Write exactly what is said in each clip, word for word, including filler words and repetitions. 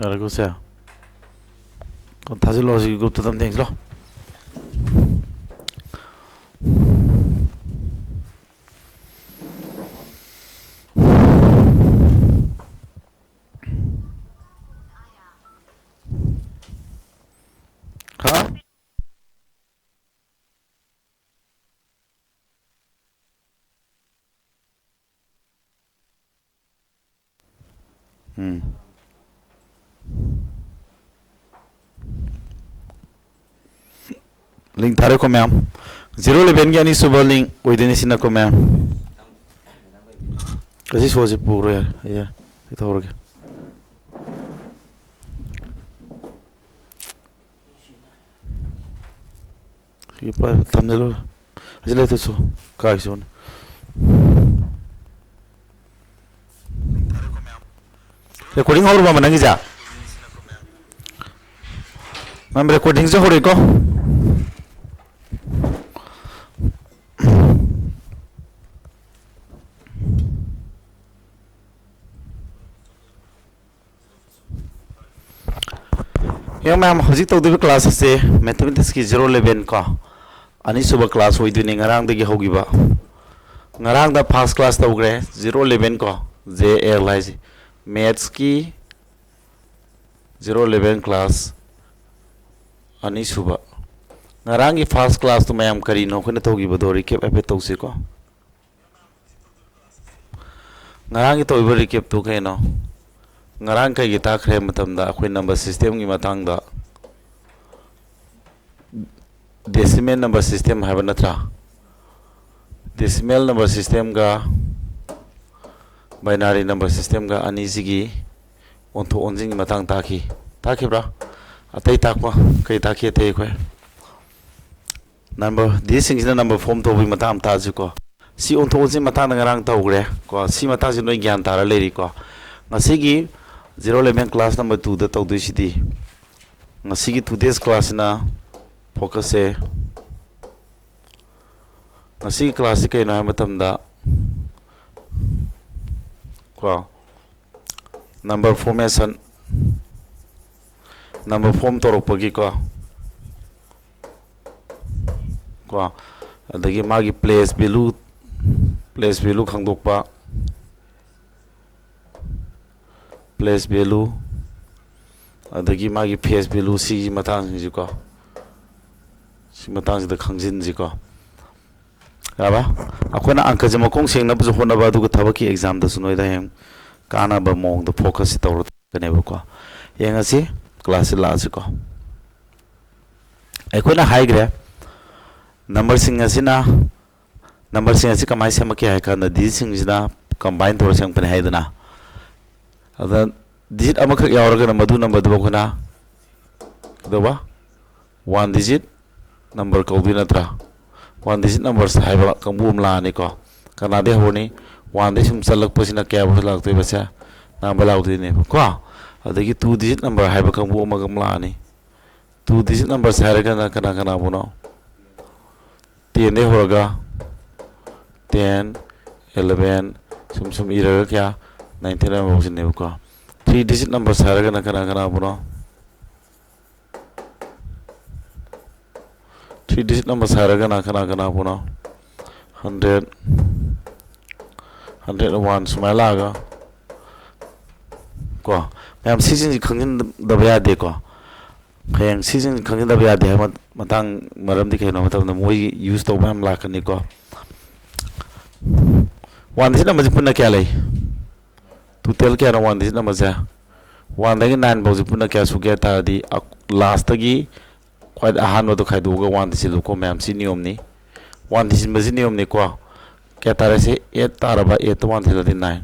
ꯌꯥꯔꯦꯀꯣ ꯁꯦ? ꯊꯥꯖꯤꯜꯂꯣ, ꯍꯧꯖꯤꯛ groupꯇ ꯑꯗꯨꯝ ꯊꯦꯡꯁꯤꯜꯂꯣ꯫ ꯍꯥ? ꯎꯝ꯫ Link ꯊꯥꯔꯦꯀꯣ ꯃꯌꯥꯝ꯫ Zero elevenꯒꯤ ꯑꯅꯤꯁꯨꯕ link ꯑꯣꯏꯗꯣꯏꯅꯤ ꯁꯤꯅꯀꯣ ꯃꯌꯥꯝ꯫ ꯑꯁꯤ ꯁꯣꯁꯤ ꯄꯨꯔꯣ ꯌꯥꯔꯦ꯫ ꯌꯥꯔꯦ꯫ ꯁꯤ ꯇꯧꯔꯒꯦ꯫ ꯁꯤ ꯄꯥꯏ-, ꯊꯝꯖꯜꯂꯨ꯫ ꯑꯁꯤ ꯂꯩꯊꯣꯛꯁꯨ꯫ ꯀꯥꯏꯁꯨꯅ꯫ Recording ꯍꯧꯔꯕ ꯑꯃ ꯅꯪꯒꯤꯁꯦ? ꯃꯌꯥꯝ, recordingꯁꯦ ꯍꯧꯔꯦꯀꯣ꯫ ꯌꯦꯡꯉꯣ ꯃꯌꯥꯝ, ꯍꯧꯖꯤꯛ ꯇꯧꯗꯣꯏꯕ class ꯑꯁꯦ mathematicsꯀꯤ zero eleven ꯀꯣ, ꯑꯅꯤꯁꯨꯕ class ꯑꯣꯏꯗꯣꯏꯅꯤ ꯉꯔꯥꯡꯗꯒꯤ ꯍꯧꯈꯤꯕ꯫ ꯉꯔꯥꯡꯗ first class ꯇꯧꯈ꯭ꯔꯦ, zero eleven ꯀꯣ, J L ꯍꯥꯏꯁꯦ꯫ Mathsꯀꯤ zero eleven class ꯑꯅꯤꯁꯨꯕ꯫ ꯉꯔꯥꯡꯒꯤ first classꯇꯨ ꯃꯌꯥꯝ ꯀꯔꯤꯅꯣ ꯑꯩꯈꯣꯏꯅ ꯇꯧꯈꯤꯕꯗꯣ recap ꯍꯥꯏꯐꯦꯠ ꯇꯧꯁꯤꯀꯣ꯫ ꯉꯔꯥꯡꯒꯤ ꯇꯧꯔꯤꯕ recapꯇꯨ ꯀꯩꯅꯣ? ꯉꯔꯥꯡ ꯀꯩꯒꯤ ꯇꯥꯛꯈ꯭ꯔꯦ ꯍꯥꯏꯕ ꯃꯇꯝꯗ ꯑꯩꯈꯣꯏ number systemꯒꯤ ꯃꯇꯥꯡꯗ, decimal number system ꯍꯥꯏꯕ ꯅꯠꯇ꯭ꯔꯥ? Decimal number systemꯒ binary number systemꯒ ꯑꯅꯤꯁꯤꯒꯤ ꯑꯣꯟꯊꯣꯛ ꯑꯣꯟꯁꯤꯟꯒꯤ ꯃꯇꯥꯡ ꯇꯥꯛꯈꯤ꯫ ꯇꯥꯛꯈꯤꯕ꯭ꯔꯥ? ꯑꯇꯩ ꯇꯥꯛꯄ ꯀꯩ ꯇꯥꯛꯈꯤ? ꯑꯇꯩ ꯑꯩꯈꯣꯏ number, digitꯁꯤꯡꯁꯤꯅ number form ꯇꯧꯕꯒꯤ ꯃꯇꯥꯡ ꯑꯃ ꯇꯥꯛꯑꯁꯤꯀꯣ꯫ ꯁꯤ ꯑꯣꯟꯊꯣꯛ ꯑꯣꯟꯁꯤꯟ ꯃꯇꯥꯡꯗ ꯉꯔꯥꯡ ꯇꯧꯈ꯭ꯔꯦ ꯀꯣ꯫ ꯁꯤ ꯃꯇꯥꯡꯁꯤ ꯅꯣꯏ ꯒ꯭ꯌꯥꯟ ꯇꯥꯔ ꯂꯩꯔꯤꯀꯣ꯫ ꯉꯁꯤꯒꯤ zero eleven class number twoꯗ ꯇꯧꯗꯣꯏꯁꯤꯗꯤ, ꯉꯁꯤꯒꯤ today's classꯁꯤꯅ focusꯁꯦ, ꯉꯁꯤꯒꯤ classꯁꯤ ꯀꯩꯅꯣ ꯍꯥꯏꯕ ꯃꯇꯝꯗ ꯀꯣ, number formation, number form ꯇꯧꯔꯛꯄꯒꯤꯀꯣ, ꯀꯣ, ꯑꯗꯒꯤ ꯃꯥꯒꯤ place value, place value ꯈꯪꯗꯣꯛꯄ, place value, ꯑꯗꯒꯤ ꯃꯥꯒꯤ face value, ꯁꯤꯒꯤ ꯃꯇꯥꯡꯁꯤꯡꯁꯤꯀꯣ, ꯁꯤ ꯃꯇꯥꯡꯁꯤꯗ ꯈꯪꯖꯤꯟꯁꯤꯀꯣ꯫ ꯌꯥꯕ? ꯑꯩꯈꯣꯏꯅ ꯑꯪꯀꯁꯦ ꯃꯈꯣꯡ ꯁꯦꯡꯅꯕꯁꯨ ꯍꯣꯠꯅꯕ, ꯑꯗꯨꯒ ꯊꯕꯛꯀꯤ examꯗꯁꯨ ꯅꯣꯏꯗ ꯍꯌꯦꯡ ꯀꯥꯟꯅꯕ ꯃꯑꯣꯡꯗ focusꯁꯤ ꯇꯧꯔꯛꯀꯅꯦꯕꯀꯣ꯫ ꯌꯦꯡꯉꯁꯤ, classꯁꯤ ꯂꯥꯛꯑꯁꯤꯀꯣ꯫ ꯑꯩꯈꯣꯏꯅ ꯍꯥꯏꯈ꯭ꯔꯦ, numberꯁꯤꯡ ꯑꯁꯤꯅ, numberꯁꯤꯡ ꯑꯁꯤ ꯀꯃꯥꯏꯅ ꯁꯦꯝꯃꯛꯀꯦ ꯍꯥꯏ ꯀꯥꯟꯗ, digitꯁꯤꯡꯁꯤꯅ combine ꯇꯧꯔ ꯁꯦꯝꯃꯛꯄꯅꯦ ꯍꯥꯏꯗꯅ꯫ ꯑꯗ digit ꯑꯃꯈꯛ ꯌꯥꯎꯔꯒꯅ ꯃꯗꯨ numberꯗꯨꯕꯨ ꯑꯩꯈꯣꯏꯅ ꯀꯩꯗꯧꯕ? One digit number ꯀꯧꯗꯣꯏ ꯅꯠꯇ꯭ꯔꯥ? One digit numbers ꯍꯥꯏꯕ ꯀꯥꯡꯕꯨ ꯑꯃ ꯂꯥꯛꯑꯅꯤꯀꯣ꯫ ꯀꯅꯥꯗꯩ ꯍꯧꯔꯅꯤ? Oneꯗꯩ ꯁꯨꯝ ꯆꯠꯂꯛꯄꯁꯤꯅ ꯀꯌꯥꯐꯥꯎ ꯂꯥꯛꯇꯣꯏꯕꯁꯦ? Number ꯂꯥꯛꯇꯣꯏꯅꯦꯕꯀꯣ꯫ ꯑꯗꯒꯤ two digit number ꯍꯥꯏꯕ ꯀꯥꯡꯕꯨ ꯑꯃꯒ ꯑꯃ ꯂꯥꯛꯑꯅꯤ꯫ Two digit numbers ꯍꯥꯏꯔꯒꯅ ꯀꯅꯥ ꯀꯅꯥꯕꯨꯅꯣ? Tenꯗꯩ ꯍꯧꯔꯒ ten, eleven, ꯁꯨꯝ ꯁꯨꯝ ꯏꯔꯒ ꯀꯌꯥ? Ninety nine ꯐꯥꯎꯁꯤꯅꯦꯕꯀꯣ꯫ Three digit numbers ꯍꯥꯏꯔꯒꯅ ꯀꯅꯥ ꯀꯅꯥꯕꯨꯅꯣ? Three digit numbers ꯍꯥꯏꯔꯒꯅ ꯀꯅꯥ ꯀꯅꯥꯕꯨꯅꯣ? Hundred, hundred one ꯁꯨꯃꯥꯏꯅ ꯂꯥꯛꯑꯒ ꯀꯣ, ꯃꯌꯥꯝ ꯁꯤꯁꯤꯡꯁꯤ ꯈꯪꯖꯤꯟꯗꯕ ꯌꯥꯗꯦꯀꯣ꯫ ꯍꯌꯦꯡ ꯁꯤꯁꯤꯡꯁꯤ ꯈꯪꯖꯤꯟꯗꯕ ꯌꯥꯗꯦ ꯍꯥꯏꯕ ꯃꯇꯥꯡ, ꯃꯔꯝꯗꯤ ꯀꯩꯅꯣ ꯍꯥꯏꯕ ꯃꯇꯝꯗ ꯃꯣꯏꯒꯤ use ꯇꯧꯕ ꯌꯥꯝ ꯂꯥꯛꯀꯅꯤꯀꯣ꯫ One digit numberꯁꯤ ꯄꯨꯟꯅ ꯀꯌꯥ ꯂꯩ? Total ꯀꯌꯥꯅꯣ one digit numberꯁꯦ? Oneꯗꯒꯤ nine ꯐꯥꯎꯁꯦ ꯄꯨꯟꯅ ꯀꯌꯥ ꯁꯨꯒꯦ ꯍꯥꯏ ꯇꯥꯔꯗꯤ, lastꯇꯒꯤ ꯈ꯭ꯋꯥꯏ ꯑꯍꯥꯟꯕꯗꯣ ꯈꯥꯏꯗꯣꯛꯑꯒ oneꯗ ꯁꯤꯜꯂꯨꯀꯣ ꯃꯌꯥꯝ, ꯁꯤ ꯅꯤꯌꯣꯝꯅꯤ꯫ Oneꯗ ꯁꯤꯟꯕꯁꯤ ꯅꯤꯌꯣꯝꯅꯤꯀꯣ꯫ ꯀꯌꯥ ꯇꯥꯔꯦ ꯁꯤ? Eight ꯇꯥꯔꯕ, eightꯇ one ꯁꯤꯜꯂꯗꯤ nine꯫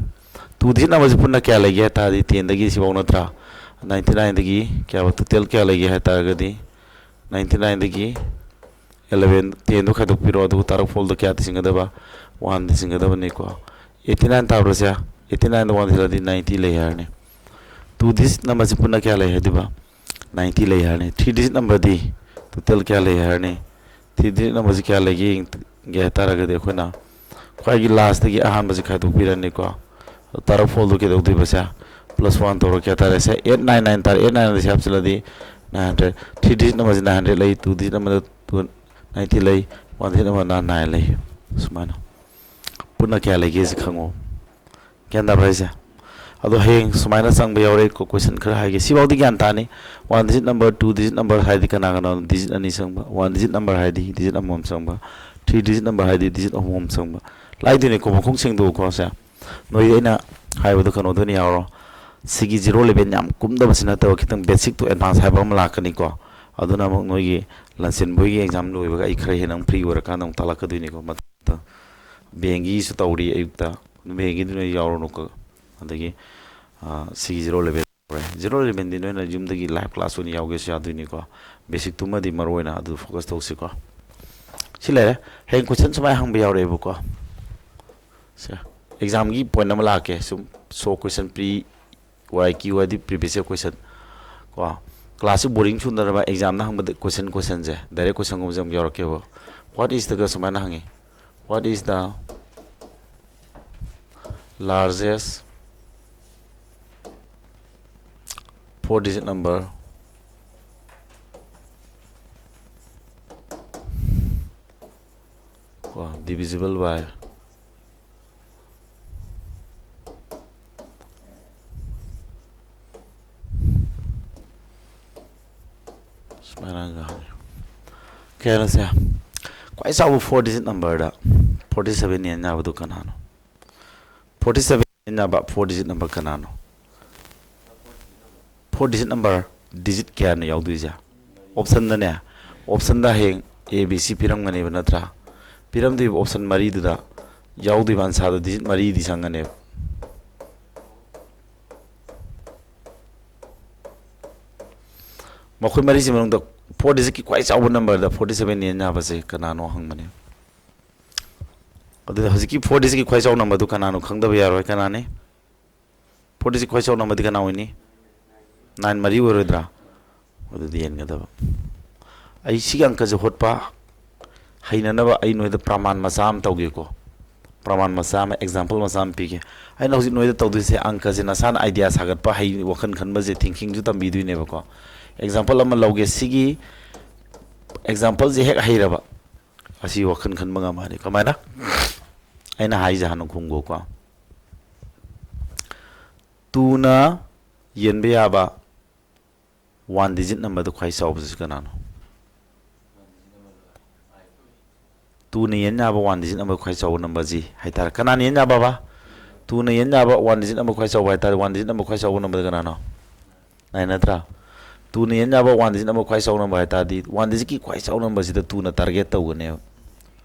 Two digit numberꯁꯤ ꯄꯨꯟꯅ ꯀꯌꯥ ꯂꯩꯒꯦ ꯍꯥꯏ ꯇꯥꯔꯗꯤ, tenꯗꯒꯤ ꯁꯤꯐꯥꯎ ꯅꯠꯇ꯭ꯔꯥ? Ninety nineꯗꯒꯤ ꯀꯌꯥ, total ꯀꯌꯥ ꯂꯩꯒꯦ ꯍꯥꯏ ꯇꯥꯔꯒꯗꯤ, ninety nineꯗꯒꯤ eleven, tenꯗꯣ ꯈꯥꯏꯗꯣꯛꯄꯤꯔꯣ, ꯑꯗꯨꯒ ꯇꯥꯔꯛ fourꯗ ꯀꯌꯥꯗꯤ ꯁꯤꯟꯒꯗꯕ? Oneꯗꯤ ꯁꯤꯟꯒꯗꯕꯅꯤꯀꯣ꯫ Eighty nine ꯇꯥꯕ꯭ꯔꯥ ꯁꯦ? Eighty nineꯗ one ꯁꯤꯜꯂꯗꯤ ninety ꯂꯩ ꯍꯥꯏꯔꯅꯤ꯫ Two digit numberꯁꯤ ꯄꯨꯟꯅ ꯀꯌꯥ ꯂꯩ ꯍꯥꯏꯗꯣꯏꯕ? Ninety ꯂꯩ ꯍꯥꯏꯔꯅꯤ꯫ Three digit numberꯗꯤ total ꯀꯌꯥ ꯂꯩ ꯍꯥꯏꯔꯅꯤ? Three digit numberꯁꯤ ꯀꯌꯥ ꯂꯩꯒꯦ ꯌꯦꯡꯒꯦ ꯍꯥꯏ ꯇꯥꯔꯒꯗꯤ, ꯑꯩꯈꯣꯏꯅ ꯈ꯭ꯋꯥꯏꯒꯤ lastꯇꯒꯤ ꯑꯍꯥꯟꯕꯁꯤ ꯈꯥꯏꯗꯣꯛꯄꯤꯔꯅꯤꯀꯣ꯫ ꯇꯥꯔꯛ fourꯗꯣ ꯀꯩꯗꯧꯗꯣꯏꯕ ꯁꯦ? Plus one ꯇꯧꯔ ꯀꯌꯥ ꯇꯥꯔꯦ? ꯁꯦ, eight nine nine ꯇꯥꯔꯦ꯫ Eight nine ꯁꯦ ꯍꯥꯞꯆꯤꯜꯂꯗꯤ nine hundred꯫ Three digit number ꯁꯤ nine hundred ꯂꯩ, two digit number ꯗ ninety ꯂꯩ, one digit number ꯅ nine ꯂꯩ꯫ ꯁꯨꯃꯥꯏꯅ ꯄꯨꯟꯅ ꯀꯌꯥ ꯂꯩꯒꯦ ꯁꯤ ꯈꯪꯉꯣ꯫ ꯒ꯭ꯌꯥꯟ ꯇꯥꯕ꯭ꯔꯥ ꯍꯥꯏꯁꯦ? ꯑꯗꯣ ꯍꯌꯦꯡ ꯁꯨꯃꯥꯏꯅ ꯆꯪꯕ ꯌꯥꯎꯔꯦ꯫ ꯀꯣ-, question ꯈꯔ ꯍꯥꯏꯒꯦ꯫ ꯁꯤꯐꯥꯎꯗꯤ ꯒ꯭ꯌꯥꯟ ꯇꯥꯅꯤ꯫ One digit number, two digit number ꯍꯥꯏꯗꯤ ꯀꯅꯥ ꯀꯅꯥꯅꯣ? Digit ꯑꯅꯤ ꯆꯪꯕ꯫ One digit number ꯍꯥꯏꯗꯤ digit ꯑꯃꯃꯝ ꯆꯪꯕ꯫ Three digit number ꯍꯥꯏꯗꯤ digit ꯑꯍꯨꯝ ꯑꯃ ꯆꯪꯕ꯫ ꯂꯥꯏꯗꯣꯏꯅꯤꯀꯣ, ꯃꯈꯣꯡ ꯁꯦꯡꯗꯣꯛꯎꯀꯣ꯫ ꯁꯦ, ꯅꯣꯏꯗꯤ ꯑꯩꯅ ꯍꯥꯏꯕꯗꯣ ꯀꯩꯅꯣꯗ ꯑꯣꯏꯅ ꯌꯥꯎꯔꯣ꯫ ꯁꯤꯒꯤ zero eleven ꯌꯥꯝ ꯀꯨꯝꯗꯕꯁꯤ ꯅꯠꯇꯕ, ꯈꯤꯇꯪ basic to advance ꯍꯥꯏꯕ ꯑꯃ ꯂꯥꯛꯀꯅꯤꯀꯣ꯫ ꯑꯗꯨꯅ ꯑꯃꯨꯛ ꯅꯣꯏꯒꯤ ꯂꯟꯆꯦꯟꯕꯣꯏꯒꯤ exam ꯂꯣꯏꯕꯒ ꯑꯩ ꯈꯔ ꯍꯦꯟꯅ ꯑꯃꯨꯛ free ꯑꯣꯏꯔꯀꯥꯟꯗ ꯑꯃꯨꯛ ꯇꯥꯛꯂꯛꯀꯗꯣꯏꯅꯤꯀꯣ ꯃꯊꯪꯗ꯫ Bankꯒꯤꯁꯨ ꯇꯧꯔꯤ ꯑꯌꯨꯛꯇ, bankꯒꯤꯗꯨ ꯅꯣꯏ ꯌꯥꯎꯔꯨꯅꯨꯀꯣ꯫ ꯑꯗꯒꯤ, ꯑꯥ, ꯁꯤꯒꯤ zero eleven ꯇꯧꯔꯦ꯫ Zero elevenꯗꯤ ꯅꯣꯏꯅ ꯌꯨꯝꯗꯒꯤ live class ꯑꯣꯏꯅ ꯌꯥꯎꯒꯦꯁꯨ ꯌꯥꯗꯣꯏꯅꯤꯀꯣ꯫ Basicꯇꯨꯃꯗꯤ ꯃꯔꯨ ꯑꯣꯏꯅ ꯑꯗꯨ focus ꯇꯧꯁꯤꯀꯣ꯫ ꯁꯤ ꯂꯩꯔꯦ꯫ ꯍꯌꯦꯡ question ꯁꯨꯃꯥꯏꯅ ꯍꯪꯕ ꯌꯥꯎꯔꯛꯑꯦꯕꯀꯣ꯫ ꯁꯦ, examꯒꯤ point ꯑꯃ ꯂꯥꯛꯀꯦ꯫ ꯁꯨꯝ show question pre Y Q ꯍꯥꯏꯗꯤ previous year question꯫ ꯀꯣ, classꯁꯨ boring ꯆꯨꯅꯔꯕ examꯅ ꯍꯪꯕꯗ question, questionꯁꯦ, direct questionꯒꯨꯝꯕꯁꯦ ꯑꯃꯨꯛ ꯌꯥꯎꯔꯛꯀꯦꯕ꯫ What is the, ꯁꯨꯃꯥꯏꯅ ꯍꯪꯉꯤ, "What is the largest four digit number?" ꯀꯣ, divisible by, ꯁꯨꯃꯥꯏꯅ ꯍꯪꯉꯤ꯫ ꯀꯌꯥꯅꯣ ꯁꯦ? ꯈ꯭ꯋꯥꯏ ꯆꯥꯎꯕ four digit numberꯗ forty seven ꯌꯦꯟ ꯌꯥꯕꯗꯨ ꯀꯅꯥꯅꯣ? Forty seven ꯌꯦꯟ ꯌꯥꯕ four digit number ꯀꯅꯥꯅꯣ? Four digit number, digit ꯀꯌꯥꯅꯣ ꯌꯥꯎꯗꯣꯏꯁꯦ? Optionꯗꯅꯦ, optionꯗ ꯍꯌꯦꯡ A B C ꯄꯤꯔꯝꯒꯅꯦꯕ, ꯅꯠꯇ꯭ꯔꯥ? ꯄꯤꯔꯝꯗꯣꯏꯕ option ꯃꯔꯤꯗꯨꯗ ꯌꯥꯎꯗꯣꯏꯕ answerꯗꯣ digit ꯃꯔꯤꯗꯤ ꯆꯪꯒꯅꯦꯕ꯫ ꯃꯈꯣꯏ ꯃꯔꯤꯁꯤ ꯃꯅꯨꯡꯗ four digitꯀꯤ ꯈ꯭ꯋꯥꯏ ꯆꯥꯎꯕ numberꯗ forty seven ꯌꯦꯟ ꯌꯥꯕꯁꯦ ꯀꯅꯥꯅꯣ ꯍꯪꯕꯅꯦ꯫ ꯑꯗꯨꯗ ꯍꯧꯖꯤꯛꯀꯤ four digitꯀꯤ ꯈ꯭ꯋꯥꯏ ꯆꯥꯎꯕ numberꯗꯨ ꯀꯅꯥꯅꯣ ꯈꯪꯗꯕ ꯌꯥꯔꯣꯏ꯫ ꯀꯅꯥꯅꯤ? Four digitꯀꯤ ꯈ꯭ꯋꯥꯏ ꯆꯥꯎꯕ numberꯗꯤ ꯀꯅꯥ ꯑꯣꯏꯅꯤ? Nine ꯃꯔꯤ ꯑꯣꯏꯔꯣꯏꯗ꯭ꯔꯥ? ꯑꯗꯨꯗꯤ ꯌꯦꯟꯒꯗꯕ꯫ ꯑꯩ ꯁꯤꯒꯤ ꯑꯪꯀꯁꯦ ꯍꯣꯠꯄ ꯍꯩꯅꯅꯕ ꯑꯩ ꯅꯣꯏꯗ ꯄ꯭ꯔꯃꯥꯟ ꯃꯆꯥ ꯑꯃ ꯇꯧꯒꯦꯀꯣ꯫ ꯄ꯭ꯔꯃꯥꯟ ꯃꯆꯥ ꯑꯃ, ꯑꯦꯛꯖꯥꯝꯄꯜ ꯃꯆꯥ ꯑꯃ ꯄꯤꯒꯦ꯫ ꯑꯩꯅ ꯍꯧꯖꯤꯛ ꯅꯣꯏꯗ ꯇꯧꯗꯣꯏꯁꯦ ꯑꯪꯀꯁꯦ ꯅꯁꯥꯅ ꯑꯥꯏꯗꯤꯌꯥ ꯁꯥꯒꯠꯄ, ꯍꯩ, ꯋꯥꯈꯜ ꯈꯟꯕꯁꯦ, ꯊꯤꯡꯀꯤꯡꯁꯨ ꯇꯝꯕꯤꯗꯣꯏꯅꯦꯕꯀꯣ꯫ ꯑꯦꯛꯖꯥꯝꯄꯜ ꯑꯃ ꯂꯧꯒꯦ꯫ ꯁꯤꯒꯤ ꯑꯦꯛꯖꯥꯝꯄꯜꯁꯦ ꯍꯦꯛ ꯍꯩꯔꯕ, ꯑꯁꯤ ꯋꯥꯈꯜ ꯈꯟꯕ ꯉꯝꯃꯅꯤ꯫ ꯀꯃꯥꯏꯅ? ꯑꯩꯅ ꯍꯥꯏꯁꯦ ꯍꯥꯟꯅ ꯈꯨꯝꯈꯣꯀꯣ꯫ ꯇꯨꯅ ꯌꯦꯟꯕ ꯌꯥꯕ ꯋꯥꯟ ꯗꯤꯖꯤꯠ ꯅꯝꯕꯔꯗ ꯈ꯭ꯋꯥꯏ ꯆꯥꯎꯕꯁꯤ ꯀꯅꯥꯅꯣ? ꯇꯨꯅ ꯌꯦꯟ ꯌꯥꯕ ꯋꯥꯟ ꯗꯤꯖꯤꯠ ꯅꯝꯕꯔ ꯈ꯭ꯋꯥꯏ ꯆꯥꯎꯕ ꯅꯝꯕꯔꯁꯤ ꯍꯥꯏꯇꯥꯔꯦ꯫ ꯀꯅꯥꯅ ꯌꯦꯟ ꯌꯥꯕꯕ? ꯇꯨꯅ ꯌꯦꯟ ꯌꯥꯕ ꯋꯥꯟ ꯗꯤꯖꯤꯠ ꯅꯝꯕꯔ ꯈ꯭ꯋꯥꯏ ꯆꯥꯎꯕ ꯍꯥꯏꯇꯥꯔꯦ꯫ ꯋꯥꯟ ꯗꯤꯖꯤꯠ ꯅꯝꯕꯔ ꯈ꯭ꯋꯥꯏ ꯆꯥꯎꯕ ꯅꯝꯕꯔꯗ ꯀꯅꯥꯅꯣ? ꯅꯥꯏꯟ ꯅꯠꯇ꯭ꯔꯥ? ꯇꯨꯅ ꯌꯦꯟ ꯌꯥꯕ ꯋꯥꯟ ꯗꯤꯖꯤꯠ ꯅꯝꯕꯔ ꯈ꯭ꯋꯥꯏ ꯆꯥꯎꯕ ꯅꯝꯕꯔ ꯍꯥꯏꯇꯥꯔꯗꯤ, ꯋꯥꯟ ꯗꯤꯖꯤꯠꯀꯤ ꯈ꯭ꯋꯥꯏ ꯆꯥꯎꯕ ꯅꯝꯕꯔꯁꯤꯗ ꯇꯨꯅ ꯇꯥꯔꯒꯦꯠ ꯇꯧꯒꯅꯦꯕ꯫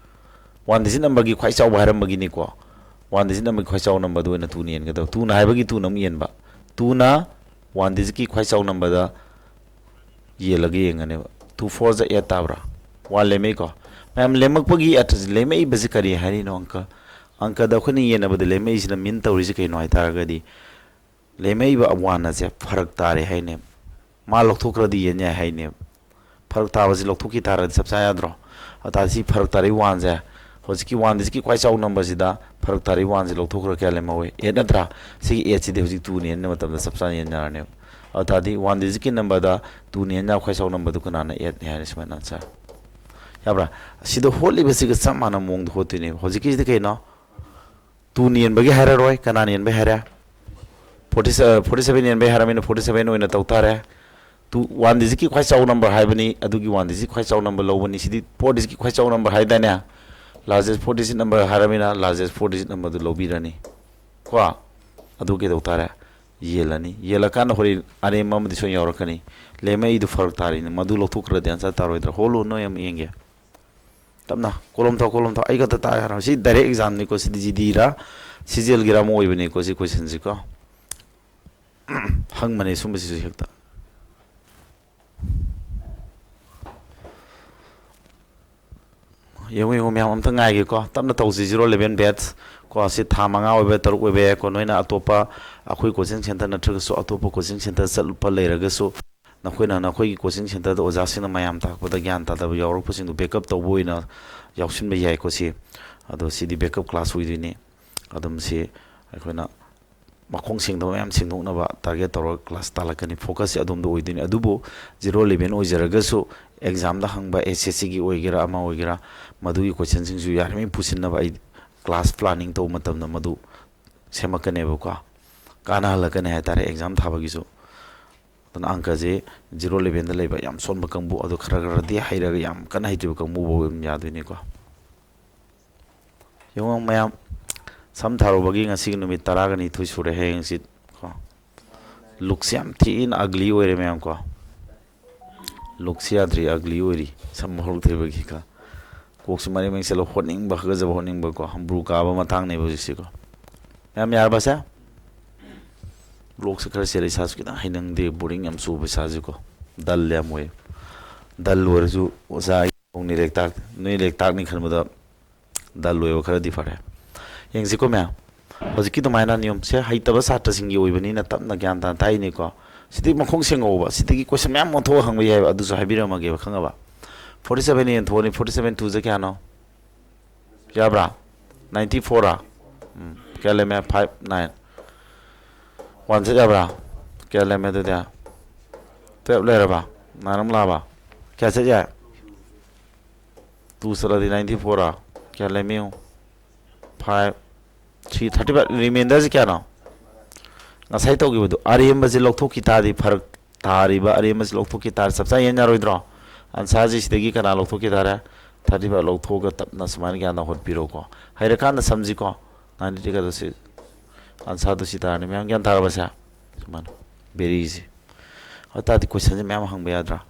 ꯋꯥꯟ ꯗꯤꯖꯤꯠ ꯅꯝꯕꯔꯒꯤ ꯈ꯭ꯋꯥꯏ ꯆꯥꯎꯕ ꯍꯥꯏꯔꯝꯕꯒꯤꯅꯤꯀꯣ꯫ ꯋꯥꯟ ꯗꯤꯖꯤꯠ ꯅꯝꯕꯔꯒꯤ ꯈ꯭ꯋꯥꯏ ꯆꯥꯎꯕ ꯅꯝꯕꯔꯗꯨ ꯑꯣꯏꯅ ꯇꯨꯅ ꯌꯦꯟꯒꯗꯕ꯫ ꯇꯨꯅ ꯍꯥꯏꯕꯒꯤ ꯇꯨꯅ ꯑꯃꯨꯛ ꯌꯦꯟꯕ꯫ ꯇꯨꯅ ꯋꯥꯟ ꯗꯤꯖꯤꯠꯀꯤ ꯈ꯭ꯋꯥꯏ ꯆꯥꯎꯕ ꯅꯝꯕꯔꯗ ꯌꯦꯜꯂꯒ ꯌꯦꯡꯒꯅꯦꯕ꯫ ꯇꯨ ꯐꯣꯔ ꯖ ꯑꯦꯠ ꯇꯥꯕ꯭ꯔꯥ? ꯋꯥꯟ ꯂꯦꯝꯃꯛꯏꯀꯣ꯫ ꯃꯌꯥꯝ, ꯂꯦꯝꯃꯛꯄꯒꯤ ꯑꯔꯊꯁꯤ, ꯂꯦꯝꯃꯛꯏꯕꯁꯤ ꯀꯔꯤ ꯍꯥꯏꯔꯤꯅꯣ? ꯑꯪꯀ, ꯑꯪꯀꯗ ꯑꯩꯈꯣꯏꯅ ꯌꯦꯟꯅꯕꯗ ꯂꯦꯝꯃꯛꯏꯁꯤꯅ ꯃꯤꯟ ꯇꯧꯔꯤꯁꯤ ꯀꯩꯅꯣ ꯍꯥꯏ ꯇꯥꯔꯒꯗꯤ, ꯂꯦꯝꯃꯛꯏꯕ ꯋꯥꯟ ꯑꯁꯦ ꯐꯔꯛ ꯇꯥꯔꯦ ꯍꯥꯏꯅꯦꯕ꯫ ꯃꯥ ꯂꯧꯊꯣꯛꯈ꯭ꯔꯗꯤ ꯌꯦꯟ ꯌꯥꯏ ꯍꯥꯏꯅꯦꯕ꯫ ꯐꯔꯛ ꯇꯥꯕꯁꯤ ꯂꯧꯊꯣꯛꯈꯤ ꯇꯥꯔꯗꯤ ꯆꯞ ꯆꯥ ꯌꯥꯗ꯭ꯔꯣ? ꯑꯗꯨ ꯇꯥꯔꯗꯤ ꯁꯤ ꯐꯔꯛ ꯇꯥꯔꯛꯏ ꯋꯥꯟꯁꯦ, ꯍꯧꯖꯤꯛꯀꯤ ꯋꯥꯟ ꯗꯤꯖꯤꯠꯀꯤ ꯈ꯭ꯋꯥꯏ ꯆꯥꯎꯕ ꯅꯝꯕꯔꯁꯤꯗ ꯐꯔꯛ ꯇꯥꯔꯛꯏ ꯋꯥꯟꯁꯦ ꯂꯧꯊꯣꯛꯈ꯭ꯔ ꯀꯌꯥ ꯂꯦꯝꯍꯧꯋꯤ? ꯑꯦꯠ ꯅꯠꯇ꯭ꯔꯥ? ꯁꯤꯒꯤ ꯑꯦꯠꯁꯤꯗꯤ ꯍꯧꯖꯤꯛ ꯇꯨꯅ ꯌꯦꯟꯕ ꯃꯇꯝꯗ ꯆꯞ ꯆꯥꯅ ꯌꯦꯟ ꯌꯥꯔꯅꯦꯕ꯫ ꯑꯗꯨ ꯇꯥꯔꯗꯤ ꯋꯥꯟ ꯗꯤꯖꯤꯠꯀꯤ ꯅꯝꯕꯔꯗ ꯇꯨꯅ ꯌꯦꯟ ꯌꯥꯕ ꯈ꯭ꯋꯥꯏ ꯆꯥꯎꯕ ꯅꯝꯕꯔꯗꯨ ꯀꯅꯥꯅ? ꯑꯦꯠꯅꯤ ꯍꯥꯏꯔꯦ, ꯁꯨꯃꯥꯏꯅ ꯑꯟꯁꯔ꯫ ꯌꯥꯕ꯭ꯔꯥ? ꯁꯤꯗ ꯍꯣꯠꯂꯤꯕꯁꯤꯒ ꯆꯞ ꯃꯥꯟꯅꯕ ꯃꯑꯣꯡꯗ ꯍꯣꯠꯇꯣꯏꯅꯦꯕ꯫ ꯍꯧꯖꯤꯛꯀꯤꯁꯤꯗꯤ ꯀꯩꯅꯣ? ꯇꯨꯅ ꯌꯦꯟꯕꯒꯤ ꯍꯥꯏꯔꯔꯣꯏ, ꯀꯅꯥꯅ ꯌꯦꯟꯕꯒꯤ ꯍꯥꯏꯔꯦ? ꯐꯣꯔꯇꯤ, ꯐꯣꯔꯇꯤ ꯁꯚꯦꯟ ꯌꯦꯟꯕꯒꯤ ꯍꯥꯏꯔꯕꯅꯤꯅ ꯐꯣꯔꯇꯤ ꯁꯚꯦꯟ ꯑꯣꯏꯅ ꯇꯧ ꯇꯥꯔꯦ꯫ ꯇꯨ, ꯋꯥꯟ ꯗꯤꯖꯤꯠꯀꯤ ꯈ꯭ꯋꯥꯏ ꯆꯥꯎꯕ ꯅꯝꯕꯔ ꯍꯥꯏꯕꯅꯤ, ꯑꯗꯨꯒꯤ ꯋꯥꯟ ꯗꯤꯖꯤꯠ ꯈ꯭ꯋꯥꯏ ꯆꯥꯎꯕ ꯅꯝꯕꯔ ꯂꯧꯕꯅꯤ꯫ ꯁꯤꯗꯤ ꯐꯣꯔ ꯗꯤꯖꯤꯠꯀꯤ ꯈ꯭ꯋꯥꯏ ꯆꯥꯎꯕ ꯅꯝꯕꯔ ꯍꯥꯏꯗꯥꯏꯅꯦ? ꯂꯥꯔꯖꯦꯁ ꯐꯣꯔ ꯗꯤꯖꯤꯠ ꯅꯝꯕꯔ ꯍꯥꯏꯔꯕꯅꯤꯅ ꯂꯥꯔꯖꯦꯁ ꯐꯣꯔ ꯗꯤꯖꯤꯠ ꯅꯝꯕꯔꯗꯨ ꯂꯧꯕꯤꯔꯅꯤ꯫ ꯀꯣ? ꯑꯗꯨ ꯀꯩꯗꯧ ꯇꯥꯔꯦ? ꯌꯦꯜꯂꯅꯤ꯫ ꯌꯦꯜꯂꯀꯥꯟꯗ ꯍꯣꯔꯦꯟ ꯑꯔꯦꯝꯕ ꯑꯃꯗꯤ ꯁꯣꯏꯅ ꯌꯥꯎꯔꯛꯀꯅꯤ꯫ ꯂꯦꯝꯃꯛꯏꯗꯨ ꯐꯔꯛ ꯇꯥꯔꯤꯅꯤ꯫ ꯃꯗꯨ ꯂꯧꯊꯣꯛꯈ꯭ꯔꯗꯤ ꯑꯟꯁꯔ ꯇꯥꯔꯣꯏꯗ꯭ꯔꯥ? ꯍꯣꯜꯂꯨ, ꯅꯣꯏ ꯑꯃ ꯌꯦꯡꯒꯦ꯫ ꯇꯞꯅ꯫ ꯀꯣꯂꯣꯝ ꯊꯥꯎ, ꯀꯣꯂꯣꯝ ꯊꯥꯎ꯫ ꯑꯩ ꯈꯛꯇ ꯇꯥ ꯌꯥꯔꯣꯏ꯫ ꯁꯤ ꯗꯥꯏꯔꯦꯛ ꯑꯦꯛꯖꯥꯝꯅꯤꯀꯣ꯫ ꯁꯤꯗꯤ ꯖꯤꯗꯤꯔꯥ ꯁꯤꯖꯦꯜꯒꯤꯔꯥ ꯑꯃ ꯑꯣꯏꯕꯅꯤꯀꯣ, ꯁꯤ ꯀꯣꯏꯁꯟꯁꯤꯀꯣ꯫ ꯍꯪꯕꯅꯦ ꯁꯨꯝꯕꯁꯤꯁꯨ ꯍꯦꯛꯇ꯫ ꯌꯦꯡꯉꯨ, ꯌꯦꯡꯉꯨ, ꯃꯌꯥꯝ ꯑꯝꯇ ꯉꯥꯏꯒꯦꯀꯣ꯫ ꯇꯞꯅ ꯇꯧꯁꯤ, ꯖꯤꯔꯣ ꯏꯂꯦꯚꯦꯟ ꯕꯦꯠꯁ ꯀꯣ꯫ ꯁꯤ ꯊꯥ ꯃꯉꯥ ꯑꯣꯏꯕ, ꯇꯔꯨꯛ ꯑꯣꯏꯕ ꯌꯥꯏꯀꯣ꯫ ꯅꯣꯏꯅ ꯑꯇꯣꯞꯄ ꯑꯩꯈꯣꯏ ꯀꯣꯆꯤꯡ ꯁꯦꯟꯇꯔ ꯅꯠꯇ꯭ꯔꯒꯁꯨ ꯑꯇꯣꯞꯄ ꯀꯣꯆꯤꯡ ꯁꯦꯟꯇꯔ ꯆꯠꯄ ꯂꯩꯔꯒꯁꯨ, ꯅꯈꯣꯏꯅ ꯅꯈꯣꯏꯒꯤ coaching centerꯗ ꯑꯣꯖꯥꯁꯤꯡꯅ ꯃꯌꯥꯝ ꯇꯥꯛꯄꯗ ꯒ꯭ꯌꯥꯟ ꯇꯥꯗꯕ ꯌꯥꯎꯔꯛꯄꯁꯤꯡꯗꯨ backup ꯇꯧꯕ ꯑꯣꯏꯅ ꯌꯥꯎꯁꯤꯟꯕ ꯌꯥꯏꯀꯣ꯫ ꯁꯤ ꯑꯗꯣ ꯁꯤꯗꯤ backup class ꯑꯣꯏꯗꯣꯏꯅꯤ꯫ ꯑꯗꯨꯝ ꯁꯤ ꯑꯩꯈꯣꯏꯅ ꯃꯈꯣꯡ ꯁꯦꯡꯗꯕ ꯃꯌꯥꯝ ꯁꯦꯡꯗꯣꯛꯅꯕ target ꯇꯧꯔꯒ class ꯇꯥꯛꯂꯛꯀꯅꯤ꯫ Focusꯁꯦ ꯑꯗꯣꯝꯗ ꯑꯣꯏꯗꯣꯏꯅꯤ꯫ ꯑꯗꯨꯕꯨ zero eleven ꯑꯣꯏꯖꯔꯒꯁꯨ examꯗ ꯍꯪꯕ, S S Cꯒꯤ ꯑꯣꯏꯒꯦꯔꯥ ꯑꯃ ꯑꯣꯏꯒꯦꯔꯥ, ꯃꯗꯨꯒꯤ questionꯁꯤꯡꯁꯨ ꯌꯥꯔꯤꯉꯩ ꯄꯨꯁꯤꯟꯅꯕ ꯑꯩ class planning ꯇꯧꯕ ꯃꯇꯝꯗ ꯃꯗꯨ ꯁꯦꯝꯃꯛꯀꯅꯦꯕꯀꯣ, ꯀꯥꯟꯅꯍꯜꯂꯛꯀꯅꯤ ꯍꯥꯏꯇꯥꯔꯦ exam ꯊꯥꯕꯒꯤꯁꯨ꯫ ꯑꯗꯨꯅ ꯑꯪꯀꯁꯦ zero elevenꯗ ꯂꯩꯕ ꯌꯥꯝ ꯁꯣꯟꯕ ꯀꯥꯡꯕꯨ ꯑꯗꯨ ꯈꯔ ꯈꯔꯗꯤ ꯍꯩꯔꯒ ꯌꯥꯝ ꯀꯟꯅ ꯍꯩꯇ꯭ꯔꯤꯕ ꯀꯥꯡꯕꯨ ꯐꯥꯎ ꯑꯗꯨꯝ ꯌꯥꯗꯣꯏꯅꯤꯀꯣ꯫ ꯌꯦꯡꯉꯣ ꯃꯌꯥꯝ, ꯁꯝ ꯊꯥꯔꯨꯕꯒꯤ ꯉꯁꯤꯒꯤ ꯅꯨꯃꯤꯠ ꯇꯔꯥꯒ ꯅꯤꯊꯣꯏ ꯁꯨꯔꯦ꯫ ꯍꯌꯦꯡ ꯍꯪꯆꯤꯠ ꯀꯣ꯫ Lookꯁꯦ ꯌꯥꯝ ꯊꯤꯅ ugly ꯑꯣꯏꯔꯦ ꯃꯌꯥꯝ ꯀꯣ꯫ Lookꯁꯦ ꯌꯥꯗ꯭ꯔꯤ, ugly ꯑꯣꯏꯔꯤ꯫ ꯁꯝ ꯍꯧꯔꯛꯇ꯭ꯔꯤꯕꯒꯤ ꯀꯣ꯫ ꯀꯣꯛꯁꯨ ꯃꯔꯦꯡ ꯃꯔꯦꯡ ꯆꯠꯂ ꯍꯣꯠꯅꯤꯡꯕ, ꯍꯒꯠꯆꯕ ꯍꯣꯠꯅꯤꯡꯕ ꯀꯣ꯫ ꯍꯝꯕ꯭ꯔꯨ ꯀꯥꯕ ꯃꯇꯥꯡꯅꯦꯕ ꯍꯧꯖꯤꯛꯁꯦꯀꯣ꯫ ꯃꯌꯥꯝ ꯌꯥꯔꯕ ꯁꯦ? Vlogꯁꯦ ꯈꯔ ꯆꯦꯜꯂꯦ, ꯏꯁꯥꯁꯨ ꯈꯤꯇꯪ ꯍꯩꯅꯤꯡꯗꯦ, boring ꯌꯥꯝ ꯆꯨꯕ ꯏꯁꯥꯁꯦꯀꯣ꯫ Dull ꯌꯥꯝ ꯑꯣꯏ꯫ Dull ꯑꯣꯏꯔꯁꯨ ꯑꯣꯖꯥ ꯑꯩ ꯅꯣꯏ ꯂꯥꯏꯔꯤꯛ ꯇꯥꯛ-, ꯅꯣꯏ ꯂꯥꯏꯔꯤꯛ ꯇꯥꯛꯅꯤ ꯈꯟꯕꯗ dull ꯑꯣꯏꯕ ꯈꯔꯗꯤ ꯐꯔꯦ꯫ ꯌꯦꯡꯁꯤꯀꯣ ꯃꯌꯥꯝ꯫ ꯍꯧꯖꯤꯛꯀꯤ ꯑꯗꯨꯃꯥꯏꯅ ꯅꯤꯌꯣꯝꯁꯦ ꯍꯩꯇꯕ ꯁꯥꯇ꯭ꯔꯁꯤꯡꯒꯤ ꯑꯣꯏꯕꯅꯤꯅ ꯇꯞꯅ ꯒ꯭ꯌꯥꯟ ꯇꯥꯅ ꯇꯥꯛꯏꯅꯤꯀꯣ꯫ ꯁꯤꯗꯤ ꯃꯈꯣꯡ ꯁꯦꯡꯉꯛꯑꯣꯕ꯫ ꯁꯤꯗꯒꯤ question ꯃꯌꯥꯝ ꯑꯣꯟꯊꯣꯛꯑ ꯍꯪꯕ ꯌꯥꯏꯕ꯫ ꯑꯗꯨꯁꯨ ꯍꯥꯏꯕꯤꯔꯝꯃꯒꯦꯕ, ꯈꯪꯉꯕ? Forty seven ꯌꯦꯟꯊꯣꯛꯑꯅꯤ꯫ Forty seven two ꯁꯦ ꯀꯌꯥꯅꯣ? ꯌꯥꯕ꯭ꯔꯥ? Ninety four ꯔꯥ? ꯎꯝ, ꯀꯌꯥ ꯂꯩꯔꯝꯃꯦ? Five, nine꯫ One ꯆꯠ ꯌꯥꯕ꯭ꯔꯥ? ꯀꯌꯥ ꯂꯩꯔꯝꯃꯦ ꯑꯗꯨꯗꯤ? Twelve ꯂꯩꯔꯕ? Nine ꯑꯃ ꯂꯥꯛꯑꯕ? ꯀꯌꯥ ꯆꯠ ꯌꯥꯏ? Two ꯆꯠꯂꯗꯤ ninety four ꯔꯥ? ꯀꯌꯥ ꯂꯩꯔꯝꯃꯤ ꯌꯦꯡꯉꯨ꯫ Five, three, thirty five꯫ Reminderꯁꯦ ꯀꯌꯥꯅꯣ? ꯉꯁꯥꯏ ꯇꯧꯈꯤꯕꯗꯣ꯫ ꯑꯔꯦꯝꯕꯁꯦ ꯂꯧꯊꯣꯛꯈꯤ ꯇꯥꯔꯗꯤ, ꯐꯔꯛ ꯇꯥꯔꯤꯕ ꯑꯔꯦꯝꯕꯁꯦ ꯂꯧꯊꯣꯛꯈꯤ ꯇꯥꯔꯗꯤ ꯆꯞ ꯆꯥ ꯌꯦꯟ ꯌꯥꯔꯣꯏꯗ꯭ꯔꯣ? Answerꯁꯦ ꯁꯤꯗꯒꯤ ꯀꯅꯥ ꯂꯧꯊꯣꯛꯈꯤ ꯇꯥꯔꯦ? Thirty five ꯂꯧꯊꯣꯛꯑꯒ ꯇꯞꯅ ꯁꯨꯃꯥꯏꯅ ꯒ꯭ꯌꯥꯟ ꯇꯥꯅ ꯍꯣꯠꯄꯤꯔꯣꯀꯣ꯫ ꯍꯩꯔꯀꯥꯟꯗ ꯁꯝꯁꯤꯀꯣ꯫ Ninety ꯀꯗꯣ ꯁꯤ answerꯗꯣ ꯁꯤ ꯇꯥꯔꯅꯤ꯫ ꯃꯌꯥꯝ ꯒ꯭ꯌꯥꯟ ꯇꯥꯔꯕ ꯁꯦ? ꯁꯨꯃꯥꯏꯅ꯫ Very easy꯫ ꯑꯗꯨ ꯇꯥꯔꯗꯤ questionꯁꯦ ꯃꯌꯥꯝ ꯍꯪꯕ ꯌꯥꯗ꯭ꯔꯥ?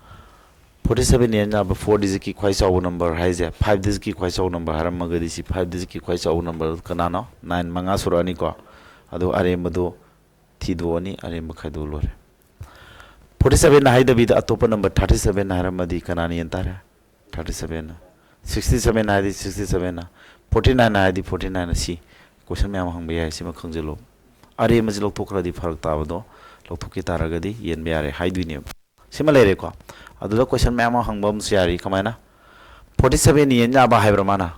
Forty seven ꯌꯦꯟ ꯌꯥꯕ four digitꯀꯤ ꯈ꯭ꯋꯥꯏ ꯆꯥꯎꯕ number ꯍꯥꯏꯁꯦ, five digitꯀꯤ ꯈ꯭ꯋꯥꯏ ꯆꯥꯎꯕ number ꯍꯥꯏꯔꯝꯃꯒꯗꯤ ꯁꯤ five digitꯀꯤ ꯈ꯭ꯋꯥꯏ ꯆꯥꯎꯕ number ꯀꯅꯥꯅꯣ? Nine ꯃꯉꯥ ꯁꯨꯔꯛꯑꯅꯤꯀꯣ꯫ ꯑꯗꯨ ꯑꯔꯦꯝꯕꯗꯣ ꯊꯤꯗꯣꯛꯑꯅꯤ, ꯑꯔꯦꯝꯕ ꯈꯥꯏꯗꯣꯛꯑ ꯂꯣꯏꯔꯦ꯫ Forty seven ꯍꯥꯏꯗꯕꯤꯗ ꯑꯇꯣꯞꯄ number thirty seven ꯍꯥꯏꯔꯝꯃꯗꯤ ꯀꯅꯥꯅ ꯌꯦꯟ ꯇꯥꯔꯦ? Thirty seven꯫ Sixty seven ꯍꯥꯏꯗꯤ sixty seven꯫ Forty nine ꯍꯥꯏꯗꯤ forty nine꯫ ꯁꯤ question ꯃꯌꯥꯝ ꯍꯪꯕ ꯌꯥꯏ, ꯁꯤꯃ ꯈꯪꯖꯤꯜꯂꯣ꯫ ꯑꯔꯦꯝꯕꯁꯤ ꯂꯧꯊꯣꯛꯈ꯭ꯔꯗꯤ ꯐꯔꯛ ꯇꯥꯕꯗꯣ, ꯂꯧꯊꯣꯛꯈꯤ ꯇꯥꯔꯒꯗꯤ ꯌꯦꯟꯕ ꯌꯥꯔꯦ ꯍꯥꯏꯗꯣꯏꯅꯦꯕ꯫ ꯁꯤꯃ ꯂꯩꯔꯦꯀꯣ꯫ ꯑꯗꯨꯗ question ꯃꯌꯥꯝ ꯑꯃ ꯍꯪꯕ ꯑꯃꯁꯨ ꯌꯥꯔꯤ꯫ ꯀꯃꯥꯏꯅ? Forty seven ꯌꯦꯟ ꯌꯥꯕ ꯍꯥꯏꯕ꯭ꯔꯥ ꯃꯥꯅ?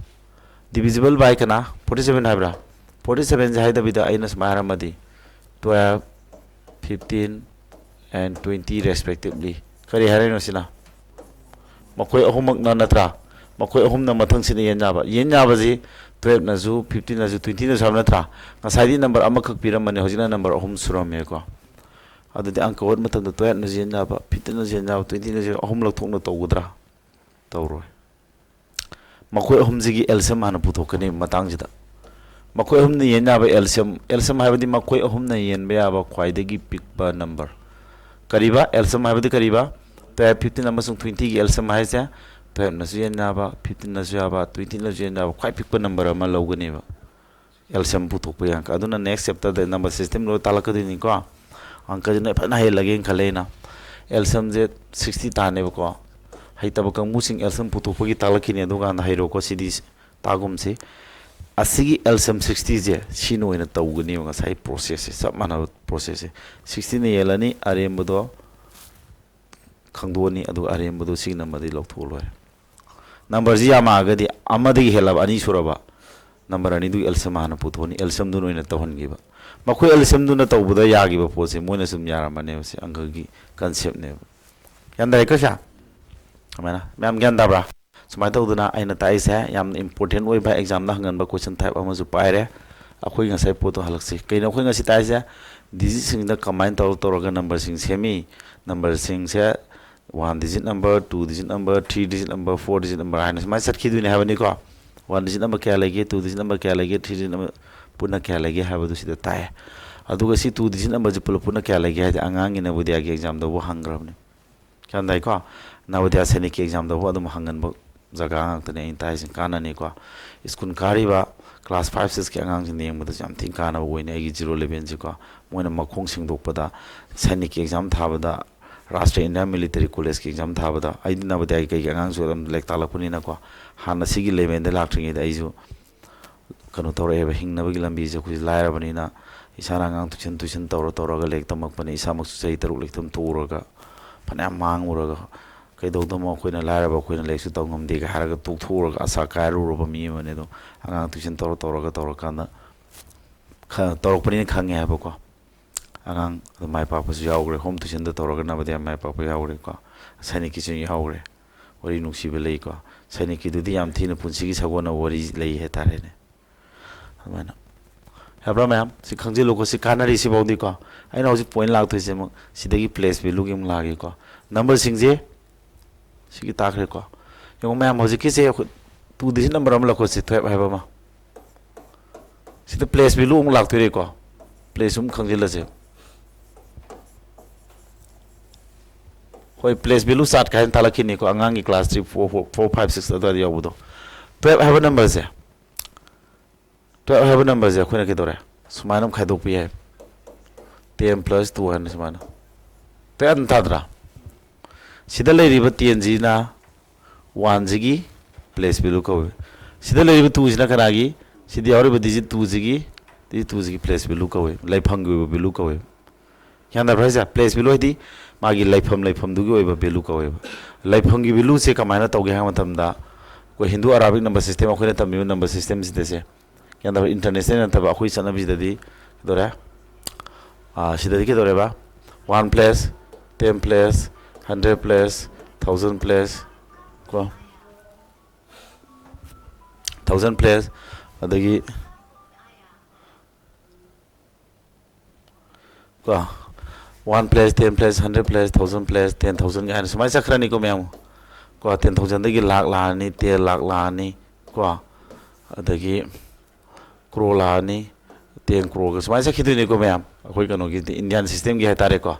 Divisible by ꯀꯅꯥ? Forty seven ꯍꯥꯏꯕ꯭ꯔꯥ? Forty seven ꯁꯦ ꯍꯥꯏꯗꯕꯤꯗ ꯑꯩꯅ ꯁꯨꯃꯥꯏꯅ ꯍꯥꯏꯔꯝꯃꯗꯤ, twelve, fifteen and twenty respectively꯫ ꯀꯔꯤ ꯍꯥꯏꯔꯤꯅꯣ ꯁꯤꯅ? ꯃꯈꯣꯏ ꯑꯍꯨꯝꯃꯛꯅ ꯅꯠꯇ꯭ꯔꯥ? ꯃꯈꯣꯏ ꯑꯍꯨꯝꯅ ꯃꯊꯪꯁꯤꯅ ꯌꯦꯟ ꯌꯥꯕ꯫ ꯌꯦꯟ ꯌꯥꯕꯁꯤ twelve ꯅꯁꯨ, fifteen ꯅꯁꯨ, twenty ꯅꯁꯨ ꯍꯥꯏꯕ ꯅꯠꯇ꯭ꯔꯥ? ꯉꯁꯥꯏꯗꯤ number ꯑꯃꯈꯛ ꯄꯤꯔꯝꯕꯅꯤ, ꯍꯧꯖꯤꯛꯅ number ꯑꯍꯨꯝ ꯁꯨꯔꯝꯃꯦꯀꯣ꯫ ꯑꯗꯨꯗꯤ ꯑꯪꯀ ꯍꯣꯠ ꯃꯇꯝꯗ twelve ꯅꯁꯨ ꯌꯦꯟ ꯌꯥꯕ, fifteen ꯅꯁꯨ ꯌꯦꯟ ꯌꯥꯕ, twenty ꯅꯁꯨ ꯌꯦꯟ ꯌꯥꯕ, ꯑꯍꯨꯝ ꯂꯧꯊꯣꯛꯅ ꯇꯧꯒꯗ꯭ꯔꯥ? ꯇꯧꯔꯣꯏ꯫ ꯃꯈꯣꯏ ꯑꯍꯨꯝꯁꯤꯒꯤ L C M ꯍꯥꯟꯅ ꯄꯨꯊꯣꯛꯀꯅꯤ ꯃꯇꯥꯡꯁꯤꯗ꯫ ꯃꯈꯣꯏ ꯑꯍꯨꯝꯅ ꯌꯦꯟ ꯌꯥꯕ L C M, L C M ꯍꯥꯏꯕꯗꯤ ꯃꯈꯣꯏ ꯑꯍꯨꯝꯅ ꯌꯦꯟꯕ ꯌꯥꯕ ꯈ꯭ꯋꯥꯏꯗꯒꯤ ꯄꯤꯛꯄ number꯫ ꯀꯔꯤꯕ? L C M ꯍꯥꯏꯕꯗꯤ ꯀꯔꯤꯕ? Twelve, fifteen ꯑꯃꯁꯨꯡ twenty ꯒꯤ L C M ꯍꯥꯏꯁꯦ twelve ꯅꯁꯨ ꯌꯦꯟ ꯌꯥꯕ, fifteen ꯅꯁꯨ ꯌꯥꯕ, twenty ꯅꯁꯨ ꯌꯦꯟ ꯌꯥꯕ ꯈ꯭ꯋꯥꯏ ꯄꯤꯛꯄ number ꯑꯃ ꯂꯧꯒꯅꯦꯕ꯫ L C M ꯄꯨꯊꯣꯛꯄ ꯌꯥꯡꯀ ꯑꯗꯨꯅ next chapter ꯗ number system ꯂꯣꯏ ꯇꯥꯛꯂꯛꯀꯗꯣꯏꯅꯤꯀꯣ꯫ ꯑꯪꯀꯁꯤꯅ ꯐꯖꯅ ꯍꯩꯍꯜꯂꯒꯦꯅ ꯈꯜꯂꯦ ꯑꯩꯅ꯫ L C M ꯁꯦ sixty ꯇꯥꯅꯦꯕꯀꯣ꯫ ꯍꯩꯇꯕ ꯀꯥꯡꯕꯨꯁꯤꯡ L C M ꯄꯨꯊꯣꯛꯄꯒꯤ ꯇꯥꯛꯂꯛꯈꯤꯅꯤ, ꯑꯗꯨꯀꯥꯟꯗ ꯍꯩꯔꯣꯀꯣ꯫ ꯁꯤꯗꯤ ꯇꯥꯒꯨꯝꯁꯤ꯫ ꯑꯁꯤꯒꯤ L C M sixty ꯁꯦ ꯁꯤꯅ ꯑꯣꯏꯅ ꯇꯧꯒꯅꯦꯕ ꯉꯁꯥꯏ process ꯁꯦ, ꯆꯞ ꯃꯥꯟꯅꯕ process ꯁꯦ꯫ Sixty ꯅ ꯌꯦꯜꯂꯅꯤ, ꯑꯔꯦꯝꯕꯗꯣ ꯈꯪꯗꯣꯛꯑꯅꯤ, ꯑꯗꯨꯒ ꯑꯔꯦꯝꯕꯗꯣ ꯁꯤꯒꯤ number ꯗꯒꯤ ꯂꯧꯊꯣꯛꯑ ꯂꯣꯏꯔꯦ꯫ Number ꯁꯤ ꯌꯥꯝꯃꯛꯑꯒꯗꯤ ꯑꯃꯗꯒꯤ ꯍꯦꯜꯂꯕ, ꯑꯅꯤ ꯁꯨꯔꯕ number ꯑꯅꯤꯗꯨꯒꯤ L C M ꯍꯥꯟꯅ ꯄꯨꯊꯣꯛꯑꯅꯤ, L C M ꯗꯨꯅ ꯑꯣꯏꯅ ꯇꯧꯍꯟꯈꯤꯕ꯫ ꯃꯈꯣꯏ L C M ꯗꯨꯅ ꯇꯧꯕꯗ ꯌꯥꯈꯤꯕ ꯄꯣꯠꯁꯦ ꯃꯣꯏꯅ ꯁꯨꯝ ꯌꯥꯔꯝꯃꯅꯦꯕ꯫ ꯁꯤ ꯑꯪꯀꯒꯤ concept ꯅꯦꯕ꯫ ꯒ꯭ꯌꯥꯟ ꯇꯥꯔꯦꯀꯣ ꯁꯦ? ꯑꯗꯨꯃꯥꯏꯅ꯫ ꯃꯌꯥꯝ ꯒ꯭ꯌꯥꯟ ꯇꯥꯕ꯭ꯔꯥ? ꯁꯨꯃꯥꯏꯅ ꯇꯧꯗꯅ ꯑꯩꯅ ꯇꯥꯛꯏꯁꯦ ꯌꯥꯝꯅ important ꯑꯣꯏꯕ exam ꯗ ꯍꯪꯒꯟꯕ question type ꯑꯃꯁꯨ ꯄꯥꯏꯔꯦ꯫ ꯑꯩꯈꯣꯏ ꯉꯁꯥꯏ ꯄꯣꯠꯇꯣ ꯍꯜꯂꯛꯁꯤ꯫ ꯀꯩꯅꯣ ꯑꯩꯈꯣꯏ ꯉꯁꯤ ꯇꯥꯛꯏꯁꯦ? Digit ꯁꯤꯡꯗ combine ꯇꯧꯔ ꯇꯧꯔꯒ number ꯁꯤꯡ ꯁꯦꯝꯃꯤ꯫ Number ꯁꯤꯡꯁꯦ one digit number, two digit number, three digit number, four digit number ꯍꯥꯏꯅ ꯁꯨꯃꯥꯏꯅ ꯆꯠꯈꯤꯗꯣꯏꯅꯦ ꯍꯥꯏꯕꯅꯤꯀꯣ꯫ One digit number ꯀꯌꯥ ꯂꯩꯒꯦ, two digit number ꯀꯌꯥ ꯂꯩꯒꯦ, three digit number ꯄꯨꯟꯅ ꯀꯌꯥ ꯂꯩꯒꯦ ꯍꯥꯏꯕꯗꯨ ꯁꯤꯗ ꯇꯥꯛꯑꯦ꯫ ꯑꯗꯨꯒ ꯁꯤ two digit number ꯁꯦ ꯄꯨꯂꯞ ꯄꯨꯟꯅ ꯀꯌꯥ ꯂꯩꯒꯦ ꯍꯥꯏꯗꯤ ꯑꯉꯥꯡꯒꯤ ꯅꯕꯣꯗꯤꯌꯥꯒꯤ exam ꯗꯕꯨ ꯍꯪꯈ꯭ꯔꯕꯅꯤ꯫ ꯒ꯭ꯌꯥꯟ ꯇꯥꯏꯀꯣ? ꯅꯕꯣꯗꯤꯌꯥ ꯁꯥꯏꯅꯤꯛꯀꯤ exam ꯗꯕꯨ ꯑꯗꯨꯝ ꯍꯪꯒꯟꯕ ꯖꯒꯥ ꯉꯥꯛꯇꯅꯦ ꯑꯩꯅ ꯇꯥꯛꯏꯁꯦ꯫ ꯀꯥꯟꯅꯅꯤꯀꯣ? School ꯀꯥꯔꯤꯕ class five, six ꯀꯤ ꯑꯉꯥꯡꯁꯤꯡꯗ ꯌꯦꯡꯕꯗꯁꯨ ꯌꯥꯝ ꯊꯤꯅ ꯀꯥꯟꯅꯕ ꯑꯣꯏꯅꯤ ꯑꯩꯒꯤ zero eleven ꯁꯦꯀꯣ꯫ ꯃꯣꯏꯅ ꯃꯈꯣꯡ ꯁꯦꯡꯗꯣꯛꯄꯗ, ꯁꯥꯏꯅꯤꯛꯀꯤ exam ꯊꯥꯕꯗ, Rashtriya Indian Military College ꯀꯤ exam ꯊꯥꯕꯗ, ꯑꯩꯗꯤ ꯅꯕꯣꯗꯤꯌꯥꯒꯤ ꯀꯩꯒꯤ ꯑꯉꯥꯡꯁꯨ ꯑꯗꯨꯝ ꯂꯥꯏꯔꯤꯛ ꯇꯥꯛꯂꯛꯄꯅꯤꯅꯀꯣ, ꯍꯥꯟꯅ ꯁꯤꯒꯤ level ꯗ ꯂꯥꯛꯇ꯭ꯔꯤꯉꯩꯗ ꯑꯩꯁꯨ ꯀꯩꯅꯣ ꯇꯧꯔꯛꯑꯦꯕ, ꯍꯤꯡꯅꯕꯒꯤ ꯂꯝꯕꯤꯁꯦ ꯑꯩꯈꯣꯏꯁꯦ ꯂꯥꯏꯔꯕꯅꯤꯅ ꯏꯁꯥꯅ ꯑꯉꯥꯡ tuition, tuition ꯇꯧꯔ ꯇꯧꯔꯒ ꯂꯥꯏꯔꯤꯛ ꯇꯝꯃꯛꯄꯅꯤ꯫ ꯏꯁꯥꯃꯛꯁꯨ ꯆꯍꯤ ꯇꯔꯨꯛ ꯂꯥꯏꯔꯤꯛ ꯇꯝ ꯇꯣꯛꯎꯔꯒ ꯐꯅꯌꯥꯝ ꯃꯥꯡꯉꯨꯔꯒ ꯀꯩꯗꯧꯗꯃꯣ, ꯑꯩꯈꯣꯏꯅ ꯂꯥꯏꯔꯕ, ꯑꯩꯈꯣꯏꯅ ꯂꯥꯏꯔꯤꯛꯁꯨ ꯇꯧ ꯉꯝꯗꯦꯒ ꯍꯥꯏꯔꯒ ꯇꯣꯛꯊꯣꯛꯎꯔꯒ ꯑꯁꯥ ꯀꯥꯏꯔꯨꯔꯕ ꯃꯤ ꯑꯃꯅꯤ꯫ ꯑꯗꯣ ꯑꯉꯥꯡ tuition ꯇꯧꯔ ꯇꯧꯔꯒ ꯇꯧꯔꯀꯥꯟꯗ ꯈ-, ꯇꯧꯔꯛꯄꯅꯤꯅ ꯈꯪꯉꯦ ꯍꯥꯏꯕꯀꯣ꯫ ꯑꯉꯥꯡ ꯑꯗꯨꯝ ꯃꯥꯏ ꯄꯥꯛꯄꯁꯨ ꯌꯥꯎꯈ꯭ꯔꯦ, home tuitionꯗ ꯇꯧꯔꯒꯅꯕꯗꯤ ꯌꯥꯝ ꯃꯥꯏ ꯄꯥꯛꯄ ꯌꯥꯎꯈ꯭ꯔꯦꯀꯣ꯫ ꯁꯥꯏꯅꯤꯛꯀꯤꯁꯨ ꯌꯥꯎꯈ꯭ꯔꯦ꯫ ꯋꯥꯔꯤ ꯅꯨꯡꯁꯤꯕ ꯂꯩꯀꯣ꯫ ꯁꯥꯏꯅꯤꯛꯀꯤꯗꯨꯗꯤ ꯌꯥꯝ ꯊꯤꯅ ꯄꯨꯟꯁꯤꯒꯤ ꯁꯥꯒꯣꯟꯅꯕ ꯋꯥꯔꯤ ꯂꯩ ꯍꯥꯏꯇꯥꯔꯦꯅꯦ꯫ ꯑꯗꯨꯃꯥꯏꯅ ꯌꯥꯕ꯭ꯔꯥ ꯃꯌꯥꯝ? ꯁꯤ ꯈꯪꯖꯤꯜꯂꯨꯀꯣ, ꯁꯤ ꯀꯥꯟꯅꯔꯤ ꯁꯤꯐꯥꯎꯗꯤꯀꯣ꯫ ꯑꯩꯅ ꯍꯧꯖꯤꯛ point ꯂꯥꯛꯇꯣꯏꯁꯦ ꯑꯃꯨꯛ ꯁꯤꯗꯒꯤ place valueꯒꯤ ꯑꯃꯨꯛ ꯂꯥꯛꯑꯒꯦꯀꯣ꯫ Numberꯁꯤꯡꯁꯦ ꯁꯤꯒꯤ ꯇꯥꯈ꯭ꯔꯦꯀꯣ꯫ ꯌꯦꯡꯉꯣ ꯃꯌꯥꯝ, ꯍꯧꯖꯤꯛꯀꯤꯁꯦ ꯑꯩꯈꯣꯏ two digit number ꯑꯃ ꯂꯧꯈꯠꯁꯦ, twelve ꯍꯥꯏꯕ ꯑꯃ꯫ ꯁꯤꯗ place value ꯑꯃꯨꯛ ꯂꯥꯛꯇꯣꯏꯔꯦꯀꯣ꯫ Place ꯑꯃꯨꯛ ꯈꯪꯖꯤꯜꯂꯁꯦ꯫ ꯍꯣꯏ, place value chart ꯀꯥꯏꯅ ꯊꯥꯂꯛꯈꯤꯅꯤꯀꯣ, ꯑꯉꯥꯡꯒꯤ class three, four, four, four, five, six ꯑꯗꯨꯋꯥꯏꯗ ꯌꯥꯎꯕꯗꯣ꯫ Twelve ꯍꯥꯏꯕ numberꯁꯦ, twelve ꯍꯥꯏꯕ numberꯁꯦ ꯑꯩꯈꯣꯏꯅ ꯀꯩꯗꯧꯔꯦ? ꯁꯨꯃꯥꯏꯅ ꯑꯃꯨꯛ ꯈꯥꯏꯗꯣꯛꯄ ꯌꯥꯏ꯫ Ten plus two ꯍꯥꯏꯅ ꯁꯨꯃꯥꯏꯅ꯫ Twelve ꯑꯗꯨꯝ ꯊꯥꯗ꯭ꯔꯥ? ꯁꯤꯗ ꯂꯩꯔꯤꯕ tenꯁꯤꯅ oneꯁꯤꯒꯤ place value ꯀꯧꯏ꯫ ꯁꯤꯗ ꯂꯩꯔꯤꯕ twoꯁꯤꯅ ꯀꯅꯥꯒꯤ? ꯁꯤꯗ ꯌꯥꯎꯔꯤꯕ digit twoꯁꯤꯒꯤ, digit twoꯁꯤꯒꯤ place value ꯀꯧꯏ, ꯂꯩꯐꯝꯒꯤ ꯑꯣꯏꯕ value ꯀꯧꯏ꯫ ꯒ꯭ꯌꯥꯟ ꯇꯥꯕ꯭ꯔꯥ ꯍꯥꯏꯁꯦ? Place value ꯍꯥꯏꯗꯤ ꯃꯥꯒꯤ ꯂꯩꯐꯝ, ꯂꯩꯐꯝꯗꯨꯒꯤ ꯑꯣꯏꯕ value ꯀꯧꯋꯦꯕ꯫ ꯂꯩꯐꯝꯒꯤ valueꯁꯦ ꯀꯃꯥꯏꯅ ꯇꯧꯒꯦ ꯍꯥꯏꯕ ꯃꯇꯝꯗ, ꯑꯩꯈꯣꯏ Hindu Arabic number system, ꯑꯩꯈꯣꯏꯅ ꯇꯝꯃꯤꯕ number systemꯁꯤꯗꯁꯦ, ꯒ꯭ꯌꯥꯟ ꯇꯥꯕ꯭ꯔꯥ? International ꯅꯠꯇꯕ ꯑꯩꯈꯣꯏ ꯆꯠꯅꯕꯤꯁꯤꯗꯗꯤ ꯀꯩꯗꯧꯔꯦ? ꯑꯥ, ꯁꯤꯗꯗꯤ ꯀꯩꯗꯧꯔꯦꯕ? One plus, ten plus, hundred plus, thousand plus ꯀꯣ, thousand plus, ꯑꯗꯒꯤ ꯀꯣ, one plus, ten plus, hundred plus, thousand plus, ten thousand ꯀꯥꯏꯅ ꯁꯨꯃꯥꯏꯅ ꯆꯠꯈ꯭ꯔꯅꯤꯀꯣ ꯃꯌꯥꯝ꯫ ꯀꯣ, ten thousandꯗꯒꯤ ꯂꯥꯛ ꯂꯥꯛꯑꯅꯤ, ten ꯂꯥꯛ ꯂꯥꯛꯑꯅꯤ ꯀꯣ, ꯑꯗꯒꯤ crore ꯂꯥꯛꯑꯅꯤ, ten croreꯒ ꯁꯨꯃꯥꯏꯅ ꯆꯠꯈꯤꯗꯣꯏꯅꯤꯀꯣ ꯃꯌꯥꯝ꯫ ꯑꯩꯈꯣꯏ ꯀꯩꯅꯣꯒꯤꯗꯤ, Indian systemꯒꯤ ꯍꯥꯏꯇꯥꯔꯦꯀꯣ꯫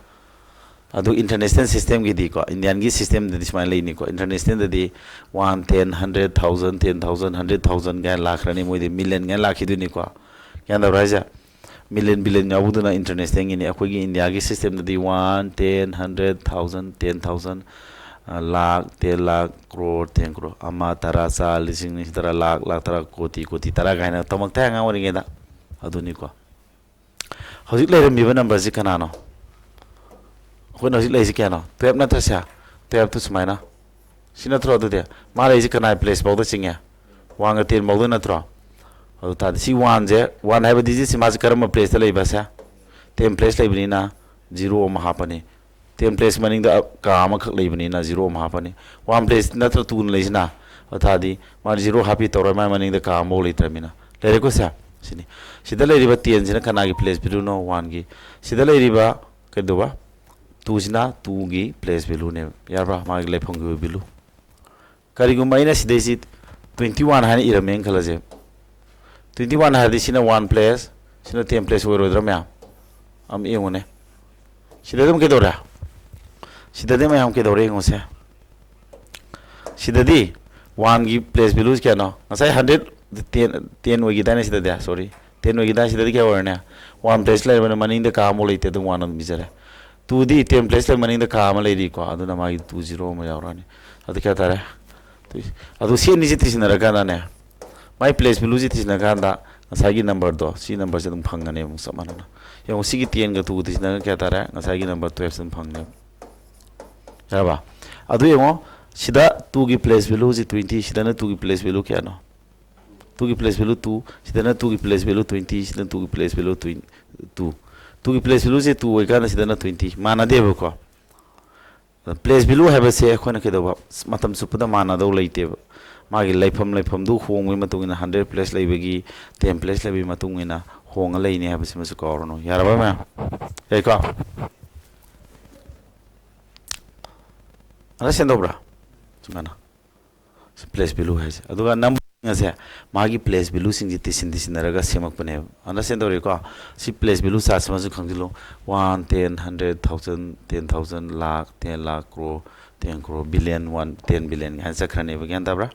ꯑꯗꯨ international systemꯒꯤꯗꯤꯀꯣ, Indianꯒꯤ systemꯗꯗꯤ ꯁꯨꯃꯥꯏꯅ ꯂꯩꯅꯤꯀꯣ꯫ Internationalꯗꯗꯤ one, ten, hundred, thousand, ten thousand, hundred thousand ꯀꯥꯏꯅ ꯂꯥꯛꯈ꯭ꯔꯅꯤ, ꯃꯣꯏꯗꯤ million ꯀꯥꯏꯅ ꯂꯥꯛꯈꯤꯗꯣꯏꯅꯤꯀꯣ꯫ ꯒ꯭ꯌꯥꯟ ꯇꯥꯕ꯭ꯔꯥ ꯍꯥꯏꯁꯦ? Million, billion ꯌꯥꯎꯕꯗꯨꯅ internationalꯒꯤꯅꯤ꯫ ꯑꯩꯈꯣꯏꯒꯤ Indiaꯒꯤ systemꯗꯗꯤ one, ten, hundred, thousand, ten thousand, ꯑ, ꯂꯥꯛ, ten ꯂꯥꯛ, crore, ten crore, ꯑꯃ, ꯇꯔꯥ, ꯆꯥ, ꯂꯤꯁꯤꯡ, ꯂꯤꯁꯤꯡ ꯇꯔꯥ, ꯂꯥꯛ, ꯂꯥꯛ ꯇꯔꯥ, ꯀꯣꯇꯤ, ꯀꯣꯇꯤ ꯇꯔꯥ ꯀꯥꯏꯅ ꯇꯝꯃꯛꯇꯦ ꯑꯉꯥꯡ ꯑꯣꯏꯔꯤꯉꯩꯗ꯫ ꯑꯗꯨꯅꯤꯀꯣ꯫ ꯍꯧꯖꯤꯛ ꯂꯩꯔꯝꯃꯤꯕ numberꯁꯤ ꯀꯅꯥꯅꯣ? ꯑꯩꯈꯣꯏꯅ ꯍꯧꯖꯤꯛ ꯂꯩꯔꯤꯁꯤ ꯀꯌꯥꯅꯣ? Twelve ꯅꯠꯇ꯭ꯔ ꯁꯦ? Twelve ꯇꯨ ꯁꯨꯃꯥꯏꯅ꯫ ꯁꯤ ꯅꯠꯇ꯭ꯔꯣ ꯑꯗꯨꯗꯤ? ꯃꯥ ꯂꯩꯔꯤꯁꯤ ꯀꯅꯥꯏ place ꯐꯥꯎꯗ ꯆꯤꯡꯉꯦ? One ꯒ ten ꯐꯥꯎꯗ ꯅꯠꯇ꯭ꯔꯣ? ꯑꯗꯨ ꯇꯥꯔꯗꯤ ꯁꯤ one ꯁꯦ, one ꯍꯥꯏꯕ digit ꯁꯤ ꯃꯥꯁꯤ ꯀꯔꯝꯕ place ꯇ ꯂꯩꯕ ꯁꯦ? Ten place ꯂꯩꯕꯅꯤꯅ zero ꯑꯃ ꯍꯥꯞꯄꯅꯤ꯫ Ten place ꯃꯅꯤꯡꯗ ꯀꯥ ꯑꯃꯈꯛ ꯂꯩꯕꯅꯤꯅ zero ꯑꯃ ꯍꯥꯞꯄꯅꯤ꯫ One place ꯅꯠꯇ꯭ꯔ two ꯅ ꯂꯩꯁꯤꯅ? ꯑꯗꯨ ꯇꯥꯔꯗꯤ ꯃꯥ zero ꯍꯥꯞꯄꯤ ꯇꯧꯔꯣꯏ, ꯃꯥꯏ ꯃꯅꯤꯡꯗ ꯀꯥ ꯑꯃꯐꯥꯎ ꯂꯩꯇ꯭ꯔꯕꯅꯤꯅ꯫ ꯂꯩꯔꯦꯀꯣ ꯁꯦ? ꯁꯤꯅꯤ꯫ ꯁꯤꯗ ꯂꯩꯔꯤꯕ ten ꯁꯤꯅ ꯀꯅꯥꯒꯤ place value ꯅꯣ? One ꯒꯤ꯫ ꯁꯤꯗ ꯂꯩꯔꯤꯕ ꯀꯩꯗꯧꯕ? Two ꯁꯤꯅ two ꯒꯤ place value ꯅꯦꯕ꯫ ꯌꯥꯔꯕ꯭ꯔꯥ? ꯃꯥꯒꯤ ꯂꯩꯐꯝꯒꯤ ꯑꯣꯏꯕ value꯫ ꯀꯔꯤꯒꯨꯝꯕ ꯑꯩꯅ ꯁꯤꯗꯩꯁꯤ twenty one ꯍꯥꯏꯅ ꯏꯔꯝꯃꯦꯅ ꯈꯜꯂꯁꯦ꯫ Twenty one ꯍꯥꯏꯔꯗꯤ ꯁꯤꯅ one place, ꯁꯤꯅ ten place ꯑꯣꯏꯔꯣꯏꯗ꯭ꯔꯥ ꯃꯌꯥꯝ? ꯑꯝ ꯌꯦꯡꯉꯨꯅꯦ꯫ ꯁꯤꯗꯗꯤ ꯑꯃꯨꯛ ꯀꯩꯗꯧꯔꯦ? ꯁꯤꯗꯗꯤ ꯃꯌꯥꯝ ꯀꯩꯗꯧꯔꯦ ꯌꯦꯡꯉꯨꯁꯦ꯫ ꯁꯤꯗꯗꯤ one ꯒꯤ place value ꯁꯤ ꯀꯌꯥꯅꯣ? ꯉꯁꯥꯏ hundred, ten, ten ꯑꯣꯏꯈꯤꯗꯥꯏꯅꯦ ꯁꯤꯗꯗꯤ? Sorry, ten ꯑꯣꯏꯈꯤꯗꯥꯏꯅꯦ? ꯁꯤꯗꯗꯤ ꯀꯌꯥ ꯑꯣꯏꯔꯅꯤ? One place ꯂꯩꯔꯕꯅꯤꯅ ꯃꯅꯤꯡꯗ ꯀꯥ ꯑꯃꯐꯥꯎ ꯂꯩꯇꯦ, ꯑꯗꯨꯝ one ꯑꯗꯨꯝ ꯄꯤꯖꯔꯦ꯫ Two ꯗꯤ ten place ꯂꯩ, ꯃꯅꯤꯡꯗ ꯀꯥ ꯑꯃ ꯂꯩꯔꯤꯀꯣ, ꯑꯗꯨꯅ ꯃꯥꯒꯤ two zero ꯑꯃ ꯌꯥꯎꯔꯛꯑꯅꯤ꯫ ꯑꯗꯨ ꯀꯌꯥ ꯇꯥꯔꯦ? ꯑꯗꯨ ꯁꯤ ꯑꯅꯤꯁꯤ ꯊꯤꯖꯤꯟꯅꯔꯀꯥꯟꯗꯅꯦ, ꯃꯥꯏ place value ꯁꯤ ꯊꯤꯖꯤꯟꯅꯔꯀꯥꯟꯗ ꯉꯁꯥꯏꯒꯤ number ꯗꯣ, ꯁꯤ number ꯁꯦ ꯑꯗꯨꯝ ꯐꯪꯒꯅꯦꯕ ꯆꯞ ꯃꯥꯟꯅꯅ꯫ ꯌꯦꯡꯉꯣ, ꯁꯤꯒꯤ ten ꯒ two ꯒ ꯊꯤꯖꯤꯟꯅꯔꯒ ꯀꯌꯥ ꯇꯥꯔꯦ? ꯉꯁꯥꯏꯒꯤ number twelve ꯁꯤ ꯑꯗꯨꯝ ꯐꯪꯅꯦꯕ꯫ ꯌꯥꯔꯕ? ꯑꯗꯨ ꯌꯦꯡꯉꯣ, ꯁꯤꯗ two ꯒꯤ place value ꯁꯤ twenty, ꯁꯤꯗꯅ two ꯒꯤ place value ꯀꯌꯥꯅꯣ? Two ꯒꯤ place value two, ꯁꯤꯗꯅ two ꯒꯤ place value twenty, ꯁꯤꯗꯅ two ꯒꯤ place value twenty, two꯫ Two ꯒꯤ place value ꯁꯦ two ꯑꯣꯏꯀꯥꯟꯗ ꯁꯤꯗꯅ twenty꯫ ꯃꯥꯟꯅꯗꯦꯕꯀꯣ꯫ Place value ꯍꯥꯏꯕꯁꯦ ꯑꯩꯈꯣꯏꯅ ꯀꯩꯗꯧꯕ? ꯃꯇꯝ ꯆꯨꯞꯄꯗ ꯃꯥꯟꯅꯗꯧ ꯂꯩꯇꯦꯕ꯫ ꯃꯥꯒꯤ ꯂꯩꯐꯝ, ꯂꯩꯐꯝꯗꯨ ꯍꯣꯡꯕꯒꯤ ꯃꯇꯨꯡ ꯏꯟꯅ, hundred place ꯂꯩꯕꯒꯤ ten place ꯂꯩꯕꯒꯤ ꯃꯇꯨꯡ ꯏꯟꯅ ꯍꯣꯡꯉ ꯂꯩꯅꯤ ꯍꯥꯏꯕꯁꯤꯃꯁꯨ ꯀꯥꯎꯔꯅꯨ꯫ ꯌꯥꯔꯕ ꯃꯌꯥꯝ? ꯌꯥꯏꯀꯣ? Understand ꯇꯧꯕ꯭ꯔꯥ? ꯁꯨꯃꯥꯏꯅ꯫ ꯁꯤ place value ꯍꯥꯏꯁꯦ꯫ ꯑꯗꯨꯒ number ꯑꯁꯦ ꯃꯥꯒꯤ place value ꯁꯤꯡꯁꯦ ꯇꯤꯁꯤꯟ ꯇꯤꯁꯤꯟꯅꯔꯒ ꯁꯦꯝꯃꯛꯄꯅꯦꯕ꯫ Understand ꯇꯧꯔꯦꯀꯣ? ꯁꯤ place value chart ꯁꯤꯃꯁꯨ ꯈꯪꯖꯤꯜꯂꯨ꯫ One, ten, hundred, thousand, ten thousand, lakh, ten lakh, crore, ten crore, billion, one, ten billion ꯍꯥꯏꯅ ꯆꯠꯈ꯭ꯔꯅꯦꯕ꯫ ꯒ꯭ꯌꯥꯟ ꯇꯥꯕ꯭ꯔꯥ?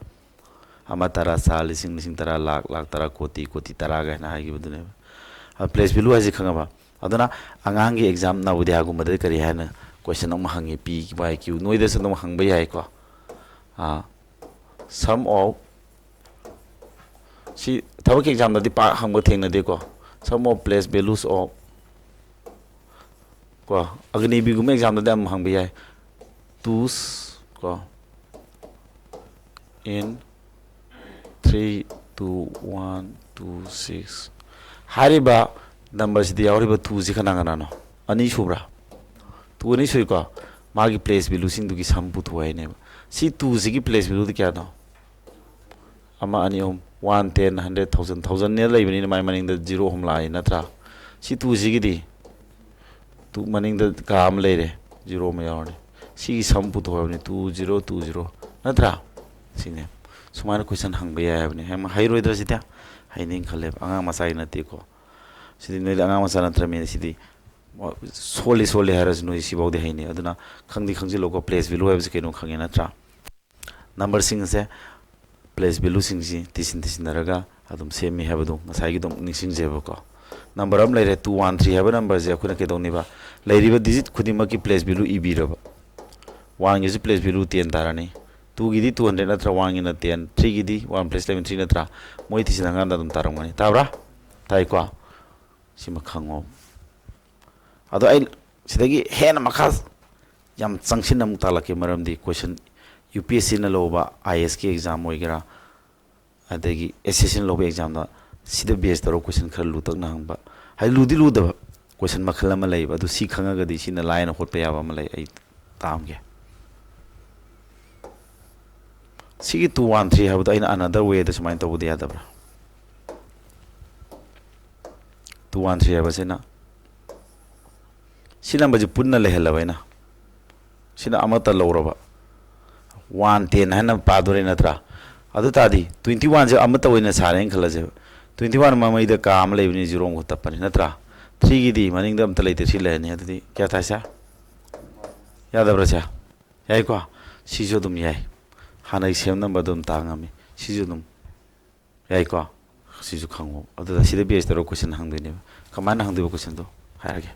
ꯑꯃ, ꯇꯔꯥ, ꯆꯥ, ꯂꯤꯁꯤꯡ, ꯂꯤꯁꯤꯡ ꯇꯔꯥ, ꯂꯥꯈ, ꯂꯥꯈ ꯇꯔꯥ, ꯀꯣꯇꯤ, ꯀꯣꯇꯤ ꯇꯔꯥ ꯀꯥꯏꯅ ꯍꯥꯏꯈꯤꯕꯗꯨꯅꯦꯕ꯫ ꯑ, place value ꯍꯥꯏꯁꯦ ꯈꯪꯉꯕ? ꯑꯗꯨꯅ ꯑꯉꯥꯡꯒꯤ exam ꯅꯕꯣꯗꯤꯌꯥꯒꯨꯝꯕꯗꯗꯤ ꯀꯔꯤ ꯍꯥꯏꯅ question ꯑꯃ ꯍꯪꯉꯤ, P Y Q, ꯅꯣꯏꯗꯁꯨ ꯑꯗꯨꯝ ꯍꯪꯕ ꯌꯥꯏꯀꯣ꯫ ꯑ, sum of, ꯁꯤ ꯊꯕꯛꯀꯤ exam ꯗꯗꯤ ꯄꯥꯛ ꯍꯪꯕ ꯊꯦꯡꯅꯗꯦꯀꯣ꯫ Sum of place values of ꯀꯣ, ꯑꯒꯅꯤꯕꯤꯒꯨꯝꯕ ꯑꯦꯛꯖꯥꯝꯗꯗꯤ ꯑꯃꯨꯛ ꯍꯪꯕ ꯌꯥꯏ꯫ Twos ꯀꯣ, in three, two, one, two, six ꯍꯥꯏꯔꯤꯕ ꯅꯝꯕꯔꯁꯤꯗ ꯌꯥꯎꯔꯤꯕ twosꯁꯤ ꯀꯅꯥ ꯀꯅꯥꯅꯣ? ꯑꯅꯤ ꯁꯨꯕ꯭ꯔꯥ? Two ꯑꯅꯤ ꯁꯨꯏꯀꯣ꯫ ꯃꯥꯒꯤ place valueꯁꯤꯡꯗꯨꯒꯤ sum ꯄꯨꯊꯣꯛ ꯍꯥꯏꯅꯦꯕ꯫ ꯁꯤ twosꯁꯤꯒꯤ place valueꯗꯤ ꯀꯌꯥꯅꯣ? ꯑꯃ, ꯑꯅꯤ, ꯑꯍꯨꯝ, one, ten, hundred, thousand, thousandꯅꯦ ꯂꯩꯕꯅꯤꯅ ꯃꯥꯏ ꯃꯅꯤꯡꯗ zero ꯑꯍꯨꯝ ꯂꯥꯛꯏ ꯅꯠꯇ꯭ꯔꯥ? ꯁꯤ twosꯁꯤꯒꯤꯗꯤ two ꯃꯅꯤꯡꯗ ꯀꯥ ꯑꯃ ꯂꯩꯔꯦ, zero ꯑꯃ ꯌꯥꯎꯔꯅꯤ꯫ ꯁꯤꯒꯤ sum ꯄꯨꯊꯣꯛꯑꯕꯅꯤ, two zero two zero, ꯅꯠꯇ꯭ꯔꯥ? ꯁꯤꯅꯦ꯫ ꯁꯨꯃꯥꯏꯅ question ꯍꯪꯕ ꯌꯥꯏ ꯍꯥꯏꯕꯅꯤ꯫ ꯍꯩꯃ, ꯍꯩꯔꯣꯏꯗ꯭ꯔꯥ ꯁꯤꯗꯤ? ꯍꯩꯅꯤꯡ ꯈꯜꯂꯦꯕ꯫ ꯑꯉꯥꯡ ꯃꯆꯥꯒꯤ ꯅꯠꯇꯦꯀꯣ꯫ ꯁꯤꯗꯤ ꯅꯣꯏꯗꯤ ꯑꯉꯥꯡ ꯃꯆꯥ ꯅꯠꯇ꯭ꯔꯕꯅꯤꯅ ꯁꯤꯗꯤ ꯁꯣꯜꯂꯤ ꯁꯣꯜꯂꯤ ꯍꯥꯏꯔꯁꯨ ꯅꯣꯏ ꯁꯤꯐꯥꯎꯗꯤ ꯍꯩꯅꯤ꯫ ꯑꯗꯨꯅ ꯈꯪꯗꯤ ꯈꯪꯖꯤꯜꯂꯣꯀꯣ, place value ꯍꯥꯏꯕꯁꯤ ꯀꯩꯅꯣ ꯈꯪꯉꯦ ꯅꯠꯇ꯭ꯔꯥ? ꯅꯝꯕꯔꯁꯤꯡ ꯑꯁꯦ place valueꯁꯤꯡꯁꯤ ꯇꯤꯁꯤꯟ ꯇꯤꯁꯤꯟꯅꯔꯒ ꯑꯗꯨꯝ ꯁꯦꯝꯃꯤ ꯍꯥꯏꯕꯗꯨ ꯉꯁꯥꯏꯒꯤ ꯑꯗꯨꯝ ꯅꯤꯡꯁꯤꯡꯖꯩꯕꯀꯣ꯫ ꯅꯝꯕꯔ ꯑꯃ ꯂꯩꯔꯦ, two one three ꯍꯥꯏꯕ ꯅꯝꯕꯔꯁꯦ ꯑꯩꯈꯣꯏꯅ ꯀꯩꯗꯧꯅꯤꯕ? ꯂꯩꯔꯤꯕ digit ꯈꯨꯗꯤꯡꯃꯛꯀꯤ place value ꯏꯕꯤꯔꯕ꯫ Oneꯒꯤꯁꯨ place value ten ꯇꯥꯔꯅꯤ꯫ Twoꯒꯤꯗꯤ two hundred ꯅꯠꯇ꯭ꯔꯥ, oneꯒꯤꯅ ten, threeꯒꯤꯗꯤ one plus eleven three ꯅꯠꯇ꯭ꯔꯥ? ꯃꯣꯏ ꯇꯤꯁꯤꯟꯅꯀꯥꯟꯗ ꯑꯗꯨꯝ ꯇꯥꯔꯝꯒꯅꯤ꯫ ꯇꯥꯕ꯭ꯔꯥ? ꯇꯥꯏꯀꯣ? ꯁꯤꯃ ꯈꯪꯉꯣ꯫ ꯑꯗꯣ ꯑꯩ ꯁꯤꯗꯒꯤ ꯍꯦꯟꯅ ꯃꯈꯥ ꯌꯥꯝ ꯆꯪꯁꯤꯟꯅ ꯑꯃꯨꯛ ꯇꯥꯛꯂꯛꯀꯦ, ꯃꯔꯝꯗꯤ question UPSCꯅ ꯂꯧꯕ IASꯀꯤ exam ꯑꯣꯏꯒꯦꯔꯥ, ꯑꯗꯒꯤ SSCꯅ ꯂꯧꯕ examꯗ ꯁꯤꯗ base ꯇꯧꯔꯒ question ꯈꯔ ꯂꯨꯇꯛꯅ ꯍꯪꯕ, ꯍꯥꯏꯗꯤ ꯂꯨꯗꯤ ꯂꯨꯗꯕ question ꯃꯈꯜ ꯑꯃ ꯂꯩꯌꯦꯕ, ꯑꯗꯨ ꯁꯤ ꯈꯪꯉꯒꯗꯤ ꯁꯤꯅ ꯂꯥꯏꯅ ꯍꯣꯠꯄ ꯌꯥꯕ ꯑꯃ ꯂꯩ꯫ ꯑꯩ ꯇꯥꯛꯑꯝꯒꯦ꯫ ꯁꯤꯒꯤ two one three ꯍꯥꯏꯕꯗꯣ ꯑꯩꯅ another wayꯗ ꯁꯨꯃꯥꯏꯅ ꯇꯧꯕꯗꯤ ꯌꯥꯗꯕ꯭ꯔꯥ? Two one three ꯍꯥꯏꯕꯁꯤꯅ ꯁꯤ ꯅꯝꯕꯔꯁꯤ ꯄꯨꯟꯅ ꯂꯩꯍꯜꯂꯕ ꯑꯩꯅ, ꯁꯤꯅ ꯑꯃꯠꯇ ꯂꯧꯔꯕ, one ten ꯍꯥꯏꯅ ꯄꯥꯗꯣꯔꯦ ꯅꯠꯇ꯭ꯔꯥ? ꯑꯗꯨ ꯇꯥꯔꯗꯤ twenty oneꯁꯦ ꯑꯃꯠꯇ ꯑꯣꯏꯅ ꯁꯥꯔꯦꯅ ꯈꯜꯂꯁꯦꯕ꯫ Twenty one ꯃꯃꯩꯗ ꯀꯥ ꯑꯃ ꯂꯩꯕꯅꯤ, zero ꯑꯃꯈꯛ ꯇꯞꯄꯅꯤ ꯅꯠꯇ꯭ꯔꯥ? Threeꯒꯤꯗꯤ ꯃꯅꯤꯡꯗ ꯑꯝꯇ ꯂꯩꯇꯦ, three ꯂꯩꯔꯅꯤ꯫ ꯑꯗꯨꯗꯤ ꯀꯌꯥ ꯇꯥꯏ ꯁꯦ? ꯌꯥꯗꯕ꯭ꯔꯥ ꯁꯦ? ꯌꯥꯏꯀꯣ? ꯁꯤꯁꯨ ꯑꯗꯨꯝ ꯌꯥꯏ꯫ ꯍꯥꯟꯅꯒꯤ same numberꯗꯣ ꯑꯗꯨꯝ ꯇꯥ ꯉꯝꯃꯤ꯫ ꯁꯤꯁꯨ ꯑꯗꯨꯝ ꯌꯥꯏꯀꯣ? ꯁꯤꯁꯨ ꯈꯪꯉꯣ꯫ ꯑꯗꯨꯗ ꯁꯤꯗ base ꯇꯧꯔꯒ question ꯍꯪꯗꯣꯏꯅꯦꯕ꯫ ꯀꯃꯥꯏꯅ ꯍꯪꯗꯣꯏꯕ questionꯗꯣ ꯍꯥꯏꯔꯒꯦ꯫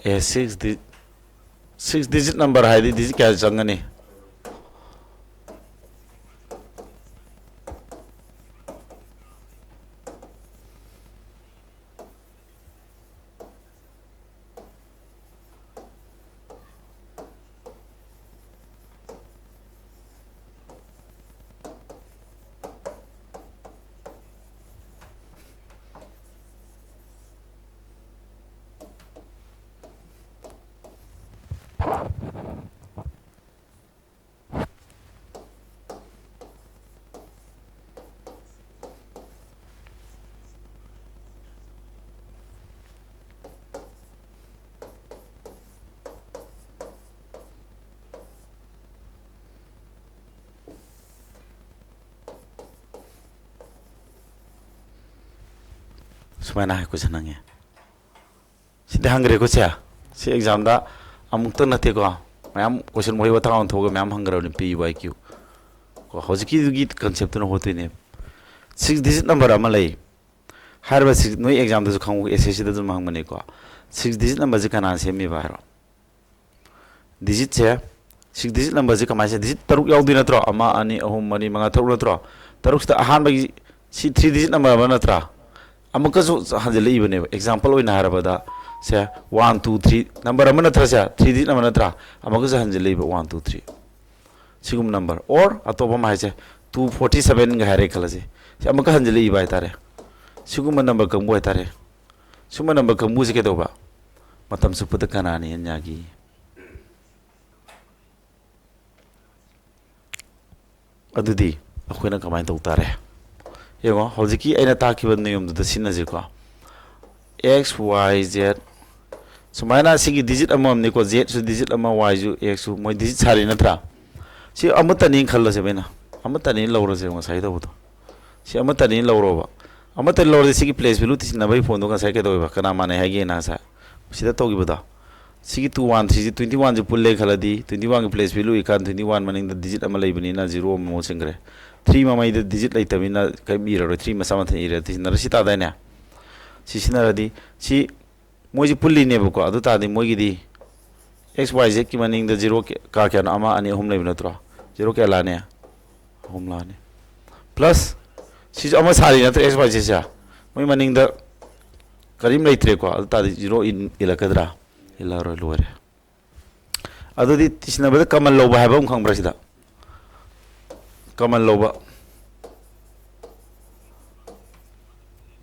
ꯑꯦ, six di-, six digit number ꯍꯥꯏꯗꯤ digit ꯀꯌꯥ ꯆꯪꯒꯅꯤ? ꯁꯨꯃꯥꯏꯅ ꯍꯥꯏ ꯀꯣꯏꯁꯟ ꯍꯪꯉꯦ꯫ ꯁꯤꯗꯤ ꯍꯪꯈ꯭ꯔꯦꯀꯣ ꯁꯦ꯫ ꯁꯤ ꯑꯦꯛꯖꯥꯝꯗ ꯑꯃꯨꯛꯇ ꯅꯠꯇꯦꯀꯣ, ꯃꯌꯥꯝ ꯀꯣꯏꯁꯟ ꯋꯥꯍꯩ ꯋꯥꯇꯥ ꯑꯣꯟꯊꯣꯛꯑꯒ ꯃꯌꯥꯝ ꯍꯪꯈ꯭ꯔꯕꯅꯤ ꯄꯤ ꯋꯥꯏ ꯀ꯭ꯌꯨ꯫ ꯀꯣ ꯍꯧꯖꯤꯛꯀꯤꯗꯨꯒꯤ ꯀꯟꯁꯦꯞꯇꯨꯅ ꯍꯣꯠꯇꯣꯏꯅꯦꯕ꯫ ꯁꯤꯛꯁ ꯗꯤꯖꯤꯠ ꯅꯝꯕꯔ ꯑꯃ ꯂꯩ꯫ ꯍꯥꯏꯔꯤꯕ ꯁꯤꯛꯁ, ꯅꯣꯏ ꯑꯦꯛꯖꯥꯝꯗꯁꯨ ꯈꯪꯉꯨ, ꯑꯦꯁ ꯑꯦꯁ ꯁꯤꯗ ꯑꯗꯨꯝ ꯍꯪꯕꯅꯤꯀꯣ꯫ ꯁꯤꯛꯁ ꯗꯤꯖꯤꯠ ꯅꯝꯕꯔꯁꯤ ꯀꯅꯥꯅ ꯁꯦꯝꯃꯤꯕ ꯍꯥꯏꯔꯣ? ꯗꯤꯖꯤꯠꯁꯦ, ꯁꯤꯛꯁ ꯗꯤꯖꯤꯠ ꯅꯝꯕꯔꯁꯦ ꯀꯃꯥꯏꯅ ꯁꯦꯝ-, ꯗꯤꯖꯤꯠ ꯇꯔꯨꯛ ꯌꯥꯎꯗꯣꯏ ꯅꯠꯇ꯭ꯔꯣ? ꯑꯃ, ꯑꯅꯤ, ꯑꯍꯨꯝ, ꯃꯔꯤ, ꯃꯉꯥ, ꯇꯔꯨꯛ ꯅꯠꯇ꯭ꯔꯣ? ꯇꯔꯨꯛꯁꯤꯗ ꯑꯍꯥꯟꯕꯒꯤ ꯁꯤ ꯊ꯭ꯔꯤ ꯗꯤꯖꯤꯠ ꯅꯝꯕꯔ ꯑꯃ ꯅꯠꯇ꯭ꯔꯥ? ꯑꯃꯨꯛꯀꯁꯨ ꯍꯟꯖꯤꯜꯂꯛꯏꯕꯅꯦꯕ꯫ ꯑꯦꯛꯖꯥꯝꯄꯜ ꯑꯣꯏꯅ ꯍꯥꯏꯔꯕꯗ ꯁꯦ, ꯋꯥꯟ, ꯇꯨ, ꯊ꯭ꯔꯤ ꯅꯝꯕꯔ ꯑꯃ ꯅꯠꯇ꯭ꯔꯥ ꯁꯦ? ꯊ꯭ꯔꯤ ꯗꯤꯖꯤꯠ ꯅꯝꯕꯔ ꯅꯠꯇ꯭ꯔꯥ? ꯑꯃꯨꯛꯀꯁꯨ ꯍꯟꯖꯤꯜꯂꯛꯏꯕ ꯋꯥꯟ, ꯇꯨ, ꯊ꯭ꯔꯤ꯫ ꯁꯤꯒꯨꯝꯕ ꯅꯝꯕꯔ꯫ ꯑꯣꯔ ꯑꯇꯣꯞꯄ ꯑꯃ ꯍꯥꯏꯁꯦ, ꯇꯨ ꯐꯣꯔꯇꯤ ꯁꯚꯦꯟꯒ ꯍꯥꯏꯔꯦ ꯈꯜꯂꯁꯦ꯫ ꯁꯤ ꯑꯃꯨꯛꯀ ꯍꯟꯖꯤꯜꯂꯛꯏꯕ ꯍꯥꯏꯇꯥꯔꯦ꯫ ꯁꯤꯒꯨꯝꯕ ꯅꯝꯕꯔ ꯀꯥꯡꯕꯨ ꯍꯥꯏꯇꯥꯔꯦ꯫ ꯁꯤꯒꯨꯝꯕ ꯅꯝꯕꯔ ꯀꯥꯡꯕꯨꯁꯦ ꯀꯩꯗꯧꯕ? ꯃꯇꯝ ꯆꯨꯞꯄꯗ ꯀꯅꯥꯅ ꯍꯦꯟ ꯌꯥꯒꯦ? ꯑꯗꯨꯗꯤ ꯑꯩꯈꯣꯏꯅ ꯀꯃꯥꯏꯅ ꯇꯧ ꯇꯥꯔꯦ? ꯌꯦꯡꯉꯣ, ꯍꯧꯖꯤꯛꯀꯤ ꯑꯩꯅ ꯇꯥꯛꯈꯤꯕ ꯅꯤꯌꯣꯝꯗꯨꯗ ꯁꯤꯟꯅꯁꯤꯀꯣ꯫ ꯑꯦꯛꯁ, ꯋꯥꯏ, ꯖꯦꯠ꯫ ꯁꯨꯃꯥꯏꯅ ꯁꯤꯒꯤ ꯗꯤꯖꯤꯠ ꯑꯃꯃꯝꯅꯤꯀꯣ, ꯖꯦꯠꯁꯨ ꯗꯤꯖꯤꯠ ꯑꯃ, ꯋꯥꯏꯁꯨ, ꯑꯦꯛꯁꯁꯨ, ꯃꯣꯏ ꯗꯤꯖꯤꯠ ꯁꯥꯔꯤ ꯅꯠꯇ꯭ꯔꯥ? ꯁꯤ ꯑꯃꯠꯇꯅꯤ ꯈꯜꯂꯁꯦꯕ ꯑꯩꯅ꯫ ꯑꯃꯠꯇꯅꯤ ꯂꯧꯔꯁꯦꯕ ꯉꯁꯥꯏ ꯇꯧꯕꯗꯣ꯫ ꯁꯤ ꯑꯃꯠꯇꯅꯤ ꯂꯧꯔꯣꯕ꯫ ꯑꯃꯠꯇꯅꯤ ꯂꯧꯔꯗꯤ ꯁꯤꯒꯤ ꯄ꯭ꯂꯦꯁ ꯚꯦꯂꯨ ꯊꯤꯖꯤꯟꯅꯕꯒꯤ ꯐꯣꯟꯗꯣ ꯉꯁꯥꯏ ꯀꯩꯗꯧꯋꯦꯕ? ꯀꯅꯥ ꯃꯥꯟꯅꯩ ꯍꯥꯏꯒꯦꯅ ꯉꯁꯥꯏ ꯁꯤꯗ ꯇꯧꯈꯤꯕꯗꯣ? ꯁꯤꯒꯤ ꯇꯨ ꯋꯥꯟ ꯊ꯭ꯔꯤꯁꯤ, ꯇ꯭ꯋꯦꯟꯇꯤ ꯋꯥꯟꯁꯤ ꯄꯨꯜꯂꯦ ꯈꯜꯂꯗꯤ, ꯇ꯭ꯋꯦꯟꯇꯤ ꯋꯥꯟꯒꯤ ꯄ꯭ꯂꯦꯁ ꯚꯦꯂꯨ ꯏꯀꯥꯟ ꯇ꯭ꯋꯦꯟꯇꯤ ꯋꯥꯟ ꯃꯅꯤꯡꯗ ꯗꯤꯖꯤꯠ ꯑꯃ ꯂꯩꯕꯅꯤꯅ ꯖꯤꯔꯣ ꯑꯃꯃꯨꯛ ꯆꯤꯡꯈ꯭ꯔꯦ꯫ ꯊ꯭ꯔꯤ ꯃꯃꯩꯗ ꯗꯤꯖꯤꯠ ꯂꯩꯇꯕꯅꯤꯅ ꯀꯔꯤꯝ ꯏꯔꯔꯣꯏ, ꯊ꯭ꯔꯤ ꯃꯆꯥ ꯃꯊꯟ ꯏꯔꯦ, ꯁꯤꯖꯤꯟꯅꯔ ꯁꯤ ꯇꯥꯗꯥꯏꯅꯦ? ꯁꯤ ꯁꯤꯖꯤꯟꯅꯔꯗꯤ ꯁꯤ ꯃꯣꯏꯁꯤ ꯄꯨꯜꯂꯤꯅꯦꯕꯀꯣ꯫ ꯑꯗꯨ ꯇꯥꯔꯗꯤ ꯃꯣꯏꯒꯤꯗꯤ ꯑꯦꯛꯁ ꯋꯥꯏ ꯖꯦꯠꯀꯤ ꯃꯅꯤꯡꯗ ꯖꯤꯔꯣ ꯀꯌꯥ-, ꯀꯥ ꯀꯌꯥꯅꯣ? ꯑꯃ, ꯑꯅꯤ, ꯑꯍꯨꯝ ꯂꯩꯕ ꯅꯠꯇ꯭ꯔꯣ? ꯖꯤꯔꯣ ꯀꯌꯥ ꯂꯥꯛꯑꯅꯤ? ꯑꯍꯨꯝ ꯂꯥꯛꯑꯅꯤ꯫ ꯄ꯭ꯂꯁ ꯁꯤꯁꯨ ꯑꯃ ꯁꯥꯔꯤ ꯅꯠꯇ꯭ꯔꯣ? ꯑꯦꯛꯁ ꯋꯥꯏ ꯖꯦꯠꯁꯦ ꯃꯣꯏ ꯃꯅꯤꯡꯗ ꯀꯔꯤꯝ ꯂꯩꯇ꯭ꯔꯦꯀꯣ꯫ ꯑꯗꯨ ꯇꯥꯔꯗꯤ ꯖꯤꯔꯣ ꯏꯟ-, ꯏꯜꯂꯛꯀꯗ꯭ꯔꯥ? ꯏꯜꯂꯔꯣꯏ, ꯂꯣꯏꯔꯦ꯫ ꯑꯗꯨꯗꯤ ꯁꯤꯖꯤꯟꯅꯕꯗ ꯀꯃꯟ ꯂꯧꯕ ꯍꯥꯏꯕ ꯑꯃ ꯈꯪꯕ꯭ꯔꯥ ꯁꯤꯗ? ꯀꯃꯟ ꯂꯧꯕ꯫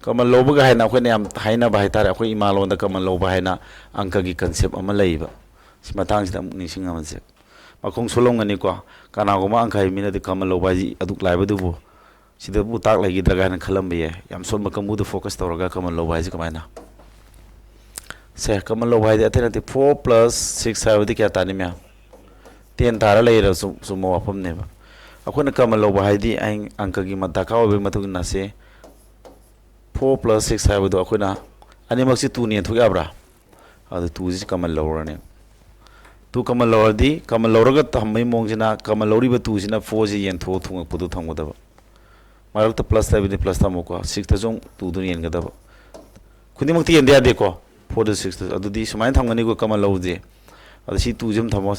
ꯀꯃꯟ ꯂꯧꯕꯒ ꯍꯥꯏꯅ ꯑꯩꯈꯣꯏꯅ ꯌꯥꯝ ꯍꯥꯏꯅꯕ ꯍꯥꯏꯇꯥꯔꯦ꯫ ꯑꯩꯈꯣꯏ ꯏꯃꯥꯂꯣꯟꯗ ꯀꯃꯟ ꯂꯧꯕ ꯍꯥꯏꯅ ꯑꯪꯀꯒꯤ ꯀꯟꯁꯦꯞ ꯑꯃ ꯂꯩꯌꯦꯕ꯫ ꯁꯤ ꯃꯇꯥꯡꯁꯤꯗ ꯑꯃꯨꯛ ꯅꯤꯡꯁꯤꯡꯉꯝꯃꯁꯦ꯫ ꯃꯈꯣꯡ ꯁꯣꯜꯂꯝꯒꯅꯤꯀꯣ꯫ ꯀꯅꯥꯒꯨꯝꯕ ꯑꯪꯀ ꯍꯩꯕ ꯃꯤꯅꯗꯤ ꯀꯃꯟ ꯂꯧꯕ ꯍꯥꯏꯁꯤ ꯑꯗꯨꯛ ꯂꯥꯏꯕꯗꯨꯕꯨ ꯁꯤꯗꯕꯨ ꯇꯥꯛ ꯂꯩꯈꯤꯗ꯭ꯔꯥ ꯀꯥꯏꯅ ꯈꯜꯂꯝꯕ ꯌꯥꯏ꯫ ꯌꯥꯝ ꯁꯣꯟꯕ ꯀꯥꯡꯕꯨꯗ ꯐꯣꯀꯁ ꯇꯧꯔꯒ ꯀꯃꯟ ꯂꯧꯕ ꯍꯥꯏꯁꯦ ꯀꯃꯥꯏꯅ? ꯁꯦ, ꯀꯃꯟ ꯂꯧꯕ ꯍꯥꯏꯗꯤ ꯑꯇꯩ ꯅꯠꯇꯦ, ꯐꯣꯔ ꯄ꯭ꯂꯁ ꯁꯤꯛꯁ ꯍꯥꯏꯕꯗꯤ ꯀꯌꯥ ꯇꯥꯅꯤ ꯃꯌꯥꯝ? ꯇꯦꯟ ꯇꯥꯔ ꯂꯩꯔꯁꯨ ꯆꯨꯝꯕ ꯋꯥꯐꯝꯅꯦꯕ꯫ ꯑꯩꯈꯣꯏꯅ ꯀꯃꯟ ꯂꯧꯕ ꯍꯥꯏꯗꯤ ꯑꯩ ꯑꯪꯀꯒꯤ ꯃ-, ꯗꯔꯀꯥꯔ ꯑꯣꯏꯕꯒꯤ ꯃꯇꯨꯡ ꯏꯟꯅ ꯁꯦ, four plus six ꯍꯥꯏꯕꯗꯣ ꯑꯩꯈꯣꯏꯅ ꯑꯅꯤꯃꯛꯁꯤ twoꯅ ꯌꯦꯟꯊꯣꯛ ꯌꯥꯕ꯭ꯔꯥ? ꯑꯗꯨ twoꯁꯤ common ꯂꯧꯔꯅꯤ꯫ Two common ꯂꯧꯔꯗꯤ, common ꯂꯧꯔꯒ ꯊꯝꯕꯒꯤ ꯃꯑꯣꯡꯁꯤꯅ common ꯂꯧꯔꯤꯕ twoꯁꯤꯅ fourꯁꯤ ꯌꯦꯟꯊꯣꯛꯑ ꯊꯣꯡꯉꯛꯄꯗꯨ ꯊꯝꯒꯗꯕ꯫ ꯃꯔꯛꯇ plus ꯂꯩꯕꯗꯤ plus ꯊꯝꯃꯨꯀꯣ, sixꯇꯁꯨ ꯑꯃꯨꯛ twoꯗꯨꯅ ꯌꯦꯟꯒꯗꯕ꯫ ꯈꯨꯗꯤꯡꯃꯛꯇꯤ ꯌꯦꯟꯗ ꯌꯥꯗꯦꯀꯣ, fourꯗ sixꯇ꯫ ꯑꯗꯨꯗꯤ ꯁꯨꯃꯥꯏꯅ ꯊꯝꯒꯅꯤꯀꯣ common ꯂꯧꯕꯁꯦ꯫ ꯑꯗ ꯁꯤ twoꯁꯤ ꯑꯃ ꯊꯝꯃꯣ꯫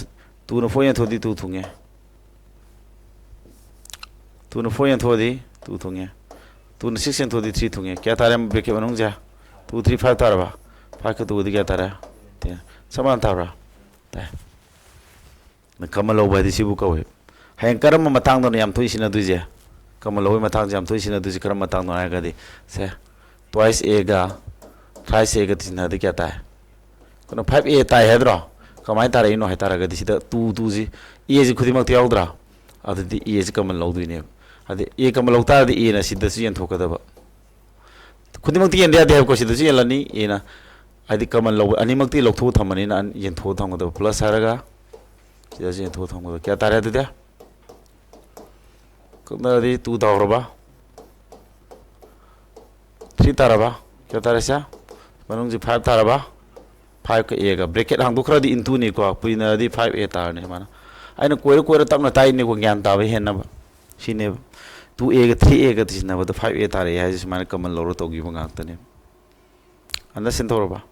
Twoꯅ four ꯌꯦꯟꯊꯣꯛꯑꯗꯤ two ꯊꯨꯡꯉꯦ꯫ Twoꯅ four ꯌꯦꯟꯊꯣꯛꯑꯗꯤ two ꯊꯨꯡꯉꯦ꯫ Twoꯅ six ꯌꯦꯟꯊꯣꯛꯑꯗꯤ three ꯊꯨꯡꯉꯦ꯫ ꯀꯌꯥ ꯇꯥꯔꯦ bracket ꯃꯅꯨꯡꯁꯦ? Two, three, five ꯇꯥꯔꯕ? Fiveꯀ twoꯒꯗꯤ ꯀꯌꯥ ꯇꯥꯔꯦ? Ten꯫ ꯆꯞ ꯃꯥꯟꯅ ꯇꯥꯕ꯭ꯔꯥ? Ten꯫ Common ꯂꯧꯕ ꯍꯥꯏꯗꯤ ꯁꯤꯕꯨ ꯀꯧꯏ꯫ ꯍꯌꯦꯡ ꯀꯔꯝꯕ ꯃꯇꯥꯡꯗꯅꯣ ꯌꯥꯝ ꯇꯣꯏ ꯁꯤꯖꯤꯟꯅꯗꯣꯏꯁꯦ? Common ꯂꯧꯕꯒꯤ ꯃꯇꯥꯡꯁꯦ ꯌꯥꯝ ꯇꯣꯏ ꯁꯤꯖꯤꯟꯅꯗꯣꯏꯁꯦ ꯀꯔꯝꯕ ꯃꯇꯥꯡꯗꯅꯣ ꯍꯥꯏꯔꯒꯗꯤ, ꯁꯦ, twice Aꯒ thrice Aꯒ ꯁꯤꯖꯤꯟꯅꯔꯗꯤ ꯀꯌꯥ ꯇꯥꯏ? ꯀꯩꯅꯣ, five A ꯇꯥꯏ ꯍꯥꯏꯗ꯭ꯔꯣ? ꯀꯃꯥꯏꯅ ꯇꯥꯔꯛꯏꯅꯣ ꯍꯥꯏ ꯇꯥꯔꯒꯗꯤ ꯁꯤꯗ two, twoꯁꯤ, Aꯁꯤ ꯈꯨꯗꯤꯡꯃꯛꯇ ꯌꯥꯎꯗ꯭ꯔꯥ? ꯑꯗꯨꯗꯤ Aꯁꯤ common ꯂꯧꯗꯣꯏꯅꯦꯕ꯫ ꯍꯥꯏꯗꯤ A common ꯂꯧ ꯇꯥꯔꯗꯤ Aꯅ ꯁꯤꯗꯁꯨ ꯌꯦꯟꯊꯣꯛꯀꯗꯕ꯫ ꯈꯨꯗꯤꯡꯃꯛꯇꯤ ꯌꯦꯟꯗ ꯌꯥꯗꯦ ꯍꯥꯏꯕꯀꯣ, ꯁꯤꯗꯁꯨ ꯌꯦꯜꯂꯅꯤ꯫ Aꯅ, ꯍꯥꯏꯗꯤ common ꯂꯧꯕ, ꯑꯅꯤꯃꯛꯇꯤ ꯂꯧꯊꯣꯛꯑ ꯊꯝꯕꯅꯤꯅ ꯑꯅꯤ ꯌꯦꯟꯊꯣꯛꯑ ꯊꯝꯒꯗꯕ꯫ Plus ꯍꯥꯏꯔꯒ ꯁꯤꯗꯁꯨ ꯌꯦꯟꯊꯣꯛꯑ ꯊꯝꯒꯗꯕ꯫ ꯀꯌꯥ ꯇꯥꯔꯦ ꯑꯗꯨꯗꯤ? ꯀꯛꯅꯔꯗꯤ two ꯇꯥꯍꯧꯔꯕ? Three ꯇꯥꯔꯕ? ꯀꯌꯥ ꯇꯥꯔꯦ ꯁꯦ? ꯃꯅꯨꯡꯁꯤ five ꯇꯥꯔꯕ? Fiveꯀ Aꯒ bracket ꯍꯥꯡꯗꯣꯛꯈ꯭ꯔꯗꯤ intoꯅꯤꯀꯣ, ꯄꯨꯏꯅꯔꯗꯤ five A ꯇꯥꯔꯅꯤ ꯁꯨꯃꯥꯏꯅ꯫ ꯑꯩꯅ ꯀꯣꯏꯔ ꯀꯣꯏꯔ ꯇꯞꯅ ꯇꯥꯛꯏꯅꯤꯀꯣ, ꯒ꯭ꯌꯥꯟ ꯇꯥꯕ ꯍꯦꯟꯅꯕ꯫ ꯁꯤꯅꯦꯕ꯫ Two Aꯒ three Aꯒ ꯁꯤꯖꯤꯟꯅꯕꯗ five A ꯇꯥꯔꯛꯑꯦ ꯍꯥꯏꯁꯦ ꯁꯨꯃꯥꯏꯅ common ꯂꯧꯔ ꯇꯧꯈꯤꯕ ꯉꯥꯛꯇꯅꯦꯕ꯫ Understand ꯇꯧꯔꯕ?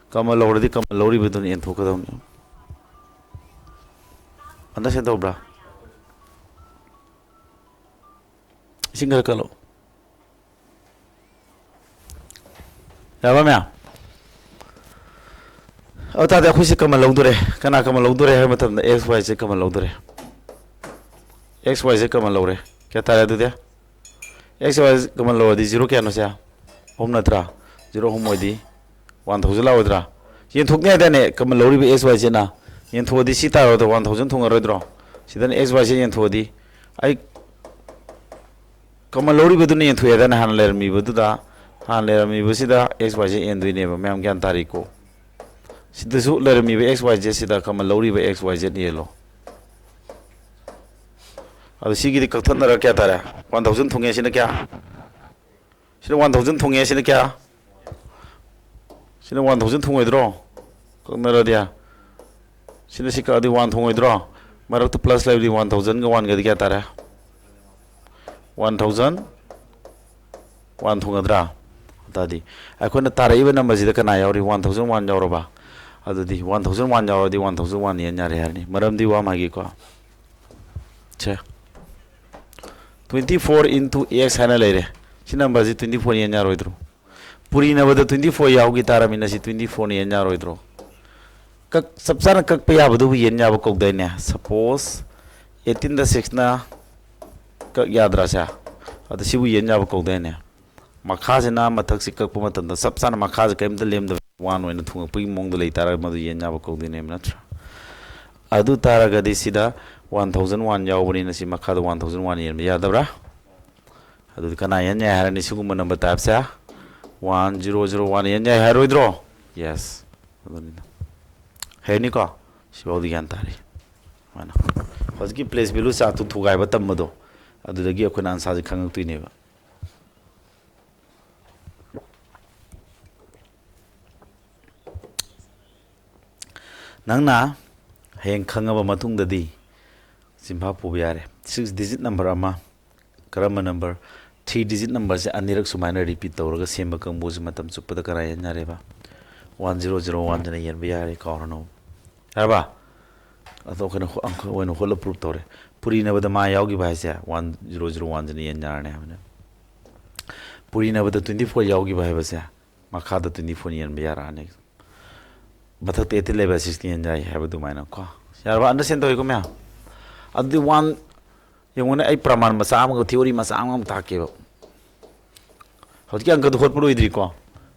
Common ꯂꯧꯔꯗꯤ common ꯂꯧꯔꯤꯕꯗꯨꯅ ꯌꯦꯟꯊꯣꯛꯀꯗꯧꯅꯦꯕ꯫ Understand ꯇꯧꯕ꯭ꯔꯥ? ꯏꯁꯤꯡ ꯈꯔ ꯀꯜꯂꯣ꯫ ꯌꯥꯔꯕ ꯃꯌꯥꯝ? ꯑꯗꯨ ꯇꯥꯔꯗꯤ ꯑꯩꯈꯣꯏꯁꯦ common ꯂꯧꯗꯣꯔꯦ꯫ ꯀꯅꯥ common ꯂꯧꯗꯣꯔꯦ ꯍꯥꯏꯕ ꯃꯇꯝꯗ X Y Z common ꯂꯧꯗꯣꯔꯦ꯫ X Y Z common ꯂꯧꯔꯦ꯫ ꯀꯌꯥ ꯇꯥꯔꯦ ꯑꯗꯨꯗꯤ? X Y Z common ꯂꯧꯔꯗꯤ zero ꯀꯌꯥꯅꯣ ꯁꯦ? ꯑꯍꯨꯝ ꯅꯠꯇ꯭ꯔꯥ? Zero ꯑꯍꯨꯝ ꯑꯣꯏꯗꯤ one thousand ꯂꯥꯛꯑꯣꯏꯗ꯭ꯔꯥ? ꯌꯦꯟꯊꯣꯛꯅꯤ ꯍꯥꯏꯗꯥꯏꯅꯦ common ꯂꯧꯔꯤꯕ X Y Zꯅ? ꯌꯦꯟꯊꯣꯛꯑꯗꯤ ꯁꯤ ꯇꯥꯔꯣꯗ one thousand ꯊꯨꯡꯉꯔꯣꯏꯗ꯭ꯔꯣ? ꯁꯤꯗꯅ X Y Z ꯌꯦꯟꯊꯣꯛꯑꯗꯤ ꯑꯩ common ꯂꯧꯔꯤꯕꯗꯨꯅ ꯌꯦꯟꯊꯣꯛꯑꯦꯗꯅ ꯍꯥꯟꯅ ꯂꯩꯔꯝꯃꯤꯕꯗꯨꯗ, ꯍꯥꯟꯅ ꯂꯩꯔꯝꯃꯤꯕꯁꯤꯗ X Y Z ꯌꯦꯟꯗꯣꯏꯅꯦꯕ꯫ ꯃꯌꯥꯝ ꯒ꯭ꯌꯥꯟ ꯇꯥꯔꯤꯀꯣ? ꯁꯤꯗꯁꯨ ꯂꯩꯔꯝꯃꯤꯕ X Y Z ꯁꯤꯗ common ꯂꯧꯔꯤꯕ X Y Z ꯌꯦꯜꯂꯣ꯫ ꯑꯗꯣ ꯁꯤꯒꯤꯗꯤ ꯀꯛꯊꯠꯅꯔꯒ ꯀꯌꯥ ꯇꯥꯔꯦ? One thousand ꯊꯨꯡꯉꯦ꯫ ꯁꯤꯅ ꯀꯌꯥ? ꯁꯤꯅ ꯋꯥꯟ ꯊꯥꯎꯖꯟ ꯊꯨꯡꯉꯦ, ꯁꯤꯅ ꯀꯌꯥ? ꯁꯤꯅ ꯋꯥꯟ ꯊꯥꯎꯖꯟ ꯊꯨꯡꯉꯣꯏꯗ꯭ꯔꯣ? ꯀꯛꯅꯔꯗꯤ꯫ ꯁꯤꯅ ꯁꯤ ꯀꯛꯑꯗꯤ ꯋꯥꯟ ꯊꯣꯡꯉꯣꯏꯗ꯭ꯔꯣ? ꯃꯔꯛꯇ ꯄ꯭ꯂꯁ ꯂꯩꯕꯗꯤ ꯋꯥꯟ ꯊꯥꯎꯖꯟꯒ ꯋꯥꯟꯒꯗꯤ ꯀꯌꯥ ꯇꯥꯔꯦ? ꯋꯥꯟ ꯊꯥꯎꯖꯟ ꯋꯥꯟ ꯊꯣꯡꯒꯗ꯭ꯔꯥ? ꯑꯗꯨꯗꯤ ꯑꯩꯈꯣꯏꯅ ꯇꯥꯔꯛꯏꯕ ꯅꯝꯕꯔꯁꯤꯗ ꯀꯅꯥ ꯌꯥꯎꯔꯤ? ꯋꯥꯟ ꯊꯥꯎꯖꯟ ꯋꯥꯟ ꯌꯥꯎꯔꯕ? ꯑꯗꯨꯗꯤ ꯋꯥꯟ ꯊꯥꯎꯖꯟ ꯋꯥꯟ ꯌꯥꯎꯔꯗꯤ ꯋꯥꯟ ꯊꯥꯎꯖꯟ ꯋꯥꯟ ꯌꯦꯟ ꯌꯥꯔꯦ ꯍꯥꯏꯔꯅꯤ꯫ ꯃꯔꯝꯗꯤ ꯋꯥ ꯃꯥꯒꯤꯀꯣ꯫ ꯁꯦ, twenty four into x ꯍꯥꯏꯅ ꯂꯩꯔꯦ꯫ ꯁꯤ ꯅꯝꯕꯔꯁꯤ twenty four ꯌꯦꯟ ꯌꯥꯔꯣꯏꯗ꯭ꯔꯣ? ꯄꯨꯔꯤꯅꯕꯗ twenty four ꯌꯥꯎꯈꯤ ꯇꯥꯔꯕꯅꯤꯅ ꯁꯤ twenty four ꯅ ꯌꯦꯟ ꯌꯥꯔꯣꯏꯗ꯭ꯔꯣ? ꯀꯛ ꯆꯞ ꯆꯥꯅ ꯀꯛꯄ ꯌꯥꯕꯗꯨꯕꯨ ꯌꯦꯟ ꯌꯥꯕ ꯀꯧꯗꯥꯏꯅꯦ? Suppose eighteen ꯗ six ꯅ ꯀꯛ ꯌꯥꯗ꯭ꯔꯥ ꯁꯦ? ꯑꯗ ꯁꯤꯕꯨ ꯌꯦꯟ ꯌꯥꯕ ꯀꯧꯗꯥꯏꯅꯦ? ꯃꯈꯥꯁꯤꯅ ꯃꯊꯛꯁꯤ ꯀꯛꯄ ꯃꯇꯝꯗ ꯆꯞ ꯆꯥꯅ ꯃꯈꯥꯁꯦ ꯀꯔꯤꯝꯇ ꯂꯦꯝꯗꯕ ꯋꯥꯟ ꯑꯣꯏꯅ ꯊꯨꯡꯉꯛꯄꯒꯤ ꯃꯑꯣꯡꯗ ꯂꯩꯇꯥꯔꯒꯗꯤ ꯃꯗꯨ ꯌꯦꯟ ꯌꯥꯕ ꯀꯧꯗꯣꯏꯅꯦꯕ, ꯅꯠꯇ꯭ꯔꯥ? ꯑꯗꯨ ꯇꯥꯔꯒꯗꯤ ꯁꯤꯗ ꯋꯥꯟ ꯊꯥꯎꯖꯟ ꯋꯥꯟ ꯌꯥꯎꯕꯅꯤꯅ ꯁꯤ ꯃꯈꯥꯗ ꯋꯥꯟ ꯊꯥꯎꯖꯟ ꯋꯥꯟ ꯌꯦꯟꯕ ꯌꯥꯗꯕ꯭ꯔꯥ? ꯑꯗꯨꯗꯤ ꯀꯅꯥ ꯌꯦꯟ ꯌꯥꯏ ꯍꯥꯏꯔꯅꯤ? ꯁꯤꯒꯨꯝꯕ ꯅꯝꯕꯔ ꯇꯥꯏꯞꯁꯦ ꯋꯥꯟ ꯖꯤꯔꯣ ꯖꯤꯔꯣ ꯋꯥꯟ ꯌꯦꯟ ꯌꯥꯏ ꯍꯥꯏꯔꯣꯏꯗ꯭ꯔꯣ? ꯌꯦꯁ꯫ ꯑꯗꯨꯅꯤꯅ ꯍꯩꯔꯅꯤꯀꯣ? ꯁꯤꯐꯥꯎꯗꯤ ꯒ꯭ꯌꯥꯟ ꯇꯥꯔꯦ꯫ ꯁꯨꯃꯥꯏꯅ ꯍꯧꯖꯤꯛꯀꯤ ꯄ꯭ꯂꯦꯁ ꯚꯦꯂꯨ ꯆꯥꯔꯠꯇꯨ ꯊꯨꯒꯥꯏꯕ ꯇꯝꯕꯗꯣ, ꯑꯗꯨꯗꯒꯤ ꯑꯩꯈꯣꯏꯅ ꯑꯟꯁꯥꯔꯁꯦ ꯈꯪꯉꯛꯇꯣꯏꯅꯦꯕ꯫ ꯅꯪꯅ ꯍꯌꯦꯡ ꯈꯪꯉꯕ ꯃꯇꯨꯡꯗꯗꯤ ꯆꯤꯟꯐꯥ ꯄꯨꯕ ꯌꯥꯔꯦ꯫ Six digit number ꯑꯃ, ꯀꯔꯝꯕ ꯅꯝꯕꯔ? Three digit numberꯁꯦ ꯑꯅꯤꯔꯛ ꯁꯨꯃꯥꯏꯅ repeat ꯇꯧꯔꯒ ꯁꯦꯝꯕ ꯀꯥꯡꯕꯨꯁꯤ ꯃꯇꯝ ꯆꯨꯞꯄꯗ ꯀꯅꯥ ꯌꯦꯟ ꯌꯥꯔꯦꯕ? One zero zero one ꯁꯤꯅ ꯌꯦꯟꯕ ꯌꯥꯔꯦ, ꯀꯥꯎꯔꯅꯨ꯫ ꯌꯥꯔꯕ? ꯑꯗꯣ ꯑꯩꯈꯣꯏꯅ ꯍꯣ-, ꯑꯪꯀ ꯑꯣꯏꯅ ꯍꯣꯠꯂ proof ꯇꯧꯔꯦ꯫ ꯄꯨꯔꯤꯅꯕꯗ ꯃꯥ ꯌꯥꯎꯈꯤꯕ ꯍꯥꯏꯁꯦ one zero zero one ꯁꯤꯅ ꯌꯦꯟ ꯌꯥꯔꯅꯤ ꯍꯥꯏꯕꯅꯦ꯫ ꯄꯨꯔꯤꯅꯕꯗ twenty four ꯌꯥꯎꯈꯤꯕ ꯍꯥꯏꯕꯁꯦ ꯃꯈꯥꯗ twenty four ꯌꯦꯟꯕ ꯌꯥꯔꯛꯑꯅꯤ꯫ ꯃꯊꯛꯇ eighteen ꯂꯩꯕ sixteen ꯌꯦꯟ ꯌꯥꯏ ꯍꯥꯏꯕ ꯑꯗꯨꯃꯥꯏꯅ ꯀꯣ꯫ ꯌꯥꯔꯕ? Understand ꯇꯧꯋꯤꯀꯣ ꯃꯌꯥꯝ? ꯑꯗꯨꯗꯤ ꯋꯥꯟ, ꯌꯦꯡꯉꯨꯅꯦ, ꯑꯩ ꯄ꯭ꯔꯃꯥꯟ ꯃꯆꯥ ꯑꯃꯒ theory ꯃꯆꯥ ꯑꯃꯒ ꯑꯃꯨꯛ ꯇꯥꯛꯀꯦꯕ꯫ ꯍꯧꯖꯤꯛꯀꯤ ꯑꯪꯀꯗꯨ ꯍꯣꯠꯄ ꯂꯣꯏꯗ꯭ꯔꯤꯀꯣ꯫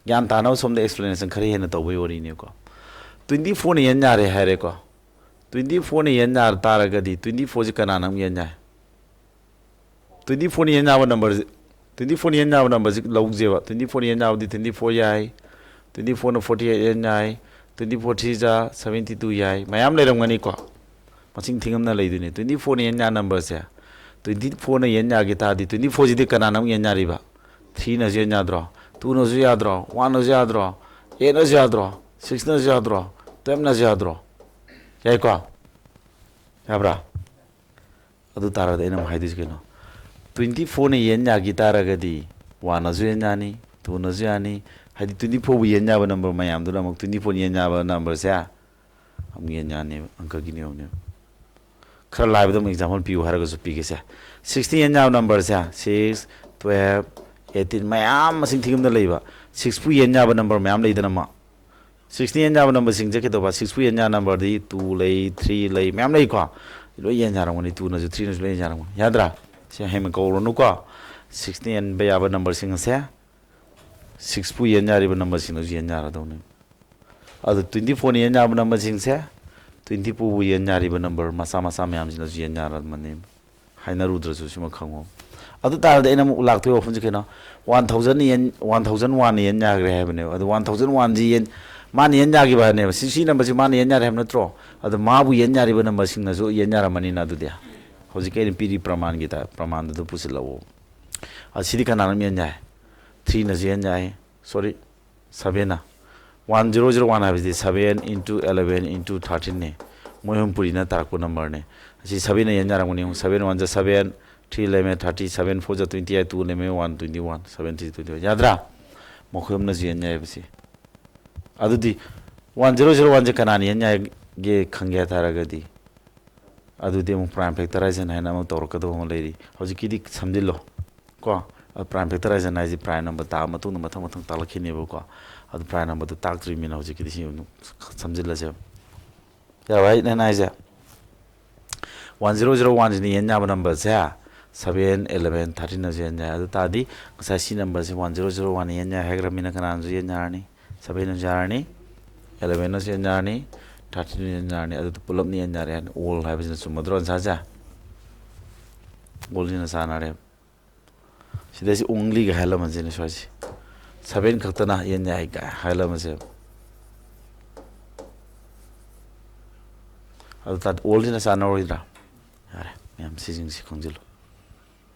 ꯒ꯭ꯌꯥꯟ ꯇꯥꯅꯕ ꯁꯣꯝꯗ explanation ꯈꯔ ꯍꯦꯟꯅ ꯇꯧꯕꯒꯤ ꯋꯥꯔꯤꯅꯤꯀꯣ꯫ Twenty four ꯅ ꯌꯦꯟ ꯌꯥꯔꯦ ꯍꯥꯏꯔꯦꯀꯣ꯫ Twenty four ꯅ ꯌꯦꯟ ꯌꯥꯔ ꯇꯥꯔꯒꯗꯤ twenty four ꯁꯤ ꯀꯅꯥꯅ ꯑꯃꯨꯛ ꯌꯦꯟ ꯌꯥꯏ? Twenty four ꯅ ꯌꯦꯟ ꯌꯥꯕ ꯅꯝꯕꯔꯁꯤ, twenty four ꯅ ꯌꯦꯟ ꯌꯥꯕ ꯅꯝꯕꯔꯁꯤ ꯂꯧꯖꯦꯕ꯫ Twenty four ꯅ ꯌꯦꯟ ꯌꯥꯕꯗꯤ twenty four ꯌꯥꯏ, twenty four ꯅ forty eight ꯌꯦꯟ ꯌꯥꯏ, twenty four three ꯖꯥ seventy two ꯌꯥꯏ, ꯃꯌꯥꯝ ꯂꯩꯔꯝꯒꯅꯤꯀꯣ꯫ ꯃꯁꯤꯡ ꯊꯤꯉꯝꯅ ꯂꯩꯗꯣꯏꯅꯤ꯫ Twenty four ꯅ ꯌꯦꯟ ꯌꯥ ꯅꯝꯕꯔꯁꯦ, twenty four ꯅ ꯌꯦꯟ ꯌꯥꯒꯦ ꯇꯥꯔꯗꯤ twenty four ꯁꯤꯗꯤ ꯀꯅꯥꯅ ꯑꯃꯨꯛ ꯌꯦꯟ ꯌꯥꯔꯤꯕ? ꯊ꯭ꯔꯤꯅꯁꯨ ꯌꯦꯟ ꯌꯥꯗ꯭ꯔꯣ? ꯇꯨꯅꯁꯨ ꯌꯥꯗ꯭ꯔꯣ? ꯋꯥꯟꯅꯁꯨ ꯌꯥꯗ꯭ꯔꯣ? ꯑꯦꯠꯅꯁꯨ ꯌꯥꯗ꯭ꯔꯣ? ꯁꯤꯛꯁꯅꯁꯨ ꯌꯥꯗ꯭ꯔꯣ? ꯇꯨꯌꯦꯜꯞꯅꯁꯨ ꯌꯥꯗ꯭ꯔꯣ? ꯌꯥꯏꯀꯣ? ꯌꯥꯕ꯭ꯔꯥ? ꯑꯗꯨ ꯇꯥꯔꯒꯗꯤ ꯑꯩꯅ ꯑꯃꯨꯛ ꯍꯥꯏꯗꯣꯏꯁꯤ ꯀꯩꯅꯣ? ꯇ꯭ꯋꯦꯟꯇꯤ ꯐꯣꯔꯅ ꯌꯦꯟ ꯌꯥꯈꯤ ꯇꯥꯔꯒꯗꯤ ꯋꯥꯟꯅꯁꯨ ꯌꯦꯟ ꯌꯥꯅꯤ, ꯇꯨꯅꯁꯨ ꯌꯥꯅꯤ꯫ ꯍꯥꯏꯗꯤ ꯇ꯭ꯋꯦꯟꯇꯤ ꯐꯣꯔꯕꯨ ꯌꯦꯟ ꯌꯥꯕ ꯅꯝꯕꯔ ꯃꯌꯥꯝꯗꯨꯅ ꯑꯃꯨꯛ ꯇ꯭ꯋꯦꯟꯇꯤ ꯐꯣꯔꯅ ꯌꯦꯟ ꯌꯥꯕ ꯅꯝꯕꯔꯁꯦ ꯑꯃꯨꯛ ꯌꯦꯟ ꯌꯥꯅꯦꯕ, ꯑꯪꯀꯒꯤ ꯅꯤꯌꯣꯝꯅꯦꯕ꯫ ꯈꯔ ꯂꯥꯏꯕꯗ ꯑꯃꯨꯛ ꯑꯦꯛꯖꯥꯝꯄꯜ ꯄꯤꯌꯨ ꯍꯥꯏꯔꯒꯁꯨ ꯄꯤꯒꯦꯁꯦ꯫ ꯁꯤꯛꯁꯇ ꯌꯦꯟ ꯌꯥꯕ ꯅꯝꯕꯔꯁꯦ ꯁꯤꯛꯁ, ꯇꯨꯌꯦꯜꯞ, ꯑꯩꯠꯇꯤꯟ ꯃꯌꯥꯝ ꯃꯁꯤꯡ ꯊꯤꯕ ꯑꯝꯗ ꯂꯩꯕ꯫ ꯁꯤꯛꯁꯄꯨ ꯌꯦꯟ ꯌꯥꯕ ꯅꯝꯕꯔ ꯃꯌꯥꯝ ꯂꯩꯗꯅ ꯑꯃ꯫ ꯁꯤꯛꯁꯇ ꯌꯦꯟ ꯌꯥꯕ ꯅꯝꯕꯔꯁꯤꯡꯁꯦ ꯀꯩꯗꯧꯕ? ꯁꯤꯛꯁꯄꯨ ꯌꯦꯟ ꯌꯥꯕ ꯅꯝꯕꯔꯗꯤ ꯇꯨ ꯂꯩ, ꯊ꯭ꯔꯤ ꯂꯩ, ꯃꯌꯥꯝ ꯂꯩꯀꯣ꯫ ꯂꯣꯏ ꯌꯦꯟ ꯌꯥꯔꯝꯒꯅꯤ, ꯇꯨꯅꯁꯨ ꯊ꯭ꯔꯤꯅꯁꯨ ꯂꯣꯏ ꯌꯦꯟ ꯌꯥꯔꯝꯒꯅꯤ꯫ ꯌꯥꯗ꯭ꯔꯥ? ꯁꯤ ꯍꯦꯟꯅ ꯀꯧꯔꯨꯅꯨꯀꯣ꯫ ꯁꯤꯛꯁꯇ ꯌꯦꯟꯕ ꯌꯥꯕ ꯅꯝꯕꯔꯁꯤꯡ ꯑꯁꯦ ꯁꯤꯛꯁꯄꯨ ꯌꯦꯟ ꯌꯥꯔꯤꯕ ꯅꯝꯕꯔꯁꯤꯡꯅꯁꯨ ꯌꯦꯟ ꯌꯥꯔꯗꯧꯅꯤ꯫ ꯑꯗꯨ ꯇ꯭ꯋꯦꯟꯇꯤ ꯐꯣꯔꯅ ꯌꯦꯟ ꯌꯥꯕ ꯅꯝꯕꯔꯁꯤꯡꯁꯦ ꯇ꯭ꯋꯦꯟꯇꯤ ꯐꯣꯔꯕꯨ ꯌꯦꯟ ꯌꯥꯔꯤꯕ ꯅꯝꯕꯔ ꯃꯆꯥ ꯃꯆꯥ ꯃꯌꯥꯝꯁꯤꯅꯁꯨ ꯌꯦꯟ ꯌꯥꯔꯝꯃꯅꯤ꯫ ꯍꯥꯏꯅꯔꯨꯗ꯭ꯔꯁꯨ ꯁꯤꯃ ꯈꯪꯉꯣ꯫ ꯑꯗꯨ ꯇꯥꯔꯗꯤ ꯑꯩꯅ ꯑꯃꯨꯛ ꯂꯥꯛꯇꯣꯏ ꯋꯥꯐꯝꯁꯦ ꯀꯩꯅꯣ? ꯋꯥꯟ ꯊꯥꯎꯖꯟ ꯌꯦꯟ, ꯋꯥꯟ ꯊꯥꯎꯖꯟ ꯋꯥꯟꯅ ꯌꯦꯟ ꯌꯥꯈ꯭ꯔꯦ ꯍꯥꯏꯕꯅꯦꯕ꯫ ꯑꯗꯨ ꯋꯥꯟ ꯊꯥꯎꯖꯟ ꯋꯥꯟꯁꯤ ꯌꯦꯟ, ꯃꯥꯅ ꯌꯦꯟ ꯌꯥꯈꯤꯕ ꯍꯥꯏꯕꯅꯦꯕ꯫ ꯁꯤ, ꯁꯤ ꯅꯝꯕꯔꯁꯤ ꯃꯥꯅ ꯌꯦꯟ ꯌꯥꯔꯦ ꯍꯥꯏꯕ ꯅꯠꯇ꯭ꯔꯣ? ꯑꯗꯨ ꯃꯥꯕꯨ ꯌꯦꯟ ꯌꯥꯔꯤꯕ ꯅꯝꯕꯔꯁꯤꯡꯅꯁꯨ ꯌꯦꯟ ꯌꯥꯔꯝꯃꯅꯤꯅ ꯑꯗꯨꯗꯤ꯫ ꯍꯧꯖꯤꯛꯀꯤ ꯑꯩꯅ ꯄꯤꯔꯤ ꯄ꯭ꯔꯃꯥꯟꯒꯤ ꯇꯥꯏꯞ, ꯄ꯭ꯔꯃꯥꯟꯗꯨꯗ ꯄꯨꯁꯤꯜꯂꯛꯑꯣ꯫ ꯑꯁꯤꯗꯤ ꯀꯅꯥꯅ ꯌꯦꯟ ꯌꯥꯏ? ꯊ꯭ꯔꯤꯅꯁꯨ ꯌꯦꯟ ꯌꯥꯏ꯫ ꯁꯣꯔꯤ, ꯁꯚꯦꯟꯅ꯫ ꯋꯥꯟ ꯖꯤꯔꯣ ꯖꯤꯔꯣ ꯋꯥꯟ ꯍꯥꯏꯕꯁꯤꯗꯤ ꯁꯚꯦꯟ into eleven into thirteenꯅꯦ꯫ ꯃꯣꯏ ꯑꯍꯨꯝ ꯄꯨꯔꯤꯅ ꯇꯥꯔꯛꯄ ꯅꯝꯕꯔꯅꯦ꯫ ꯑꯁꯤ ꯁꯚꯦꯟꯅ ꯌꯦꯟ ꯌꯥꯔꯝꯒꯅꯤ꯫ ꯁꯚꯦꯟ ꯋꯥꯟ ꯖ seven, three eleven thirty, seven four ꯖ twenty eight, two eleven one twenty one, seven three twenty one꯫ ꯌꯥꯗ꯭ꯔꯥ? ꯃꯈꯣꯏ ꯑꯍꯨꯝꯅꯁꯨ ꯌꯦꯟ ꯌꯥꯏꯕꯁꯤ꯫ ꯑꯗꯨꯗꯤ ꯋꯥꯟ ꯖꯤꯔꯣ ꯖꯤꯔꯣ ꯋꯥꯟꯁꯦ ꯀꯅꯥꯅ ꯌꯦꯟ ꯌꯥꯏꯒꯦ ꯈꯪꯒꯦ ꯍꯥꯏ ꯇꯥꯔꯒꯗꯤ, ꯑꯗꯨꯗꯤ ꯑꯃꯨꯛ prime factorization ꯍꯥꯏꯅ ꯑꯃ ꯇꯧꯔꯛꯀꯗꯕ ꯑꯃ ꯂꯩꯔꯤ꯫ ꯍꯧꯖꯤꯛꯀꯤꯗꯤ ꯁꯝꯖꯤꯜꯂꯣ ꯀꯣ꯫ ꯑ, prime factorization ꯍꯥꯏꯁꯦ prime number ꯇꯥꯛꯑ ꯃꯇꯨꯡꯗ ꯃꯊꯪ ꯃꯊꯪ ꯇꯥꯛꯂꯛꯈꯤꯅꯦꯕꯀꯣ꯫ ꯑꯗꯨ prime numberꯗꯨ ꯇꯥꯛꯇ꯭ꯔꯤꯕꯅꯤꯅ ꯍꯧꯖꯤꯛꯀꯤꯗꯤ ꯁꯤ ꯑꯗꯨꯝ ꯁꯝꯖꯤꯜꯂꯁꯦ꯫ ꯌꯥꯔꯕ ꯑꯩꯅ ꯍꯥꯏꯁꯦ? ꯋꯥꯟ ꯖꯤꯔꯣ ꯖꯤꯔꯣ ꯋꯥꯟꯁꯤꯅ ꯌꯦꯟ ꯌꯥꯕ ꯅꯝꯕꯔꯁꯦ ꯁꯚꯦꯟ, ꯑꯦꯂꯚꯦꯟ, ꯊꯥꯔꯇꯤꯟꯅꯁꯨ ꯌꯦꯟ ꯌꯥꯏ꯫ ꯑꯗꯨ ꯇꯥꯔꯗꯤ ꯉꯁꯥꯏ ꯁꯤ ꯅꯝꯕꯔꯁꯦ ꯋꯥꯟ ꯖꯤꯔꯣ ꯖꯤꯔꯣ ꯋꯥꯟꯅ ꯌꯦꯟ ꯌꯥꯏ ꯍꯥꯏꯈ꯭ꯔꯕꯅꯤꯅ ꯀꯅꯥꯅꯁꯨ ꯌꯦꯟ ꯌꯥꯔꯅꯤ? ꯁꯚꯦꯟꯅꯁꯨ ꯌꯥꯔꯅꯤ, ꯑꯦꯂꯚꯦꯟꯅꯁꯨ ꯌꯦꯟ ꯌꯥꯔꯅꯤ, ꯊꯥꯔꯇꯤꯟꯅꯁꯨ ꯌꯦꯟ ꯌꯥꯔꯅꯤ꯫ ꯑꯗꯨꯗ ꯄꯨꯂꯞꯅ ꯌꯦꯟ ꯌꯥꯔꯦ ꯍꯥꯏꯅ all ꯍꯥꯏꯕꯁꯤꯅ ꯆꯨꯝꯃꯗ꯭ꯔꯣ ꯑꯟꯁꯥꯔꯁꯦ? Allꯁꯤꯅ ꯆꯥꯟꯅꯔꯦ꯫ ꯁꯤꯗꯩꯁꯤ ꯎꯪꯂꯤꯒ ꯍꯥꯏꯍꯜꯂꯝꯃꯁꯤꯅꯦ ꯁ꯭ꯋꯥꯏꯁꯦ꯫ ꯁꯚꯦꯟ ꯈꯛꯇꯅ ꯌꯦꯟ ꯌꯥꯏ ꯀꯥꯏ ꯍꯥꯏꯍꯜꯂꯝꯃꯁꯦꯕ꯫ ꯑꯗꯨ ꯇꯥꯔꯗꯤ ꯑꯣꯜꯁꯤꯅ ꯆꯥꯟꯅꯔꯣꯏꯗ꯭ꯔꯥ? ꯌꯥꯔꯦ, ꯃꯌꯥꯝ ꯁꯤꯁꯤꯡꯁꯤ ꯈꯪꯖꯤꯜꯂꯨ꯫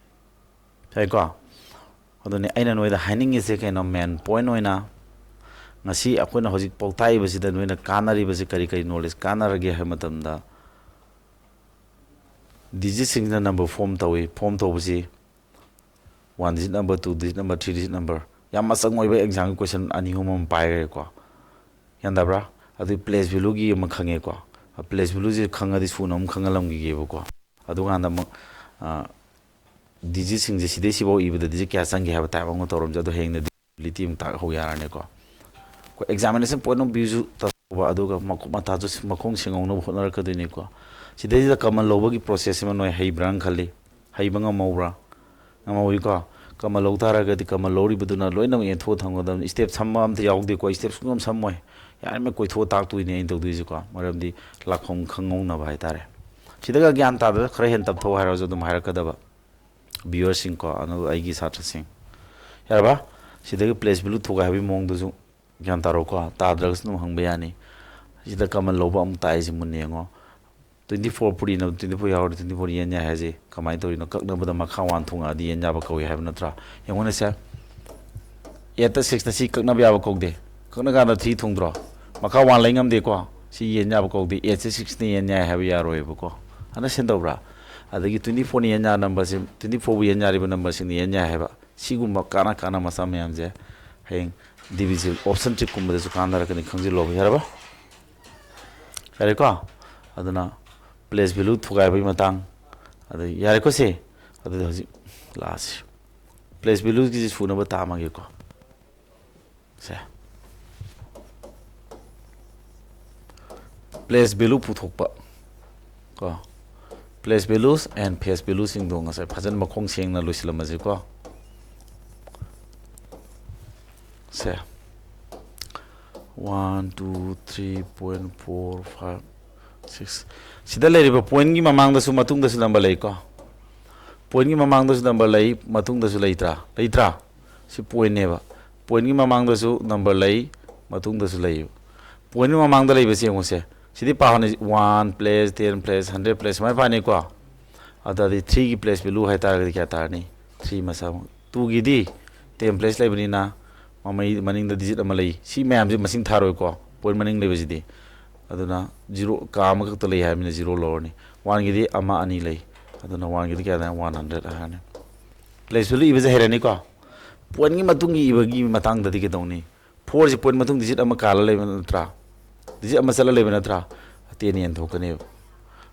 ꯌꯥꯏꯀꯣ? ꯑꯗꯨꯅꯤ ꯑꯩꯅ ꯅꯣꯏꯗ ꯍꯥꯏꯅꯤꯡꯉꯤꯁꯦ ꯀꯩꯅꯣ, ꯃꯦꯟ ꯄꯣꯏꯟ ꯑꯣꯏꯅ ꯉꯁꯤ ꯑꯩꯈꯣꯏꯅ ꯍꯧꯖꯤꯛ ꯄꯥꯎ ꯇꯥꯛꯏꯕꯁꯤꯗ ꯅꯣꯏꯅ ꯀꯥꯟꯅꯔꯤꯕꯁꯤ ꯀꯔꯤ ꯀꯔꯤ ꯅꯣꯂꯦꯖ ꯀꯥꯟꯅꯔꯒꯦ ꯍꯥꯏꯕ ꯃꯇꯝꯗ, ꯗꯤꯖꯤꯠꯁꯤꯡꯁꯤꯅ ꯅꯝꯕꯔ ꯐꯣꯝ ꯇꯧꯏ꯫ ꯐꯣꯝ ꯇꯧꯕꯁꯤ one digit number, two digit number, three digit number, ꯌꯥꯝ ꯃꯆꯪ ꯑꯣꯏꯕ ꯑꯦꯛꯖꯥꯝꯒꯤ ꯀꯣꯏꯁꯟ ꯑꯅꯤ ꯑꯍꯨꯝ ꯑꯃ ꯄꯥꯏꯈ꯭ꯔꯦꯀꯣ꯫ ꯒ꯭ꯌꯥꯟ ꯇꯥꯕ꯭ꯔꯥ? ꯑꯗꯨꯒꯤ ꯄ꯭ꯂꯦꯁ ꯚꯦꯂꯨꯒꯤ ꯑꯃ ꯈꯪꯉꯦꯀꯣ꯫ ꯄ꯭ꯂꯦꯁ ꯚꯦꯂꯨꯁꯦ ꯈꯪꯉꯗꯤ ꯁꯨꯅ ꯑꯃꯨꯛ ꯈꯪꯍꯜꯂꯝꯈꯤꯒꯦꯕꯀꯣ꯫ ꯑꯗꯨꯀꯥꯟꯗ ꯑꯃꯨꯛ, ꯑ, ꯗꯤꯖꯤꯠꯁꯤꯡꯁꯦ ꯁꯤꯗꯩ ꯁꯤꯐꯥꯎ ꯏꯕꯗ ꯗꯤꯖꯤꯠ ꯀꯌꯥ ꯆꯪꯒꯦ ꯍꯥꯏꯕ ꯇꯥꯏꯞ ꯑꯃ ꯇꯧꯔꯝꯁꯦ꯫ ꯑꯗꯣ ꯍꯌꯦꯡꯅ ꯗꯤꯕꯤꯂꯤꯇꯤ ꯑꯃꯨꯛ ꯇꯥꯛꯍꯧ ꯌꯥꯔꯅꯤꯀꯣ꯫ ꯑꯩꯈꯣꯏ examination point of viewꯁꯨ ꯇꯧꯕ, ꯑꯗꯨꯒ ꯃꯈꯨꯞ ꯃꯇꯥꯁꯨ ꯃꯈꯣꯡ ꯁꯦꯡꯍꯧꯅꯕ ꯍꯣꯠꯅꯔꯛꯀꯗꯣꯏꯅꯤꯀꯣ꯫ ꯁꯤꯗꯩꯁꯤꯗ ꯀꯃꯟ ꯂꯧꯕꯒꯤ ꯄ꯭ꯔꯣꯁꯦꯁ ꯑꯃ ꯅꯣꯏ ꯍꯩꯕ꯭ꯔꯥꯅ ꯈꯜꯂꯤ꯫ ꯍꯩꯕ ꯉꯝꯍꯧꯕ꯭ꯔꯥ? ꯉꯝꯍꯧꯋꯤꯀꯣ꯫ ꯀꯃꯟ ꯂꯧ ꯇꯥꯔꯒꯗꯤ ꯀꯃꯟ ꯂꯧꯔꯤꯕꯗꯨꯅ ꯂꯣꯏꯅꯃꯛ ꯌꯦꯟꯊꯣꯛꯑ ꯊꯝꯒꯗꯕꯅꯤ꯫ ꯁ꯭ꯇꯦꯞ ꯁꯝꯕ ꯑꯝꯇ ꯌꯥꯎꯗꯦꯀꯣ꯫ ꯁ꯭ꯇꯦꯞ ꯁꯨꯡꯁꯝ ꯁꯝꯃꯣꯏ꯫ ꯌꯥꯔꯤꯉꯩ ꯀꯣꯏꯊꯣꯛꯑ ꯇꯥꯛꯇꯣꯏꯅꯦ ꯑꯩꯅ ꯇꯧꯗꯣꯏꯁꯦꯀꯣ꯫ ꯃꯔꯝꯗꯤ ꯂꯥꯛꯐꯝ ꯈꯪꯍꯧꯅꯕ ꯍꯥꯏꯇꯥꯔꯦ꯫ ꯁꯤꯗꯒ ꯒ꯭ꯌꯥꯟ ꯇꯥꯗꯕ ꯈꯔ ꯍꯦꯟꯅ ꯇꯞꯊꯧ ꯍꯥꯏꯔꯁꯨ ꯑꯗꯨꯝ ꯍꯥꯏꯔꯛꯀꯗꯕ꯫ ꯚ꯭ꯌꯨꯋꯔꯁꯤꯡꯀꯣ, ꯑꯅꯧ-, ꯑꯩꯒꯤ ꯁꯥꯇ꯭ꯔꯁꯤꯡ꯫ ꯌꯥꯔꯕ? ꯁꯤꯗꯒꯤ ꯄ꯭ꯂꯦꯁ ꯚꯦꯂꯨ ꯊꯨꯒꯥꯏꯕꯒꯤ ꯃꯑꯣꯡꯗꯨꯁꯨ ꯒ꯭ꯌꯥꯟ ꯇꯥꯔꯣꯀꯣ꯫ ꯇꯥꯗ꯭ꯔꯒꯁꯨ ꯑꯗꯨꯝ ꯍꯪꯕ ꯌꯥꯅꯤ꯫ ꯁꯤꯗ ꯀꯃꯟ ꯂꯧꯕ ꯑꯃꯨꯛ ꯇꯥꯛꯏꯁꯦ ꯃꯨꯟꯅ ꯌꯦꯡꯉꯣ꯫ ꯇ꯭ꯋꯦꯟꯇꯤ ꯐꯣꯔ ꯄꯨꯔꯤꯅꯕ ꯇ꯭ꯋꯦꯟꯇꯤ ꯐꯣꯔ ꯌꯥꯎꯔꯗꯤ ꯇ꯭ꯋꯦꯟꯇꯤ ꯐꯣꯔ ꯌꯦꯟ ꯌꯥꯏ ꯍꯥꯏꯁꯦ ꯀꯃꯥꯏꯅ ꯇꯧꯔꯤꯅꯣ? ꯀꯛꯅꯕꯗ ꯃꯈꯥ ꯋꯥꯟ ꯊꯣꯡꯉꯛꯑꯗꯤ ꯌꯦꯟ ꯌꯥꯕ ꯀꯧꯏ ꯍꯥꯏꯕ ꯅꯠꯇ꯭ꯔꯥ? ꯌꯦꯡꯉꯣꯅꯦ ꯁꯦ, ꯑꯦꯠꯇ ꯁꯤꯛꯁꯅ ꯁꯤ ꯀꯛꯅꯕ ꯌꯥꯕ ꯀꯧꯗꯦ꯫ ꯀꯛꯅ ꯀꯥꯟꯗ ꯊ꯭ꯔꯤ ꯊꯣꯡꯗ꯭ꯔꯣ? ꯃꯈꯥ ꯋꯥꯟ ꯂꯩ ꯉꯝꯗꯦꯀꯣ꯫ ꯁꯤ ꯌꯦꯟ ꯌꯥꯕ ꯀꯧꯗꯦ꯫ ꯑꯦꯠꯁꯦ ꯁꯤꯛꯁꯅ ꯌꯦꯟ ꯌꯥꯏ ꯍꯥꯏꯕ ꯌꯥꯔꯣꯏꯕꯀꯣ꯫ ꯑꯟꯗꯔꯁ꯭ꯇꯦꯟ ꯇꯧꯕ꯭ꯔꯥ? ꯑꯗꯒꯤ ꯇ꯭ꯋꯦꯟꯇꯤ ꯐꯣꯔꯅ ꯌꯦꯟ ꯌꯥ ꯅꯝꯕꯔꯁꯦ, ꯇ꯭ꯋꯦꯟꯇꯤ ꯐꯣꯔꯕꯨ ꯌꯦꯟ ꯌꯥꯔꯤꯕ ꯅꯝꯕꯔꯁꯤꯡꯅ ꯌꯦꯟ ꯌꯥꯏ ꯍꯥꯏꯕ꯫ ꯁꯤꯒꯨꯝꯕ ꯀꯥꯟꯅ ꯀꯥꯟꯅ ꯃꯆꯥ ꯃꯌꯥꯝꯁꯦ ꯍꯌꯦꯡ ꯗꯤꯕꯤꯖꯤꯕꯜ ꯑꯣꯞꯁꯟ ꯇ꯭ꯔꯤꯛꯀꯨꯝꯕꯗꯁꯨ ꯀꯥꯟꯅꯔꯛꯀꯅꯤ, ꯈꯪꯖꯤꯜꯂꯣꯕ꯫ ꯌꯥꯔꯕ? ꯌꯥꯔꯦꯀꯣ? ꯑꯗꯨꯅ ꯄ꯭ꯂꯦꯁ ꯚꯦꯂꯨ ꯊꯨꯒꯥꯏꯕꯒꯤ ꯃꯇꯥꯡ, ꯑꯗꯩ ꯌꯥꯔꯦꯀꯣ ꯁꯤ? ꯑꯗꯨꯗꯤ ꯍꯧꯖꯤꯛ ꯂꯥꯛꯑꯁꯤ꯫ ꯄ꯭ꯂꯦꯁ ꯚꯦꯂꯨꯒꯤꯁꯤ ꯁꯨꯅꯕ ꯇꯥꯝꯃꯒꯦꯀꯣ꯫ ꯁꯦ, ꯄ꯭ꯂꯦꯁ ꯚꯦꯂꯨ ꯄꯨꯊꯣꯛꯄ ꯀꯣ, ꯄ꯭ꯂꯦꯁ ꯚꯦꯂꯨꯁ ꯑꯦꯟ ꯐꯦꯁ ꯚꯦꯂꯨꯁꯤꯡꯗꯣ ꯉꯁꯥꯏ ꯐꯖꯅ ꯃꯈꯣꯡ ꯁꯦꯡꯅ ꯂꯣꯏꯁꯤꯜꯂꯝꯃꯁꯤꯀꯣ꯫ ꯁꯦ, one, two, three, point four, five, six. ꯁꯤꯗ ꯂꯩꯔꯤꯕ ꯄꯣꯏꯟꯒꯤ ꯃꯃꯥꯡꯗꯁꯨ ꯃꯇꯨꯡꯗꯁꯨ ꯅꯝꯕꯔ ꯂꯩꯀꯣ꯫ ꯄꯣꯏꯟꯒꯤ ꯃꯃꯥꯡꯗꯁꯨ ꯅꯝꯕꯔ ꯂꯩ, ꯃꯇꯨꯡꯗꯁꯨ ꯂꯩꯇ꯭ꯔꯥ? ꯂꯩꯇ꯭ꯔꯥ? ꯁꯤ ꯄꯣꯏꯟꯅꯦꯕ꯫ ꯄꯣꯏꯟꯒꯤ ꯃꯃꯥꯡꯗꯁꯨ ꯅꯝꯕꯔ ꯂꯩ, ꯃꯇꯨꯡꯗꯁꯨ ꯂꯩꯌꯦꯕ꯫ ꯄꯣꯏꯟꯒꯤ ꯃꯃꯥꯡꯗ ꯂꯩꯕꯁꯦ ꯌꯦꯡꯉꯨꯁꯦ꯫ ꯁꯤꯗꯤ ꯄꯥꯎꯅꯤ, one place, ten place, hundred place ꯁꯨꯃꯥꯏꯅ ꯄꯥꯅꯤꯀꯣ꯫ ꯑꯗꯨꯗꯤ ꯊ꯭ꯔꯤꯒꯤ ꯄ꯭ꯂꯦꯁ ꯚꯦꯂꯨ ꯍꯥꯏꯇꯥꯔꯒꯗꯤ ꯀꯌꯥ ꯇꯥꯔꯅꯤ? ꯊ꯭ꯔꯤ ꯃꯁꯥꯃꯛ꯫ ꯇꯨꯒꯤꯗꯤ ꯇꯦꯟ ꯄ꯭ꯂꯦꯁ ꯂꯩꯕꯅꯤꯅ ꯃꯃꯩ ꯃꯅꯤꯡꯗ ꯗꯤꯖꯤꯠ ꯑꯃ ꯂꯩ꯫ ꯁꯤ ꯃꯌꯥꯝꯁꯤ ꯃꯁꯤꯡ ꯊꯥꯔꯣꯏꯀꯣ, ꯄꯣꯏꯟ ꯃꯅꯤꯡ ꯂꯩꯕꯁꯤꯗꯤ꯫ ꯑꯗꯨꯅ ꯖꯤꯔꯣ ꯀꯥ ꯑꯃꯈꯛꯇ ꯂꯩ ꯍꯥꯏꯕꯅꯤꯅ ꯖꯤꯔꯣ ꯂꯧꯔꯅꯤ꯫ ꯋꯥꯟꯒꯤꯗꯤ ꯑꯃ ꯑꯅꯤ ꯂꯩ꯫ ꯑꯗꯨꯅ ꯋꯥꯟꯒꯤꯗꯤ ꯀꯌꯥꯗ? ꯋꯥꯟ ꯍꯟꯗ꯭ꯔꯦꯠ ꯍꯥꯏꯔꯅꯤ꯫ ꯄ꯭ꯂꯦꯁ ꯚꯦꯂꯨ ꯏꯕꯁꯦ ꯍꯩꯔꯅꯤꯀꯣ꯫ ꯄꯣꯏꯟꯒꯤ ꯃꯇꯨꯡꯒꯤ ꯏꯕꯒꯤ ꯃꯇꯥꯡꯗꯗꯤ ꯀꯩꯗꯧꯅꯤ? ꯐꯣꯔꯁꯤ ꯄꯣꯏꯟ ꯃꯇꯨꯡ ꯗꯤꯖꯤꯠ ꯑꯃ ꯀꯥꯜꯂ ꯂꯩꯕ ꯅꯠꯇ꯭ꯔꯥ? ꯗꯤꯖꯤꯠ ꯑꯃ ꯆꯠꯂ ꯂꯩꯕ ꯅꯠꯇ꯭ꯔꯥ? ꯇꯦꯟ ꯌꯦꯟꯊꯣꯛꯀꯅꯦꯕ꯫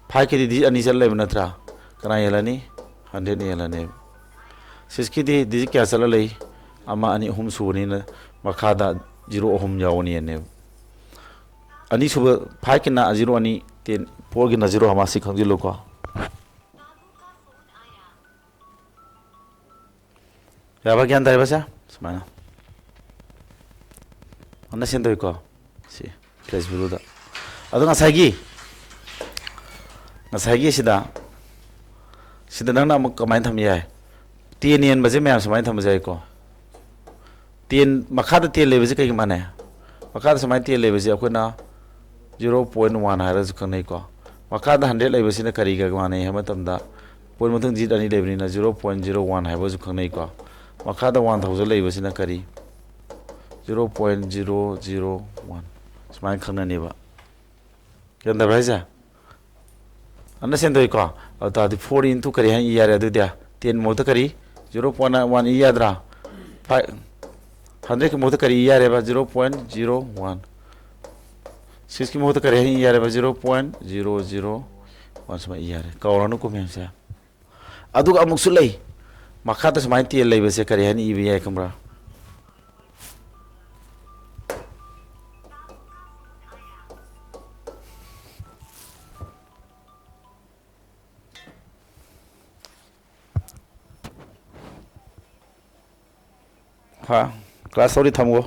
ꯐꯥꯏꯚꯀꯤꯗꯤ ꯗꯤꯖꯤꯠ ꯑꯅꯤ ꯆꯠꯂ ꯂꯩꯕ ꯅꯠꯇ꯭ꯔꯥ? ꯀꯅꯥ ꯌꯦꯜꯂꯅꯤ? ꯍꯟꯗ꯭ꯔꯦꯠ ꯌꯦꯜꯂꯅꯦꯕ꯫ ꯁꯤꯛꯁꯀꯤꯗꯤ ꯗꯤꯖꯤꯠ ꯀꯌꯥ ꯆꯠꯂ ꯂꯩ? ꯑꯃ, ꯑꯅꯤ, ꯑꯍꯨꯝ ꯁꯨꯕꯅꯤꯅ ꯃꯈꯥꯗ ꯖꯤꯔꯣ ꯑꯍꯨꯝ ꯌꯥꯎꯒꯅꯤꯅꯦꯕ꯫ ꯑꯅꯤꯁꯨꯕ, ꯐꯥꯏꯚꯀꯤꯅ ꯖꯤꯔꯣ ꯑꯅꯤ, ꯇꯦꯟ, ꯐꯣꯔꯒꯤꯅ ꯖꯤꯔꯣ ꯑꯃ, ꯁꯤ ꯈꯪꯖꯤꯜꯂꯨꯀꯣ꯫ ꯌꯥꯕ? ꯒ꯭ꯌꯥꯟ ꯇꯥꯔꯤꯕꯁꯦ? ꯁꯨꯃꯥꯏꯅ ꯑꯟꯗꯔꯁꯇꯦꯟ ꯇꯧꯏꯀꯣ? ꯁꯤ ꯄ꯭ꯂꯦꯁ ꯚꯦꯂꯨꯗ꯫ ꯑꯗꯣ ꯉꯁꯥꯏꯒꯤ, ꯉꯁꯥꯏꯒꯤ ꯁꯤꯗ, ꯁꯤꯗ ꯅꯪꯅ ꯑꯃꯨꯛ ꯀꯃꯥꯏꯅ ꯊꯝꯕ ꯌꯥꯏ? ꯇꯦꯟ ꯌꯦꯟꯕꯁꯦ ꯃꯌꯥꯝ ꯁꯨꯃꯥꯏꯅ ꯊꯝꯕꯁꯦ ꯌꯥꯏꯀꯣ? ꯇꯦꯟ, ꯃꯈꯥꯗ ꯇꯦꯟ ꯂꯩꯕꯁꯦ ꯀꯩꯒ ꯃꯥꯟꯅꯩ? ꯃꯈꯥꯗ ꯁꯨꯃꯥꯏꯅ ꯇꯦꯟ ꯂꯩꯕꯁꯦ ꯑꯩꯈꯣꯏꯅ ꯖꯤꯔꯣ ꯄꯣꯏꯟ ꯋꯥꯟ ꯍꯥꯏꯔꯁꯨ ꯈꯪꯅꯩꯀꯣ꯫ ꯃꯈꯥꯗ ꯍꯟꯗ꯭ꯔꯦꯠ ꯂꯩꯕꯁꯤꯅ ꯀꯔꯤꯒ ꯃꯥꯟꯅꯩ ꯍꯥꯏꯕ ꯃꯇꯝꯗ, ꯄꯣꯏꯟ ꯃꯊꯪ ꯗꯤꯖꯤꯠ ꯑꯅꯤ ꯂꯩꯕꯅꯤꯅ ꯖꯤꯔꯣ ꯄꯣꯏꯟ ꯖꯤꯔꯣ ꯋꯥꯟ ꯍꯥꯏꯕꯁꯨ ꯈꯪꯅꯩꯀꯣ꯫ ꯃꯈꯥꯗ ꯋꯥꯟ ꯊꯥꯎꯖꯟ ꯂꯩꯕꯁꯤꯅ ꯀꯔꯤ? Zero point zero zero one. ꯁꯨꯃꯥꯏꯅ ꯈꯪꯅꯅꯦꯕ꯫ ꯒ꯭ꯌꯥꯟ ꯇꯥꯕ꯭ꯔꯥ ꯍꯥꯏꯁꯦ? ꯑꯟꯗꯔꯁꯇꯦꯟ ꯇꯧꯏꯀꯣ? ꯑꯗꯨ ꯇꯥꯔꯗꯤ ꯐꯣꯔ ꯏꯟꯇꯨ ꯀꯔꯤ ꯍꯥꯏꯅ ꯏ ꯌꯥꯔꯦ ꯑꯗꯨꯗꯤ? ꯇꯦꯟ ꯃꯍꯨꯠꯇ ꯀꯔꯤ? ꯖꯤꯔꯣ ꯄꯣꯏꯟ ꯋꯥꯟ ꯏ ꯌꯥꯗ꯭ꯔꯥ? ꯐꯥꯏꯚ, ꯍꯟꯗ꯭ꯔꯦꯠꯀꯤ ꯃꯍꯨꯠꯇ ꯀꯔꯤ ꯏ ꯌꯥꯔꯦꯕ? Zero point zero one. ꯁꯤꯛꯁꯀꯤ ꯃꯍꯨꯠꯇ ꯀꯔꯤ ꯍꯥꯏꯅ ꯏ ꯌꯥꯔꯦꯕ? Zero point zero zero one. ꯁꯨꯃꯥꯏꯅ ꯏ ꯌꯥꯔꯦ꯫ ꯀꯥꯎꯔꯅꯨꯀꯣ ꯃꯌꯥꯝꯁꯦ꯫ ꯑꯗꯨꯒ ꯑꯃꯨꯛꯁꯨ ꯂꯩ꯫ ꯃꯈꯥꯗ ꯁꯨꯃꯥꯏꯅ ꯇꯦꯟ ꯂꯩꯕꯁꯦ ꯀꯔꯤ ꯍꯥꯏꯅ ꯏꯕ ꯌꯥꯏ ꯈꯪꯕ꯭ꯔꯥ? ꯍꯥ? ꯀ꯭ꯂꯥꯁ ꯇꯧꯔꯤ, ꯊꯝꯃꯣ꯫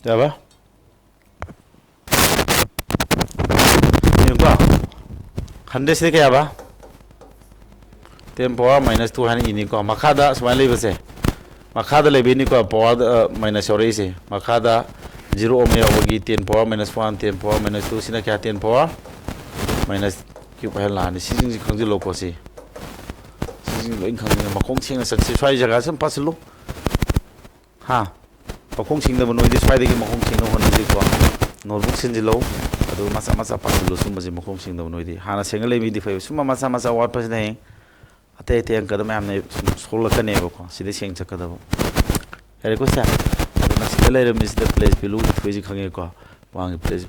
ꯌꯥꯕ? ꯌꯦꯡꯉꯨꯀꯣ꯫ ꯍꯟꯗ꯭ꯔꯦꯠꯁꯤꯗ ꯀꯌꯥꯕ? ꯇꯦꯟ ꯄꯋꯥꯔ ꯃꯥꯏꯅꯁ ꯇꯨ ꯍꯥꯏꯅ ꯏꯅꯤꯀꯣ꯫ ꯃꯈꯥꯗ ꯁꯨꯃꯥꯏꯅ ꯂꯩꯕꯁꯦ, ꯃꯈꯥꯗ ꯂꯩꯕꯩꯅꯤꯀꯣ ꯄꯋꯥꯔꯗ ꯃꯥꯏꯅꯁ ꯌꯥꯎꯔꯛꯏꯁꯦ꯫ ꯃꯈꯥꯗ ꯖꯤꯔꯣ ꯑꯃ ꯌꯥꯎꯕꯒꯤ ten power minus one, ten power minus two, ꯁꯤꯅ ꯀꯌꯥ? ꯇꯦꯟ ꯄꯋꯥꯔ ꯃꯥꯏꯅꯁ ꯀ꯭ꯌꯨꯕ ꯍꯥꯏꯅ ꯂꯥꯛꯑꯅꯤ꯫ ꯁꯤꯁꯤꯡꯁꯤ ꯈꯪꯖꯤꯜꯂꯣꯀꯣ꯫ ꯁꯤ ꯁꯤꯁꯤꯡ ꯂꯣꯏ ꯈꯪꯖꯤꯜꯂꯣ꯫ ꯃꯈꯣꯡ ꯁꯦꯡꯅ ꯆꯠꯁꯤ꯫ ꯁ꯭ꯋꯥꯏ ꯖꯒꯥꯁꯤ ꯑꯗꯨꯝ ꯄꯥꯁꯤꯜꯂꯨ꯫ ꯍꯥ? ꯃꯈꯣꯡ ꯁꯦꯡꯗꯕ ꯅꯣꯏꯗꯤ ꯁ꯭ꯋꯥꯏꯗꯒꯤ ꯃꯈꯣꯡ ꯁꯦꯡꯅ ꯍꯣꯠꯅꯁꯤꯀꯣ꯫ ꯅꯣꯠꯕꯨꯛ ꯁꯤꯟꯖꯤꯜꯂꯧ꯫ ꯑꯗꯨꯒ ꯃꯆꯥ ꯃꯆꯥ ꯄꯥꯁꯤꯜꯂꯨ꯫ ꯁꯨꯝꯕꯁꯤ ꯃꯈꯣꯡ ꯁꯦꯡꯗꯕ ꯅꯣꯏꯗꯤ꯫ ꯍꯥꯟꯅ ꯁꯦꯡꯅ ꯂꯩꯕꯤꯗꯤ ꯐꯩ꯫ ꯁꯨꯝꯕ ꯃꯆꯥ ꯃꯆꯥ ꯋꯥꯠꯄꯁꯤꯅ ꯍꯌꯦꯡ ꯑꯇꯩ ꯑꯇꯩ ꯑꯪꯀꯗ ꯃꯌꯥꯝꯅ ꯁꯨꯝ ꯁꯣꯛꯂꯛꯀꯅꯦꯕꯀꯣ꯫ ꯁꯤꯗꯩ ꯁꯦꯡ ꯆꯠꯀꯗꯕ꯫ ꯌꯥꯔꯦꯀꯣ ꯁꯦ? ꯑꯗꯨꯅ ꯁꯤꯗ ꯂꯩꯔꯝꯃꯤꯁꯤꯗ ꯄ꯭ꯂꯦꯁ ꯚꯦꯂꯨ ꯊꯣꯛꯏꯁꯤ ꯈꯪꯉꯦꯀꯣ꯫ ꯋꯥꯡꯒꯤ ꯄ꯭ꯂꯦꯁ꯫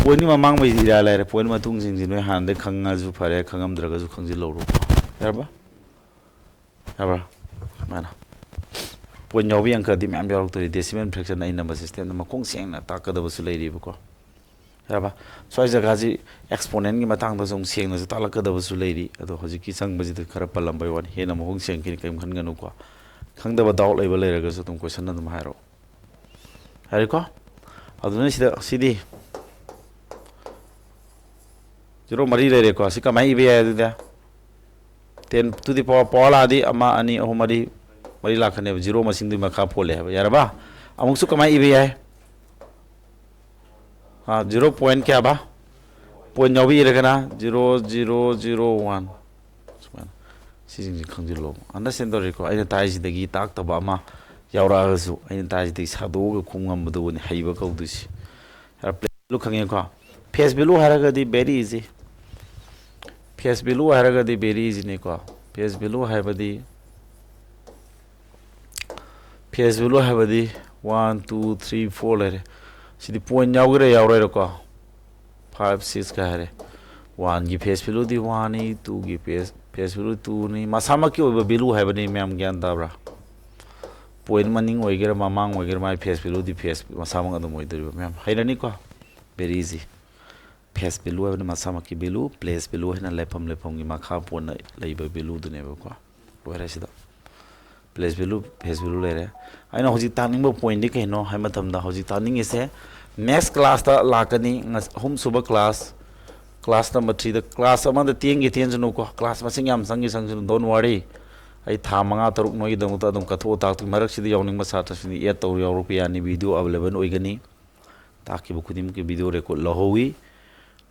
ꯄꯣꯏꯟꯒꯤ ꯃꯃꯥꯡꯉꯩꯁꯤ ꯏꯔꯥꯏ ꯂꯥꯏꯔꯦ꯫ ꯄꯣꯏꯟ ꯃꯇꯨꯡꯁꯤꯡꯁꯤ ꯅꯣꯏ ꯍꯥꯟꯅꯗꯩ ꯈꯪꯉꯁꯨ ꯐꯔꯦ, ꯈꯪꯉꯝꯗ꯭ꯔꯒꯁꯨ ꯈꯪꯖꯤꯜꯍꯧꯔꯣꯀꯣ꯫ ꯌꯥꯔꯕ? ꯌꯥꯕ꯭ꯔꯥ? ꯁꯨꯃꯥꯏꯅ꯫ ꯄꯣꯏꯟ ꯌꯥꯎꯕꯤ ꯑꯪꯀꯗꯤ ꯃꯌꯥꯝ ꯌꯥꯎꯔꯛꯇꯣꯔꯤ꯫ ꯗꯦꯁꯤꯃꯦꯜ ꯐ꯭ꯔꯦꯛꯁꯟ ꯑꯩ ꯅꯝꯕ ꯁꯤꯁꯇꯦꯝꯗ ꯃꯈꯣꯡ ꯁꯦꯡꯅ ꯇꯥꯛꯀꯗꯕꯁꯨ ꯂꯩꯔꯤꯕꯀꯣ꯫ ꯌꯥꯔꯕ? ꯁ꯭ꯋꯥꯏ ꯖꯒꯥꯁꯤ ꯑꯦꯛꯁꯄꯣꯅꯦꯟꯒꯤ ꯃꯇꯥꯡꯗꯁꯨ ꯑꯃꯨꯛ ꯁꯦꯡꯅꯁꯨ ꯇꯥꯛꯂꯛꯀꯗꯕꯁꯨ ꯂꯩꯔꯤ꯫ ꯑꯗꯣ ꯍꯧꯖꯤꯛꯀꯤ ꯆꯪꯕꯁꯤꯗ ꯈꯔ ꯄꯜꯂꯝꯕꯩ ꯋꯥꯅꯤ꯫ ꯍꯦꯟꯅ ꯃꯈꯣꯡ ꯁꯦꯡꯈꯤꯅꯤ, ꯀꯔꯤꯝ ꯈꯟꯒꯅꯨꯀꯣ꯫ ꯈꯪꯗꯕ ꯗꯥꯎꯠ ꯂꯩꯕ ꯂꯩꯔꯒꯁꯨ ꯑꯗꯨꯝ ꯀꯣꯏꯁꯟ ꯑꯗꯨꯝ ꯍꯥꯏꯔꯛꯑꯣ꯫ ꯌꯥꯔꯦꯀꯣ? ꯑꯗꯨꯅ ꯁꯤꯗ, ꯁꯤꯗꯤ ꯖꯤꯔꯣ ꯃꯔꯤ ꯂꯩꯔꯦꯀꯣ꯫ ꯁꯤ ꯀꯃꯥꯏꯅ ꯏꯕ ꯌꯥꯏ ꯑꯗꯨꯗꯤ? Ten to the power, power ꯂꯥꯛꯑꯗꯤ ꯑꯃ, ꯑꯅꯤ, ꯑꯍꯨꯝ, ꯃꯔꯤ, ꯃꯔꯤ ꯂꯥꯛꯀꯅꯦꯕ꯫ ꯖꯤꯔꯣ ꯃꯁꯤꯡꯗꯨꯒꯤ ꯃꯈꯥ ꯄꯣꯜꯂꯦ ꯍꯥꯏꯕ꯫ ꯌꯥꯔꯕ? ꯑꯃꯨꯛꯁꯨ ꯀꯃꯥꯏꯅ ꯏꯕ ꯌꯥꯏ? ꯑꯥ, ꯖꯤꯔꯣ ꯄꯣꯏꯟ ꯀꯌꯥꯕ? ꯄꯣꯏꯟ ꯌꯥꯎꯕꯤ ꯏꯔꯒꯅ ꯖꯤꯔꯣ ꯖꯤꯔꯣ ꯖꯤꯔꯣ ꯋꯥꯟ꯫ ꯁꯨꯃꯥꯏꯅ꯫ ꯁꯤꯁꯤꯡꯁꯤ ꯈꯪꯖꯤꯜꯂꯣ꯫ ꯑꯟꯗꯔꯁꯇꯦꯟ ꯇꯧꯔꯦꯀꯣ? ꯑꯩꯅ ꯇꯥꯏꯁꯤꯗꯒꯤ ꯇꯥꯛꯇꯕ ꯑꯃ ꯌꯥꯎꯔꯛꯑꯒꯁꯨ, ꯑꯩꯅ ꯇꯥꯏꯁꯤꯗꯒꯤ ꯁꯥꯗꯣꯛꯑꯒ ꯈꯨꯝ ꯉꯝꯕꯗꯨꯕꯨꯅꯤ ꯍꯩꯕ ꯀꯧꯗꯣꯏꯁꯤ꯫ ꯌꯥꯔꯦ, ꯄ꯭ꯂꯦꯁ ꯚꯦꯂꯨ ꯈꯪꯉꯦꯀꯣ? ꯐꯦꯁ ꯚꯦꯂꯨ ꯍꯥꯏꯔꯒꯗꯤ very easy꯫ ꯐꯦꯁ ꯚꯦꯂꯨ ꯍꯥꯏꯔꯒꯗꯤ very easyꯅꯤꯀꯣ꯫ ꯐꯦꯁ ꯚꯦꯂꯨ ꯍꯥꯏꯕꯗꯤ, ꯐꯦꯁ ꯚꯦꯂꯨ ꯍꯥꯏꯕꯗꯤ ꯋꯥꯟ, ꯇꯨ, ꯊ꯭ꯔꯤ, ꯐꯣꯔ ꯂꯩꯔꯦ꯫ ꯁꯤꯗꯤ ꯄꯣꯏꯟ ꯌꯥꯎꯒꯦꯔꯥ ꯌꯥꯎꯔꯣꯏꯔꯥꯀꯣ? ꯐꯥꯏꯚ, ꯁꯤꯛꯁꯀ ꯍꯥꯏꯔꯦ꯫ ꯋꯥꯟꯒꯤ ꯐꯦꯁ ꯚꯦꯂꯨꯗꯤ ꯋꯥꯟꯅꯤ, ꯇꯨꯒꯤ ꯐꯦꯁ, ꯐꯦꯁ ꯚꯦꯂꯨ ꯇꯨꯅꯤ꯫ ꯃꯁꯥꯃꯛꯀꯤ ꯑꯣꯏꯕ ꯚꯦꯂꯨ ꯍꯥꯏꯕꯅꯤ, ꯃꯌꯥꯝ ꯒ꯭ꯌꯥꯟ ꯇꯥꯕ꯭ꯔꯥ? ꯄꯣꯏꯟ ꯃꯅꯤꯡ ꯑꯣꯏꯒꯦꯔꯥ ꯃꯃꯥꯡ ꯑꯣꯏꯒꯦꯔꯥ, ꯃꯥꯒꯤ ꯐꯦꯁ ꯚꯦꯂꯨꯗꯤ ꯐꯦꯁ ꯃꯁꯥꯃꯛ ꯑꯗꯨꯝ ꯑꯣꯏꯗꯣꯔꯤꯕ꯫ ꯃꯌꯥꯝ ꯍꯩꯔꯅꯤꯀꯣ? Very easy꯫ ꯐꯦꯁ ꯚꯦꯂꯨ ꯍꯥꯏꯕꯅ ꯃꯁꯥꯃꯛꯀꯤ ꯚꯦꯂꯨ, ꯄ꯭ꯂꯦꯁ ꯚꯦꯂꯨ ꯍꯥꯏꯅ ꯂꯩꯐꯝ ꯂꯩꯐꯝꯒꯤ ꯃꯈꯥ ꯄꯣꯟꯅ ꯂꯩꯕ ꯚꯦꯂꯨꯗꯨꯅꯦꯕꯀꯣ꯫ ꯂꯣꯏꯔꯦ ꯁꯤꯗ꯫ ꯄ꯭ꯂꯦꯁ ꯚꯦꯂꯨ, ꯐꯦꯁ ꯚꯦꯂꯨ ꯂꯩꯔꯦ꯫ ꯑꯩꯅ ꯍꯧꯖꯤꯛ ꯇꯥꯛꯅꯤꯡꯕ ꯄꯣꯏꯟꯗꯤ ꯀꯩꯅꯣ ꯍꯥꯏꯕ ꯃꯇꯝꯗ, ꯍꯧꯖꯤꯛ ꯇꯥꯛꯅꯤꯡꯉꯤꯁꯦ ꯅꯦꯛꯁ ꯀ꯭ꯂꯥꯁꯇ ꯂꯥꯛꯀꯅꯤ, ꯉꯁ-, ꯑꯍꯨꯝꯁꯨꯕ ꯀ꯭ꯂꯥꯁ, ꯀ꯭ꯂꯥꯁ ꯅꯝꯕꯔ ꯊ꯭ꯔꯤꯗ, ꯀ꯭ꯂꯥꯁ ꯑꯃꯗ ꯇꯦꯟꯒꯦ ꯇꯦꯟꯁꯅꯨꯀꯣ, ꯀ꯭ꯂꯥꯁ ꯃꯁꯤꯡ ꯌꯥꯝ ꯆꯪꯒꯦ ꯆꯪꯁꯅꯨ, don't worry꯫ ꯑꯩ ꯊꯥ ꯃꯉꯥ ꯇꯔꯨꯛ ꯅꯣꯏꯒꯤꯗꯃꯛꯇ ꯑꯗꯨꯝ ꯀꯠꯊꯣꯛꯑ ꯇꯥꯛꯇꯣꯏ꯫ ꯃꯔꯛꯁꯤꯗ ꯌꯥꯎꯅꯤꯡꯕ ꯁꯥꯇ꯭ꯔꯁꯤꯡꯗꯤ add ꯇꯧꯔ ꯌꯥꯎꯔꯛꯄ ꯌꯥꯅꯤ꯫ Video available ꯑꯣꯏꯒꯅꯤ꯫ ꯇꯥꯛꯈꯤꯕ ꯈꯨꯗꯤꯡꯃꯛꯀꯤ video record ꯂꯧꯍꯧꯋꯤ꯫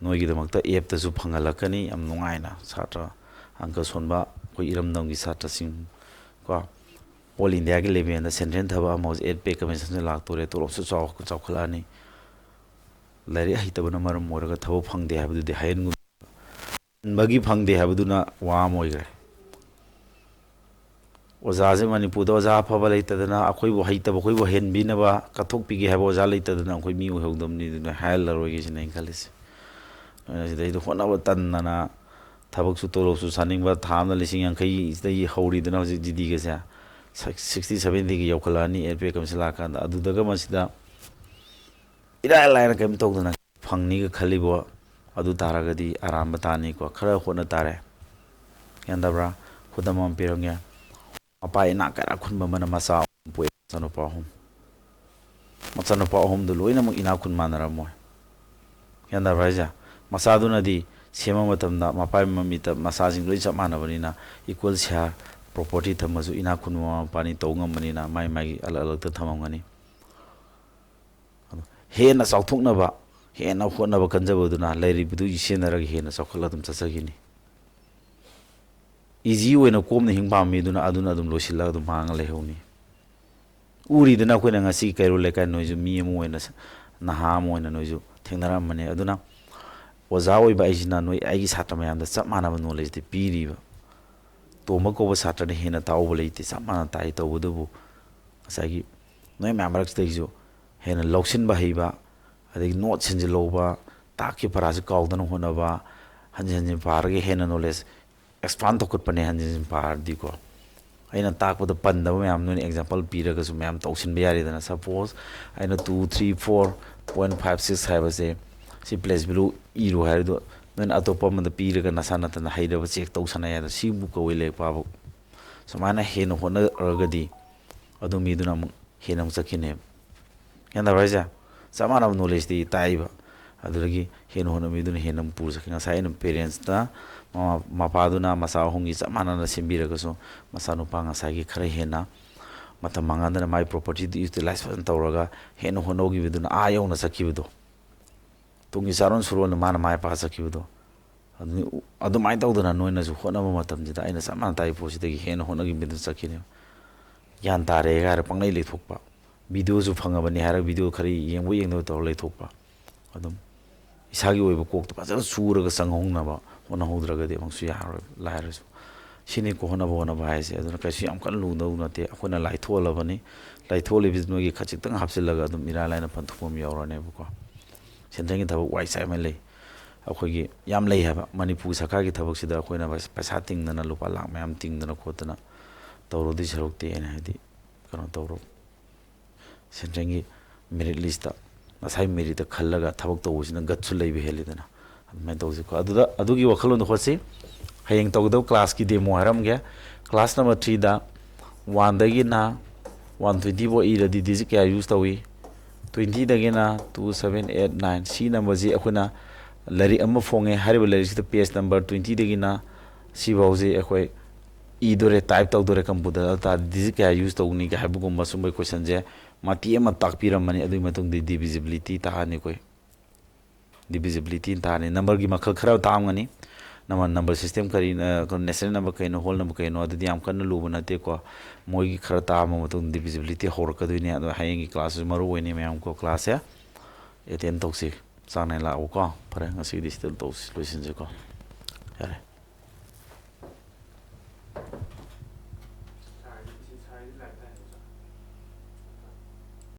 ꯅꯣꯏꯒꯤꯗꯃꯛꯇ appꯇꯁꯨ ꯐꯪꯍꯜꯂꯛꯀꯅꯤ꯫ ꯌꯥꯝ ꯅꯨꯡꯉꯥꯏꯅ ꯁꯥꯇ꯭ꯔ ꯑꯪꯀ ꯁꯣꯟꯕ ꯑꯩꯈꯣꯏ ꯏꯔꯝꯗꯝꯒꯤ ꯁꯥꯇ꯭ꯔꯁꯤꯡ ꯀꯣ, all Indiaꯒꯤ levelꯗ central ꯊꯕꯛ ꯑꯃ ꯍꯧꯖꯤꯛ eight pay commissionꯁꯦ ꯂꯥꯛꯇꯣꯔꯦ꯫ ꯇꯣꯂꯣꯞꯁꯨ ꯆꯥꯎ-, ꯆꯥꯎꯈꯠꯂꯛꯑꯅꯤ꯫ ꯂꯥꯏꯔꯤꯛ ꯍꯩꯇꯕꯅ ꯃꯔꯝ ꯑꯣꯏꯔꯒ ꯊꯕꯛ ꯐꯪꯗꯦ ꯍꯥꯏꯕꯗꯨꯗꯤ ꯍꯥꯏꯍꯟꯒꯨꯝ-, ꯇꯟꯕꯒꯤ ꯐꯪꯗꯦ ꯍꯥꯏꯕꯗꯨꯅ ꯋꯥ ꯑꯃ ꯑꯣꯏꯈ꯭ꯔꯦ꯫ ꯑꯣꯖꯥꯁꯦ ꯃꯅꯤꯄꯨꯔꯗ ꯑꯣꯖꯥ ꯑꯐꯕ ꯂꯩꯇꯗꯅ, ꯑꯩꯈꯣꯏꯕꯨ ꯍꯩꯇꯕ, ꯑꯩꯈꯣꯏꯕꯨ ꯍꯦꯟꯕꯤꯅꯕ, ꯀꯠꯊꯣꯛꯄꯤꯒꯦ ꯍꯥꯏꯕ ꯑꯣꯖꯥ ꯂꯩꯇꯗꯅ ꯑꯩꯈꯣꯏ ꯃꯤ ꯑꯣꯏꯍꯧꯗꯕꯅꯤ ꯑꯗꯨꯅ ꯍꯥꯏꯍꯜꯂꯔꯣꯏꯒꯦ ꯁꯤꯅ ꯑꯩꯅ ꯈꯜꯂꯤꯁꯦ꯫ ꯑꯗꯨꯅ ꯁꯤꯗꯩꯗ ꯍꯣꯠꯅꯕ ꯇꯟꯗꯅ, ꯊꯕꯛꯁꯨ ꯇꯣꯂꯣꯞꯁꯨ ꯆꯥꯅꯤꯡꯕ, ꯊꯥ ꯑꯃꯗ ꯂꯤꯁꯤꯡ ꯌꯥꯡꯈꯩ ꯁꯤꯗꯒꯤ ꯍꯧꯔꯤꯗꯅ ꯍꯧꯖꯤꯛ GDꯒꯁꯦ, sixty seventyꯒ ꯌꯧꯈꯠꯂꯛꯑꯅꯤ eight pay commission ꯂꯥꯛꯀꯥꯟꯗ꯫ ꯑꯗꯨꯗꯒ ꯃꯁꯤꯗ ꯏꯔꯥꯏ ꯂꯥꯏꯅ ꯀꯔꯤꯝ ꯇꯧꯗꯅ ꯐꯪꯅꯤꯒ ꯈꯜꯂꯤꯕꯣ? ꯑꯗꯨ ꯇꯥꯔꯒꯗꯤ ꯑꯔꯥꯟꯕ ꯇꯥꯅꯤꯀꯣ꯫ ꯈꯔ ꯍꯣꯠꯅ ꯇꯥꯔꯦ꯫ ꯒ꯭ꯌꯥꯟ ꯇꯥꯕ꯭ꯔꯥ? ꯈꯨꯗꯝ ꯑꯃ ꯄꯤꯔꯝꯒꯦ꯫ ꯃꯄꯥ ꯏꯅꯥꯛ ꯀꯩꯔꯥꯛ ꯈꯨꯟꯕ ꯑꯃꯅ ꯃꯆꯥ ꯑꯍꯨꯝ ꯄꯣꯛꯑꯦ, ꯃꯆꯥꯅꯨꯄꯥ ꯑꯍꯨꯝ꯫ ꯃꯆꯥꯅꯨꯄꯥ ꯑꯍꯨꯝꯗꯨ ꯂꯣꯏꯅꯃꯛ ꯏꯅꯥꯛ ꯈꯨꯟ ꯃꯥꯟꯅꯔꯝꯃꯣꯏ꯫ ꯒ꯭ꯌꯥꯟ ꯇꯥꯕ꯭ꯔꯥ ꯍꯥꯏꯁꯦ? ꯃꯆꯥꯗꯨꯅꯗꯤ ꯁꯦꯝꯕ ꯃꯇꯝꯗ ꯃꯄꯥꯒꯤ ꯃꯃꯤꯠꯇ ꯃꯆꯥꯁꯤꯡ ꯂꯣꯏ ꯆꯞ ꯃꯥꯟꯅꯕꯅꯤꯅ, equal share property ꯊꯝꯃꯁꯨ ꯏꯅꯥꯛ ꯈꯨꯟꯕ ꯃꯃꯥ ꯃꯄꯥꯅꯤ ꯇꯧ ꯉꯝꯕꯅꯤꯅ ꯃꯥꯏ ꯃꯥꯏꯒꯤ ꯑꯂꯛ ꯑꯂꯛꯇ ꯊꯝꯃꯝꯒꯅꯤ꯫ ꯑꯗꯣ ꯍꯦꯟꯅ ꯆꯥꯎꯊꯣꯛꯅꯕ, ꯍꯦꯟꯅ ꯍꯣꯠꯅꯕ ꯀꯟꯖꯕꯗꯨꯅ ꯂꯩꯔꯤꯕꯗꯨ ꯁꯤꯖꯤꯟꯅꯔꯒ ꯍꯦꯟꯅ ꯆꯥꯎꯈꯠꯂ ꯑꯗꯨꯝ ꯆꯠꯆꯈꯤꯅꯤ꯫ Easy ꯑꯣꯏꯅ ꯀꯣꯝꯅ ꯍꯤꯡ ꯄꯥꯝꯕ ꯃꯤꯗꯨꯅ ꯑꯗꯨꯅ ꯑꯗꯨꯝ ꯂꯣꯏꯁꯤꯜꯂꯒ ꯑꯗꯨꯝ ꯍꯥꯡꯉ ꯂꯩꯍꯧꯅꯤ꯫ ꯎꯔꯤꯗꯅ ꯑꯩꯈꯣꯏꯅ ꯉꯁꯤ ꯀꯩꯔꯣꯜ ꯂꯩꯀꯥꯏ ꯅꯣꯏꯁꯨ ꯃꯤ ꯑꯃ ꯑꯣꯏꯅ ꯁ-, ꯅꯍꯥ ꯑꯃ ꯑꯣꯏꯅ ꯅꯣꯏꯁꯨ ꯊꯦꯡꯅꯔꯝꯕꯅꯤ꯫ ꯑꯗꯨꯅ ꯑꯣꯖꯥ ꯑꯣꯏꯕ ꯑꯩꯁꯤꯅ ꯅꯣꯏ ꯑꯩꯒꯤ ꯁꯥꯇ꯭ꯔ ꯃꯌꯥꯝꯗ ꯆꯞ ꯃꯥꯟꯅꯕ knowledgeꯇꯤ ꯄꯤꯔꯤꯕ꯫ ꯇꯣꯝꯕ ꯀꯧꯕ ꯁꯥꯇ꯭ꯔꯅ ꯍꯦꯟꯅ ꯇꯥꯛꯍꯧꯕ ꯂꯩꯇꯦ, ꯆꯞ ꯃꯥꯟꯅ ꯇꯥꯛꯏ꯫ ꯇꯧꯕꯇꯕꯨ ꯉꯁꯥꯏꯒꯤ ꯅꯣꯏ ꯃꯌꯥꯝ ꯃꯔꯛꯁꯤꯗꯒꯤꯁꯨ ꯍꯦꯟꯅ ꯂꯧꯁꯤꯟꯕ ꯍꯩꯕ, ꯑꯗꯒꯤ note ꯁꯤꯟꯖꯤꯜꯍꯧꯕ, ꯇꯥꯛꯈꯤꯕ ꯄꯔꯥꯁꯤ ꯀꯥꯎꯗꯅ ꯍꯣꯠꯅꯕ, ꯍꯟꯖꯤꯟ ꯍꯟꯖꯤꯟ ꯄꯥꯔꯒ ꯍꯦꯟꯅ knowledge expand ꯇꯧꯈꯠꯄꯅꯦ ꯍꯟꯖꯤꯟ ꯍꯟꯖꯤꯟ ꯄꯥꯔꯗꯤꯀꯣ꯫ ꯑꯩꯅ ꯇꯥꯛꯄꯗ ꯄꯟꯗꯕ ꯃꯌꯥꯝ ꯅꯣꯏꯅ example ꯄꯤꯔꯒꯁꯨ ꯃꯌꯥꯝ ꯇꯧꯁꯤꯟꯕ ꯌꯥꯔꯦꯗꯅ꯫ Suppose ꯑꯩꯅ two, three, four point five six ꯍꯥꯏꯕꯁꯦ ꯁꯤ place below ꯏꯔꯣ ꯍꯥꯏꯔꯤꯗꯣ ꯅꯣꯏꯅ ꯑꯇꯣꯞꯄ ꯑꯃꯗ ꯄꯤꯔꯒ ꯅꯁꯥ ꯅꯊꯟꯗ ꯍꯩꯔꯕ check ꯇꯧꯁꯟꯅ ꯌꯥꯏꯗꯣ꯫ ꯁꯤꯕꯨ ꯀꯧꯏ ꯂꯥꯏꯔꯤꯛ ꯄꯥꯕ꯫ ꯁꯨꯃꯥꯏꯅ ꯍꯦꯟꯅ ꯍꯣꯠꯅꯔꯒꯗꯤ ꯑꯗꯨ ꯃꯤꯗꯨꯅ ꯑꯃꯨꯛ ꯍꯦꯟꯅ ꯑꯃꯨꯛ ꯆꯠꯈꯤꯅꯦꯕ꯫ ꯒ꯭ꯌꯥꯟ ꯇꯥꯕ꯭ꯔꯥ ꯍꯥꯏꯁꯦ? ꯆꯞ ꯃꯥꯟꯅꯕ knowledgeꯇꯤ ꯇꯥꯛꯏꯕ꯫ ꯑꯗꯨꯗꯒꯤ ꯍꯦꯟꯅ ꯍꯣꯠꯅꯕꯤꯗꯨꯅ ꯍꯦꯟꯅ ꯑꯃꯨꯛ ꯄꯨꯔ ꯆꯠꯈꯤ꯫ ꯉꯁꯥꯏ ꯑꯩꯅ parents ꯇ, ꯃꯃꯥ ꯃꯄꯥꯗꯨꯅ ꯃꯆꯥ ꯑꯍꯨꯝꯒꯤ ꯆꯞ ꯃꯥꯟꯅꯅ ꯁꯦꯝꯕꯤꯔꯒꯁꯨ, ꯃꯆꯥꯅꯨꯄꯥ ꯉꯁꯥꯏꯒꯤ ꯈꯔ ꯍꯦꯟꯅ ꯃꯇꯝ ꯃꯥꯡꯍꯟꯗꯅ ꯃꯥꯏ property ꯗꯨ utilize ꯐꯖꯅ ꯇꯧꯔꯒ ꯍꯦꯟꯅ ꯍꯣꯠꯅꯈꯤꯕꯗꯨꯅ ꯑꯥ ꯌꯧꯅ ꯆꯠꯈꯤꯕꯗꯣ, ꯇꯨꯡꯒꯤ ꯆꯥꯔꯣꯟ ꯁꯨꯔꯣꯟꯗ ꯃꯥꯅ ꯃꯥꯏ ꯄꯥꯛꯑ ꯆꯠꯈꯤꯕꯗꯣ꯫ ꯑꯗꯨꯅꯤ, ꯑꯗꯨꯃꯥꯏꯅ ꯇꯧꯗꯅ ꯅꯣꯏꯅꯁꯨ ꯍꯣꯠꯅꯕ ꯃꯇꯝꯁꯤꯗ ꯑꯩꯅ ꯆꯞ ꯃꯥꯟꯅ ꯇꯥꯛꯏ ꯄꯣꯠꯁꯤꯗꯒꯤ ꯍꯦꯟꯅ ꯍꯣꯠꯅꯈꯤꯕꯗꯨꯅ ꯆꯠꯈꯤꯅꯦꯕ꯫ ꯒ꯭ꯌꯥꯟ ꯇꯥꯔꯦ ꯍꯥꯏꯔ ꯄꯪꯂꯩ ꯂꯩꯊꯣꯛꯄ, video ꯁꯨ ꯐꯪꯉꯕꯅꯤ ꯍꯥꯏꯔꯒ video ꯈꯔ ꯌꯦꯡꯕ ꯌꯦꯡꯗꯕ ꯇꯧꯔ ꯂꯩꯊꯣꯛꯄ꯫ ꯑꯗꯨꯝ ꯏꯁꯥꯒꯤ ꯑꯣꯏꯕ ꯀꯣꯛꯇ ꯐꯖꯅ ꯁꯨꯔꯒ ꯆꯪꯍꯧꯅꯕ ꯍꯣꯠꯅꯍꯧꯗ꯭ꯔꯒꯗꯤ ꯑꯃꯨꯛꯁꯨ ꯌꯥꯔꯔꯣꯏ꯫ ꯂꯥꯏꯔꯁꯨ ꯁꯤꯅꯤꯀꯣ ꯍꯣꯠꯅꯕ ꯍꯣꯠꯅꯕ ꯍꯥꯏꯁꯦ꯫ ꯑꯗꯨꯅ ꯀꯩꯁꯨ ꯌꯥꯝ ꯀꯟꯅ ꯂꯨꯗꯧ ꯅꯠꯇꯦ꯫ ꯑꯩꯈꯣꯏꯅ ꯂꯥꯏꯊꯣꯛꯍꯜꯂꯕꯅꯤ, ꯂꯥꯏꯊꯣꯛꯍꯜꯂꯤꯕꯁꯤ ꯅꯣꯏꯒꯤ ꯈꯖꯤꯛꯇꯪ ꯍꯥꯞꯆꯤꯜꯂꯒ ꯑꯗꯨꯝ ꯏꯔꯥꯏ ꯂꯥꯏꯅ ꯐꯟꯊꯣꯛꯄ ꯑꯃ ꯌꯥꯎꯔꯅꯦꯕꯀꯣ꯫ Central ꯒꯤ ꯊꯕꯛ ꯋꯥꯏ ꯆꯥꯏꯃꯟ ꯂꯩ꯫ ꯑꯩꯈꯣꯏꯒꯤ ꯌꯥꯝ ꯂꯩ ꯍꯥꯏꯕ꯫ ꯃꯅꯤꯄꯨꯔ ꯁꯔꯀꯥꯔꯒꯤ ꯊꯕꯛꯁꯤꯗ ꯑꯩꯈꯣꯏꯅ ꯄꯩꯁꯥ ꯇꯤꯡꯗꯅ, ꯂꯨꯄꯥ ꯂꯥꯛ ꯃꯌꯥꯝ ꯇꯤꯡꯗꯅ ꯈꯣꯠꯇꯅ ꯇꯧꯔꯨꯗꯣꯏ ꯁꯔꯨꯛꯇꯤ ꯑꯩꯅ ꯍꯥꯏꯗꯤ ꯀꯩꯅꯣ ꯇꯧꯔꯣ꯫ Central ꯒꯤ merit list ꯇ ꯉꯁꯥꯏ merit ꯇ ꯈꯜꯂꯒ ꯊꯕꯛ ꯇꯧꯕꯁꯤꯅ ꯒꯠꯁꯨ ꯂꯩꯕ ꯍꯦꯜꯂꯤꯗꯅ꯫ ꯑꯗꯨꯃꯥꯏꯅ ꯇꯧꯁꯤꯀꯣ꯫ ꯑꯗꯨꯗ, ꯑꯗꯨꯒꯤ ꯋꯥꯈꯜꯂꯣꯟꯗꯣ ꯍꯣꯠꯁꯤ꯫ ꯍꯌꯦꯡ ꯇꯧꯒꯗꯕ class ꯀꯤ demo ꯍꯥꯏꯔꯝꯒꯦ꯫ Class number three ꯗ one ꯗꯒꯤꯅ one twenty ꯐꯥꯎ ꯏꯔꯗꯤ digit ꯀꯌꯥ use ꯇꯧꯏ? Twenty ꯗꯒꯤꯅ two, seven, eight, nine꯫ ꯁꯤ number ꯁꯤ ꯑꯩꯈꯣꯏꯅ ꯂꯥꯏꯔꯤꯛ ꯑꯃ ꯐꯣꯡꯉꯦ, ꯍꯥꯏꯔꯤꯕ ꯂꯥꯏꯔꯤꯛꯁꯤꯗ page number twenty ꯗꯒꯤꯅ ꯁꯤꯐꯥꯎꯁꯤ ꯑꯩꯈꯣꯏ ꯏꯗꯣꯔꯦ, type ꯇꯧꯗꯣꯔꯦ computer ꯗ꯫ ꯑꯗꯨ ꯇꯥꯔꯗꯤ digit ꯀꯌꯥ use ꯇꯧꯅꯤꯒꯦ ꯍꯥꯏꯕꯒꯨꯝꯕ ꯁꯨꯝꯕꯒꯤ question ꯁꯦ ꯃꯇꯦꯛ ꯑꯃ ꯇꯥꯛꯄꯤꯔꯝꯃꯅꯤ꯫ ꯑꯗꯨꯒꯤ ꯃꯇꯨꯡꯗ divisibility ꯇꯥꯛꯑꯅꯤ ꯑꯩꯈꯣꯏ꯫ Divisibility ꯇꯥꯛꯑꯅꯤ꯫ Number ꯒꯤ ꯃꯈꯜ ꯈꯔ ꯇꯥꯛꯑꯝꯒꯅꯤ꯫ Number, number system ꯀꯔꯤꯅ, ꯀꯩꯅꯣ, natural number ꯀꯩꯅꯣ, whole number ꯀꯩꯅꯣ, ꯑꯗꯨꯗꯤ ꯌꯥꯝ ꯀꯟꯅ ꯂꯨꯕ ꯅꯠꯇꯦꯀꯣ꯫ ꯃꯣꯏꯒꯤ ꯈꯔ ꯇꯥꯛꯑꯕ ꯃꯇꯨꯡꯗ divisibility ꯍꯧꯔꯛꯀꯗꯣꯏꯅꯦ꯫ ꯑꯗꯣ ꯍꯌꯦꯡꯒꯤ class ꯁꯤꯁꯨ ꯃꯔꯨ ꯑꯣꯏꯅꯤ ꯃꯌꯥꯝ ꯀꯣ꯫ Class ꯁꯦ attend ꯇꯧꯁꯤ꯫ ꯆꯥꯡ ꯅꯥꯏꯅ ꯂꯥꯛꯎꯀꯣ꯫ ꯐꯔꯦ, ꯉꯁꯤꯒꯤꯗꯤ ꯁꯤꯗ ꯇꯧꯁꯤ, ꯂꯣꯏꯁꯤꯟꯁꯤꯀꯣ꯫ ꯌꯥꯔꯦ꯫